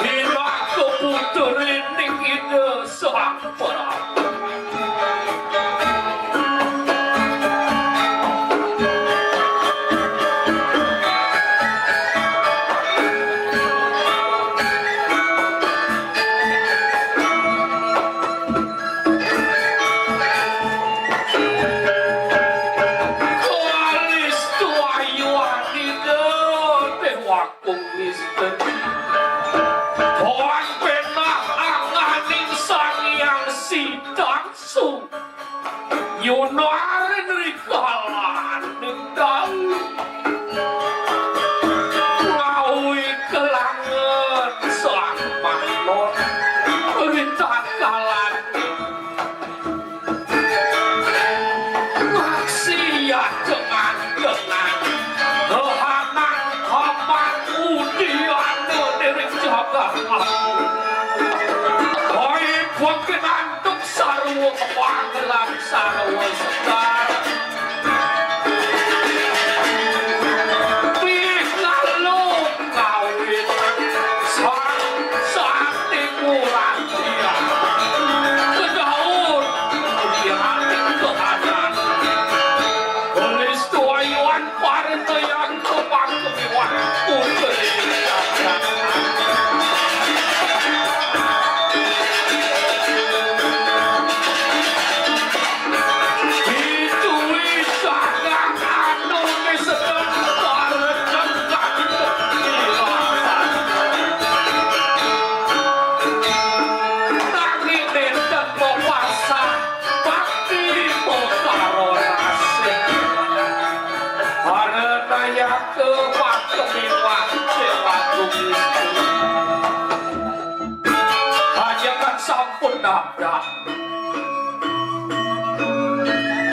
Pinaka putrining Ida Sang Prabu. Kalistu ayu anida dewa kumis. Tuan penah anganing Sang Hyang Sidang Su nyunarin rikalaning dalu. Ngawi kelangen sang manon ritakalan. Maksiat dengan dengan rohanan aman udiana dering jagat. Oi, pengkenantuk sarwa kepanggelan sarwa sekar. Pingalo kawin sang sati kurang dia. Kedaun dia kehanan. Gelis tuayuan parentayan kepang kepiwan putri. Itu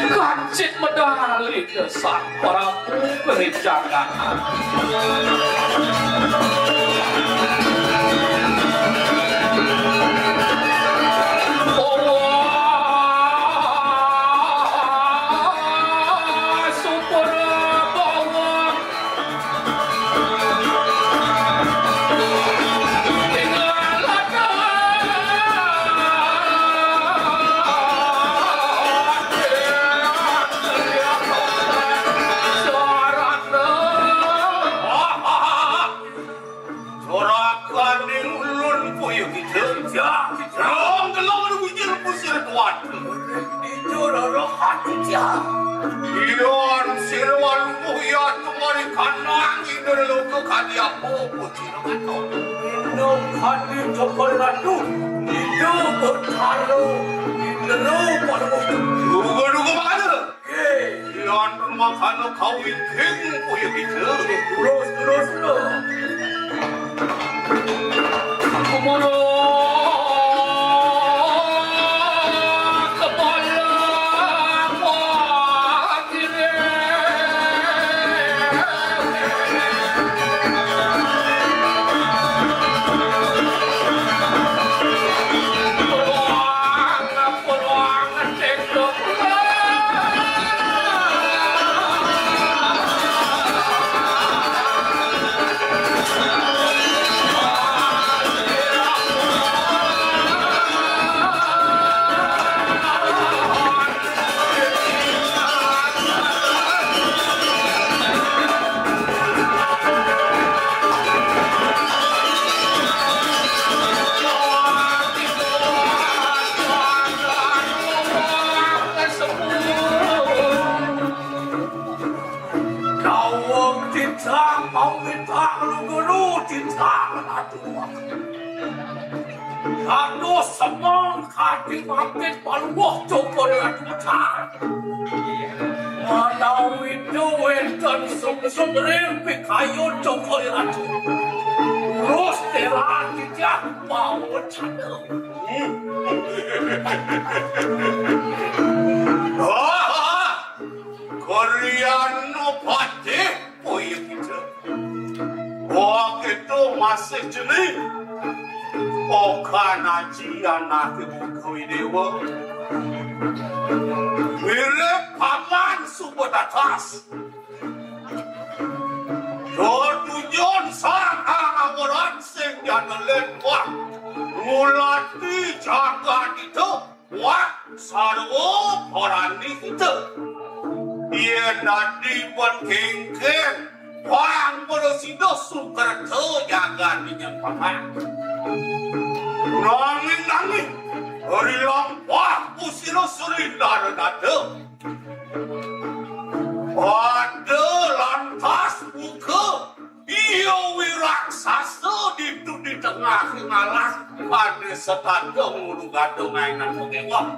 Kacit medal ida Sang Prabu Kericakan. Juraganing ulun puyu kita. Ya, kita. Gelong, gelong, ada bujur pusir kuat. Itu rara hati, ya. Ion silwan muya tumari kanang ida luka kadi apa pusir kato. Minum hati cokol ratu. Ida bertaruh. Ida lupa. Duga-duga makana. Yan makana kawin king kuya kita. Terus, terus, terus. Kumuro kepala kuat. Daweg titah, pamitan guru titah, aduh. Aduh, semeng kati mampir paluwuh cokol aduh. Manawi wénten sungsung ring pikayun cokol aduh. Terus terang titah mau bercanda. Wah, Koryano Patih, oh iya kita. Wah, kita masih jenih. Okan aji anake buka widewa. Mirip paman suba tatas. Tujuan sang awaran sing jana lembah. Ngulati jagat itu. Wah, sarwa parani kita. Yén dadi ban kéngkén, wang prasida sukerta jagat minyak paman. Nanging, nanging, hari lampah kusira suri dara dada. Pada lantas buka. Iya, wiraksasa ditu di tengah ngalas, pada setata ngulu gadung ainan pegewah.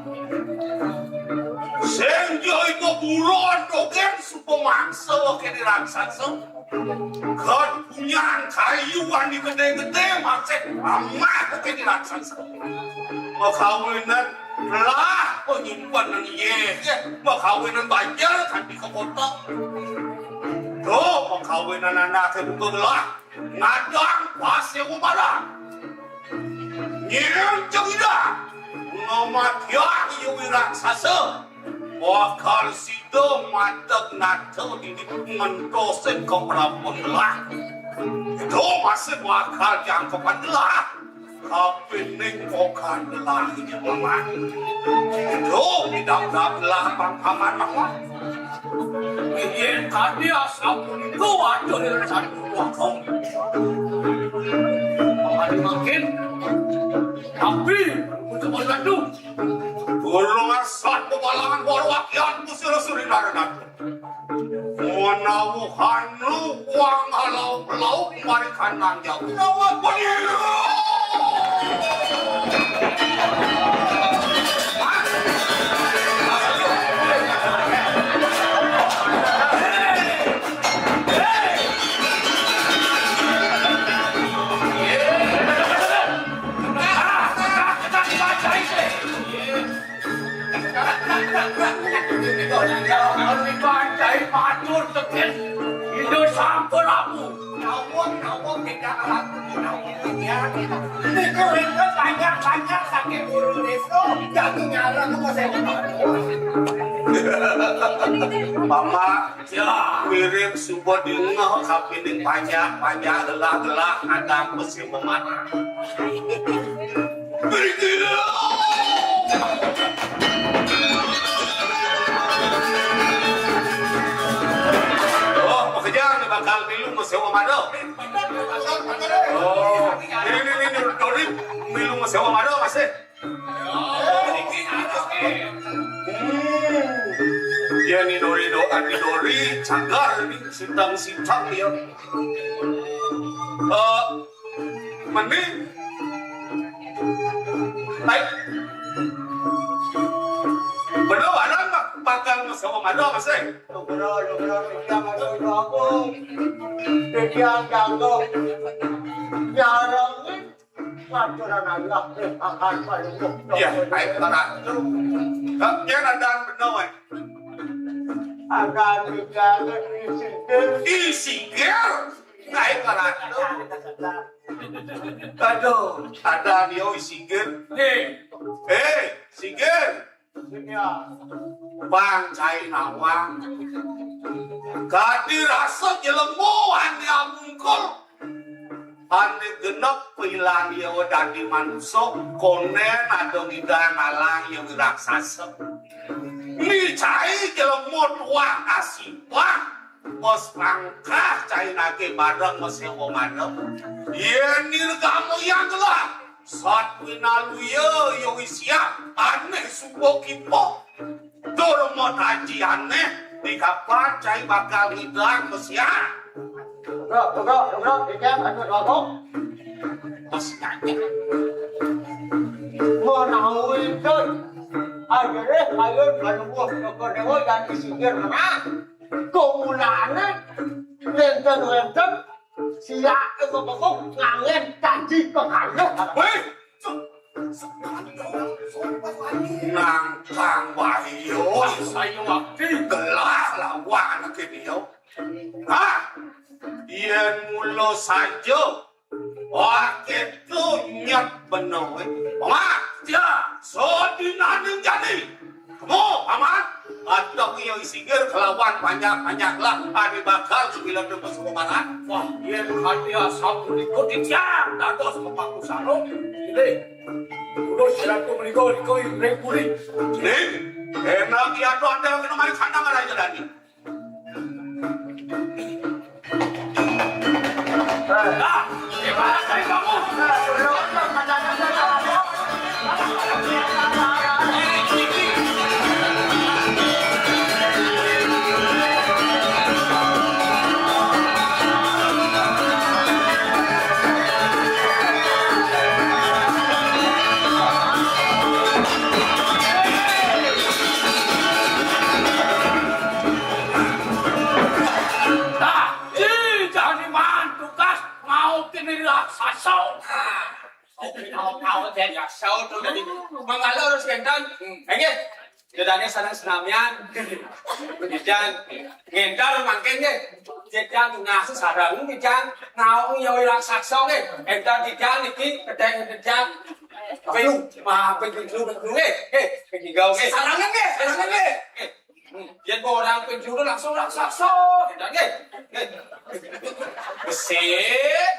Sing jai keburon dogén suba mangsa waké di raksasa. Kan punyan kayu wani gedé-gedé masih amah waké di raksasa. Makawinan lah penyimpan nang yé, makawinan banjar kanti ke kota. Tuh, makawinan anaké buka gelah. Ngadang pasir umaran. Nyén cemida. Ngamatian iya wiraksasa. Bakal sida madeg nata dini ngentosin ka prabon gelah. Itu masih bakal jangkepan gelah. Kapining okan gelah ini, Paman. Itu bidang gelah, Bang Paman, Paman. Yén kadi asapunika atur ring satu waktu. Paman makin, tapi untuk madu. Durung asat bebalangan warwakian kusira suri naranan. Menawa hanu wang alau-lau mari kanang jago. Menawa peniru. Nawong, nawong, tidak laku, nawong, ya. Niku wénten banyak-banyak saking guru desa, dadi nyarang apa sing Mama, ya, mirip suba dingeh kapining panjak, panjak gelah-gelah, kadang mesti memanah. Oh, makejang nih bakal milu masewa mado. Oh, ini, ini, ini, Dori, milu masewa mado, masih. Hmm. Ya, ini Dori, do, ini Dori, cagar, ini sintang-sintang, ya. Eh, mending. Baik. Bener, ada nggak bakal masewa mado, masih? Nugroh, nugroh, titiang atuh nugroh agung. Titiang jangkung. Nyarengin ngaturan ayah, eh, akan paling. Ya, ayo, Ratu. Kak, nya ada bener, wé. Ada juga, eh, isigir. Isigir? Ayo, Ratu. Aduh, ada dia isigir. Hei. Hei, sigir. Pang cai nawang. Kadi rasa jelema ané amungkul. Ané genep pilan ia dadi manusa, kondén ada ngidang alang ia raksasa. Ni cai jelema tuah asibah, bos pangkah cai nagih bareng masewa madem. Yén nirgama yang gelah, satwina luya ia wisiat, ané suba kipa. Tur mataji ané, di kapan cai bakal ngidang mesiat. Gerak, gerak, gerak, gerak, gerak, gerak. Bos nanya. Menawi itu, akhirnya kalian menunggu Joko Dewa dan isigir menang. Kumulane, wénten-wénten, siak kebekuk ngangen janji kekalih. Wéh, nangkang wayo, saya wakti gelah lawan kene yo. Hah? Yén mula saja, wah, kéto nyet bener, wéh. Wah, ya, sadinaning jani. Kemo, Paman, atok iya isigir kelawan panjak-panjak lah, adi bakal sembilan ribu suku Paman. Wah, yén kadi asapunika titiang dados pemangku sarung. Inggih. Terus Ratu menika, menika ring puri. Ning, enak ya tuh anda kena mari kandang raja tadi. Nah, ci jani man tugas mau kini raksasa. Oke, tahu-tahu deh. Ya, saut tuh tadi. Mangga lurus, Genten. Hmm. Nggih. Jedane sareng senamian. Jejan ngentar mangke nggih. Jejan ngasih sareng, jejan naung ya raksasa nggih. Entar jejan niki kedeng jejan. Ping, mah, ping, ping, ping, ping, nggih. Eh, ping, nggih. Sarangan nggih, sarangan nggih. Eh, hmm, yen orang ping, langsung raksasa. Jejan nggih. Nggih. Besik.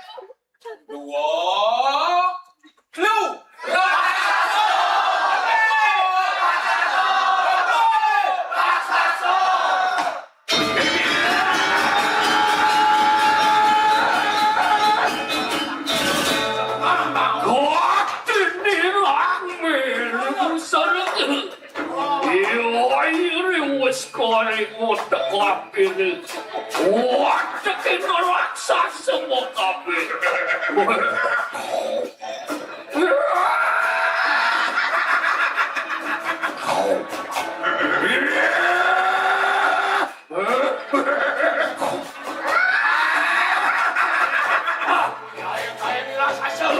Dua, telu. Iya, iri wis koreng ngotek kabeh. Waduh, kena raksasa mau kabeh.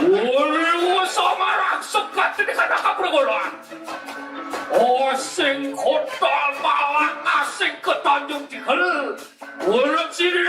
Ora sama raksasa di kana kapergolan. Oh, sing kotal malang asing ke Tanjung Tigel. Urut sini.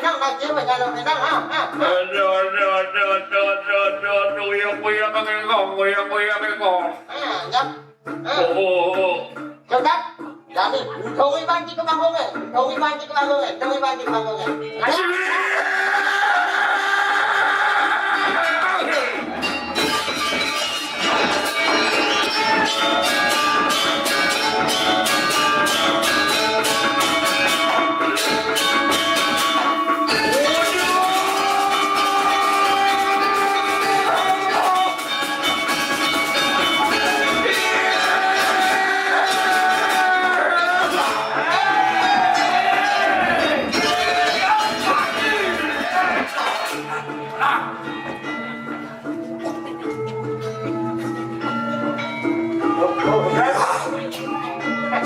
Nang, nang, dia banyak lo, nang, ha, ha, ha. Aduh, aduh, aduh, aduh, aduh, aduh, aduh, kuya, kuya, kaki kong, kuya, kuya, kaki kong. Ha, nyap. Ha. Oh, oh, oh. Sudah. Jadi, tunggu banci ke panggung, eh. Tunggu banci ke panggung, eh. Tunggu banci ke panggung, eh.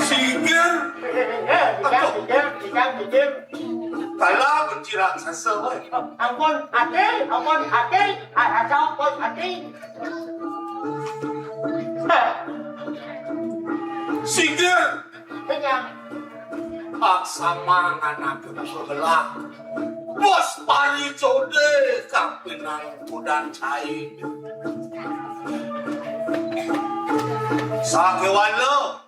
Sikil. Aduh. Kalah benci raksasa, woi. Ampun, ati, ampun, ati, raksasa, ampun, ati. Sikil. Kenyang. Paksama anak gelah. Bos pari code kapinang kudan cai. Sakéwala.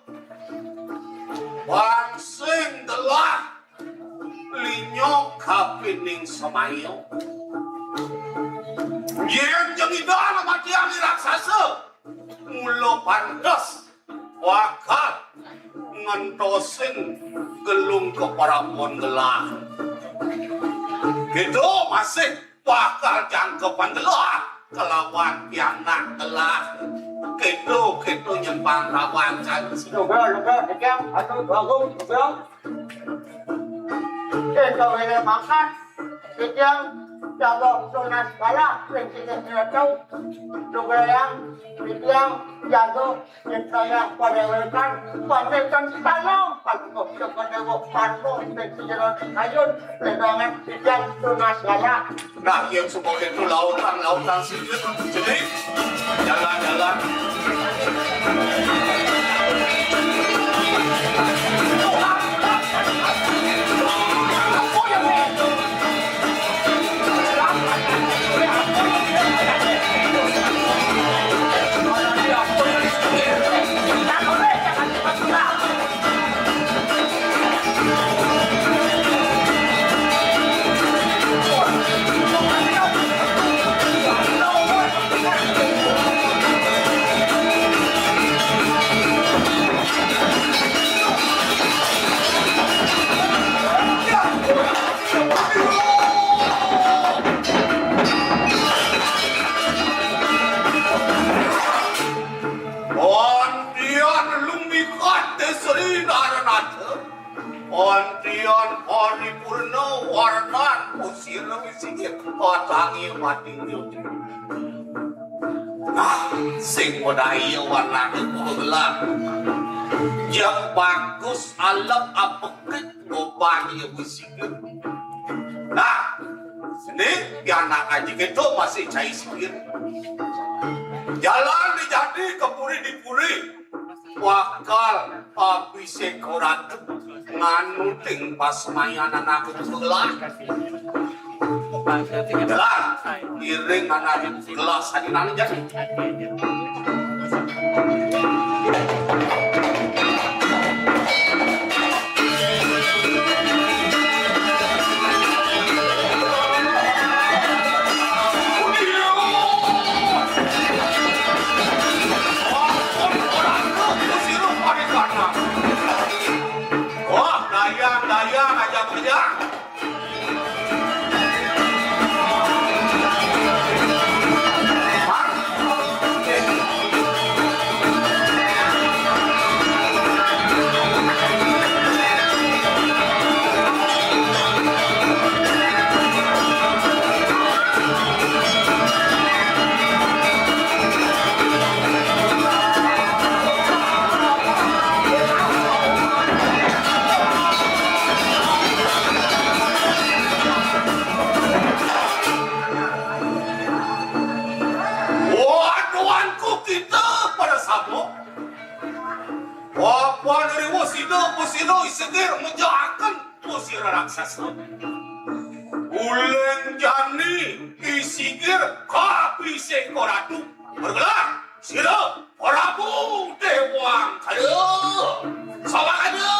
Wangsing gelah. Linyok kapining semaya. Yén jeng Ida matiang raksasa. Mula pantes. Bakal ngentosin gelung kaparabon gelah. Kéto masih bakal jangkepan gelah kalawan pianak gelah. Kéto, kéto nyempang rawan. Juga, juga, juga, aduh, bagus, juga. Kéto wéné mangkat, titiang jaga tunas galah, sing sing nyetu. Juga yang titiang jaga Yen saya padéwékan, pamit kan tanah, patuh kepada wong patuh, sing sing kayun, tegangan titiang tunas galah. Nah, yang semua itu lautan, lautan sini. Jadi, jalan-jalan. Antian lumikat Sri Naranata. Antian paripurna warnan kusir wisik patangi mati. Nah, sing modai warnane kudu gelang. Jeng bagus alep apekit beban ya wisik. Nah, sini pianak aji keto masih cai sikit. Jalan dijadi ke puri di puri. Wakal abisek ratu nganuting pasmayan anak gelah. Gelah, iring anak gelah sadinane jadi. Wah, dayang, dayang, aja kerja. Wah, tuanku kita pada sabuk. Wah, Puan Riwo Sida, Pusino Isegir, menjahakan pusir raksasa. Uling jani isigir kabisik Ratu. Bergelar sira Prabu Dewang. Ayo, sabar aja.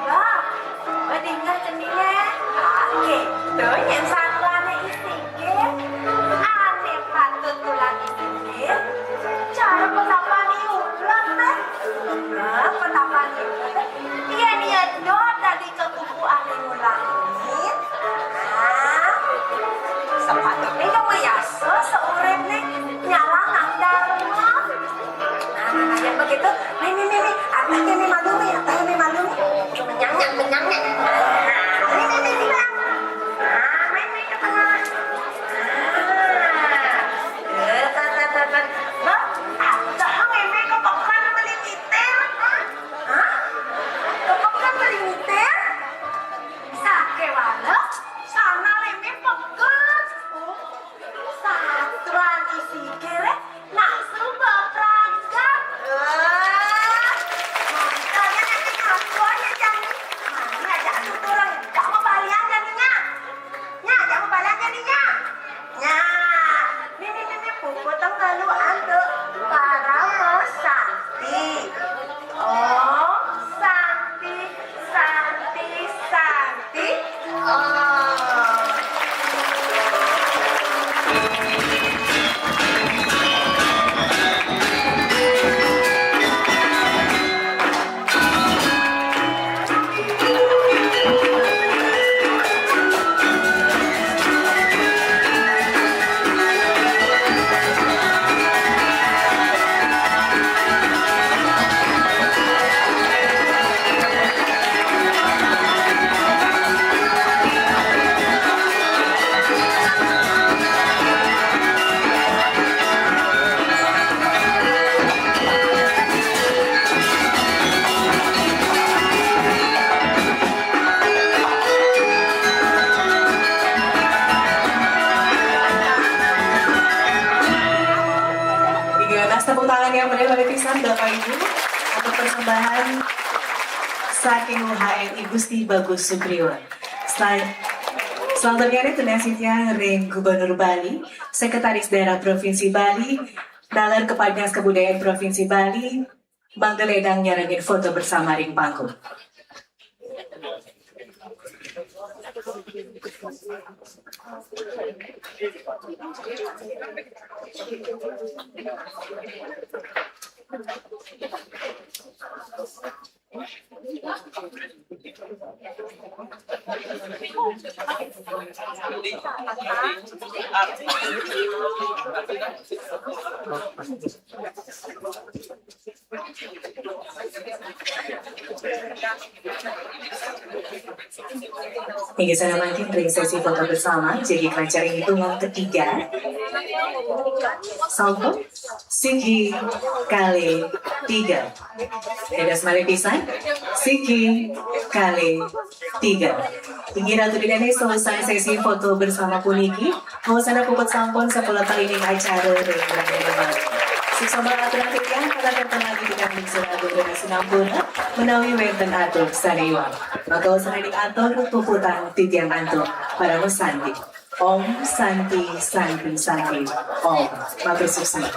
Wah, bedinget ceningé. Oke, tuh nyén satuané isigir. Ané patut tulang isigir. Cara petapan iulang téh. Nah, petapan iulang téh. Iya, niat doa tadi ke kuku ané ngulangin. Nah, sepatutnya kamu yasa seurip nih nyalanang dharma. Nah, nah, nah, yang begitu, nih, nih, nih, nih, apa yang nih malu nih, apa yang nih malu nih? Menyangnya, menyangnya. Nah, nih, nih, nih, nih, Bang. Nah, nih, nih, ke tengah. Nah. Eh, tet, tet, tet, tet. Bang, ada yang nih ke pekan beli titir? Hah? Hah? Ke pekan beli titir? Saké waléh, sana lemé pegat. Satuan isigiré, nak suba pragat. Eh, makanya nanti ngakuannya jangan. Mana ada aturan, kamu balian jadinya. Nya, kamu balian jadinya. Nya, nih, nih, nih, nih, puput tong lalu antuk. Parama Santi. Om Santi, Santi, Santi. Om. Tiga atas tepuk tangan yang meriah bagi pisan Bapak Ibu untuk persembahan saking U H R I Gusti Bagus Sugriwa. Sel-, selanjutnya ini tunasitnya ring Gubernur Bali, Sekretaris Daerah Provinsi Bali, Dalar Kepala Dinas Kebudayaan Provinsi Bali, Bang Geledang nyarengin foto bersama ring panggung. Minggu sana makin ring sesi foto bersama, jadi kelajar hitungan ketiga. Sampun, siki, kali, tiga. Dados malih pisan, siki, kali, tiga. Inggih Ratu Ida dané selesai sesi foto bersama puniki, mawasana puput sampun sapunika ing acara ring Bali. Suksma atur titiang, kalayan lagi dengan mingsu agung dan sinampura, menawi wénten atur sané iwang. Maka wasana ing atur puputang titiang antuk, Parama Santi. Om Santi, Santi, Santi. Om. Matur suksma.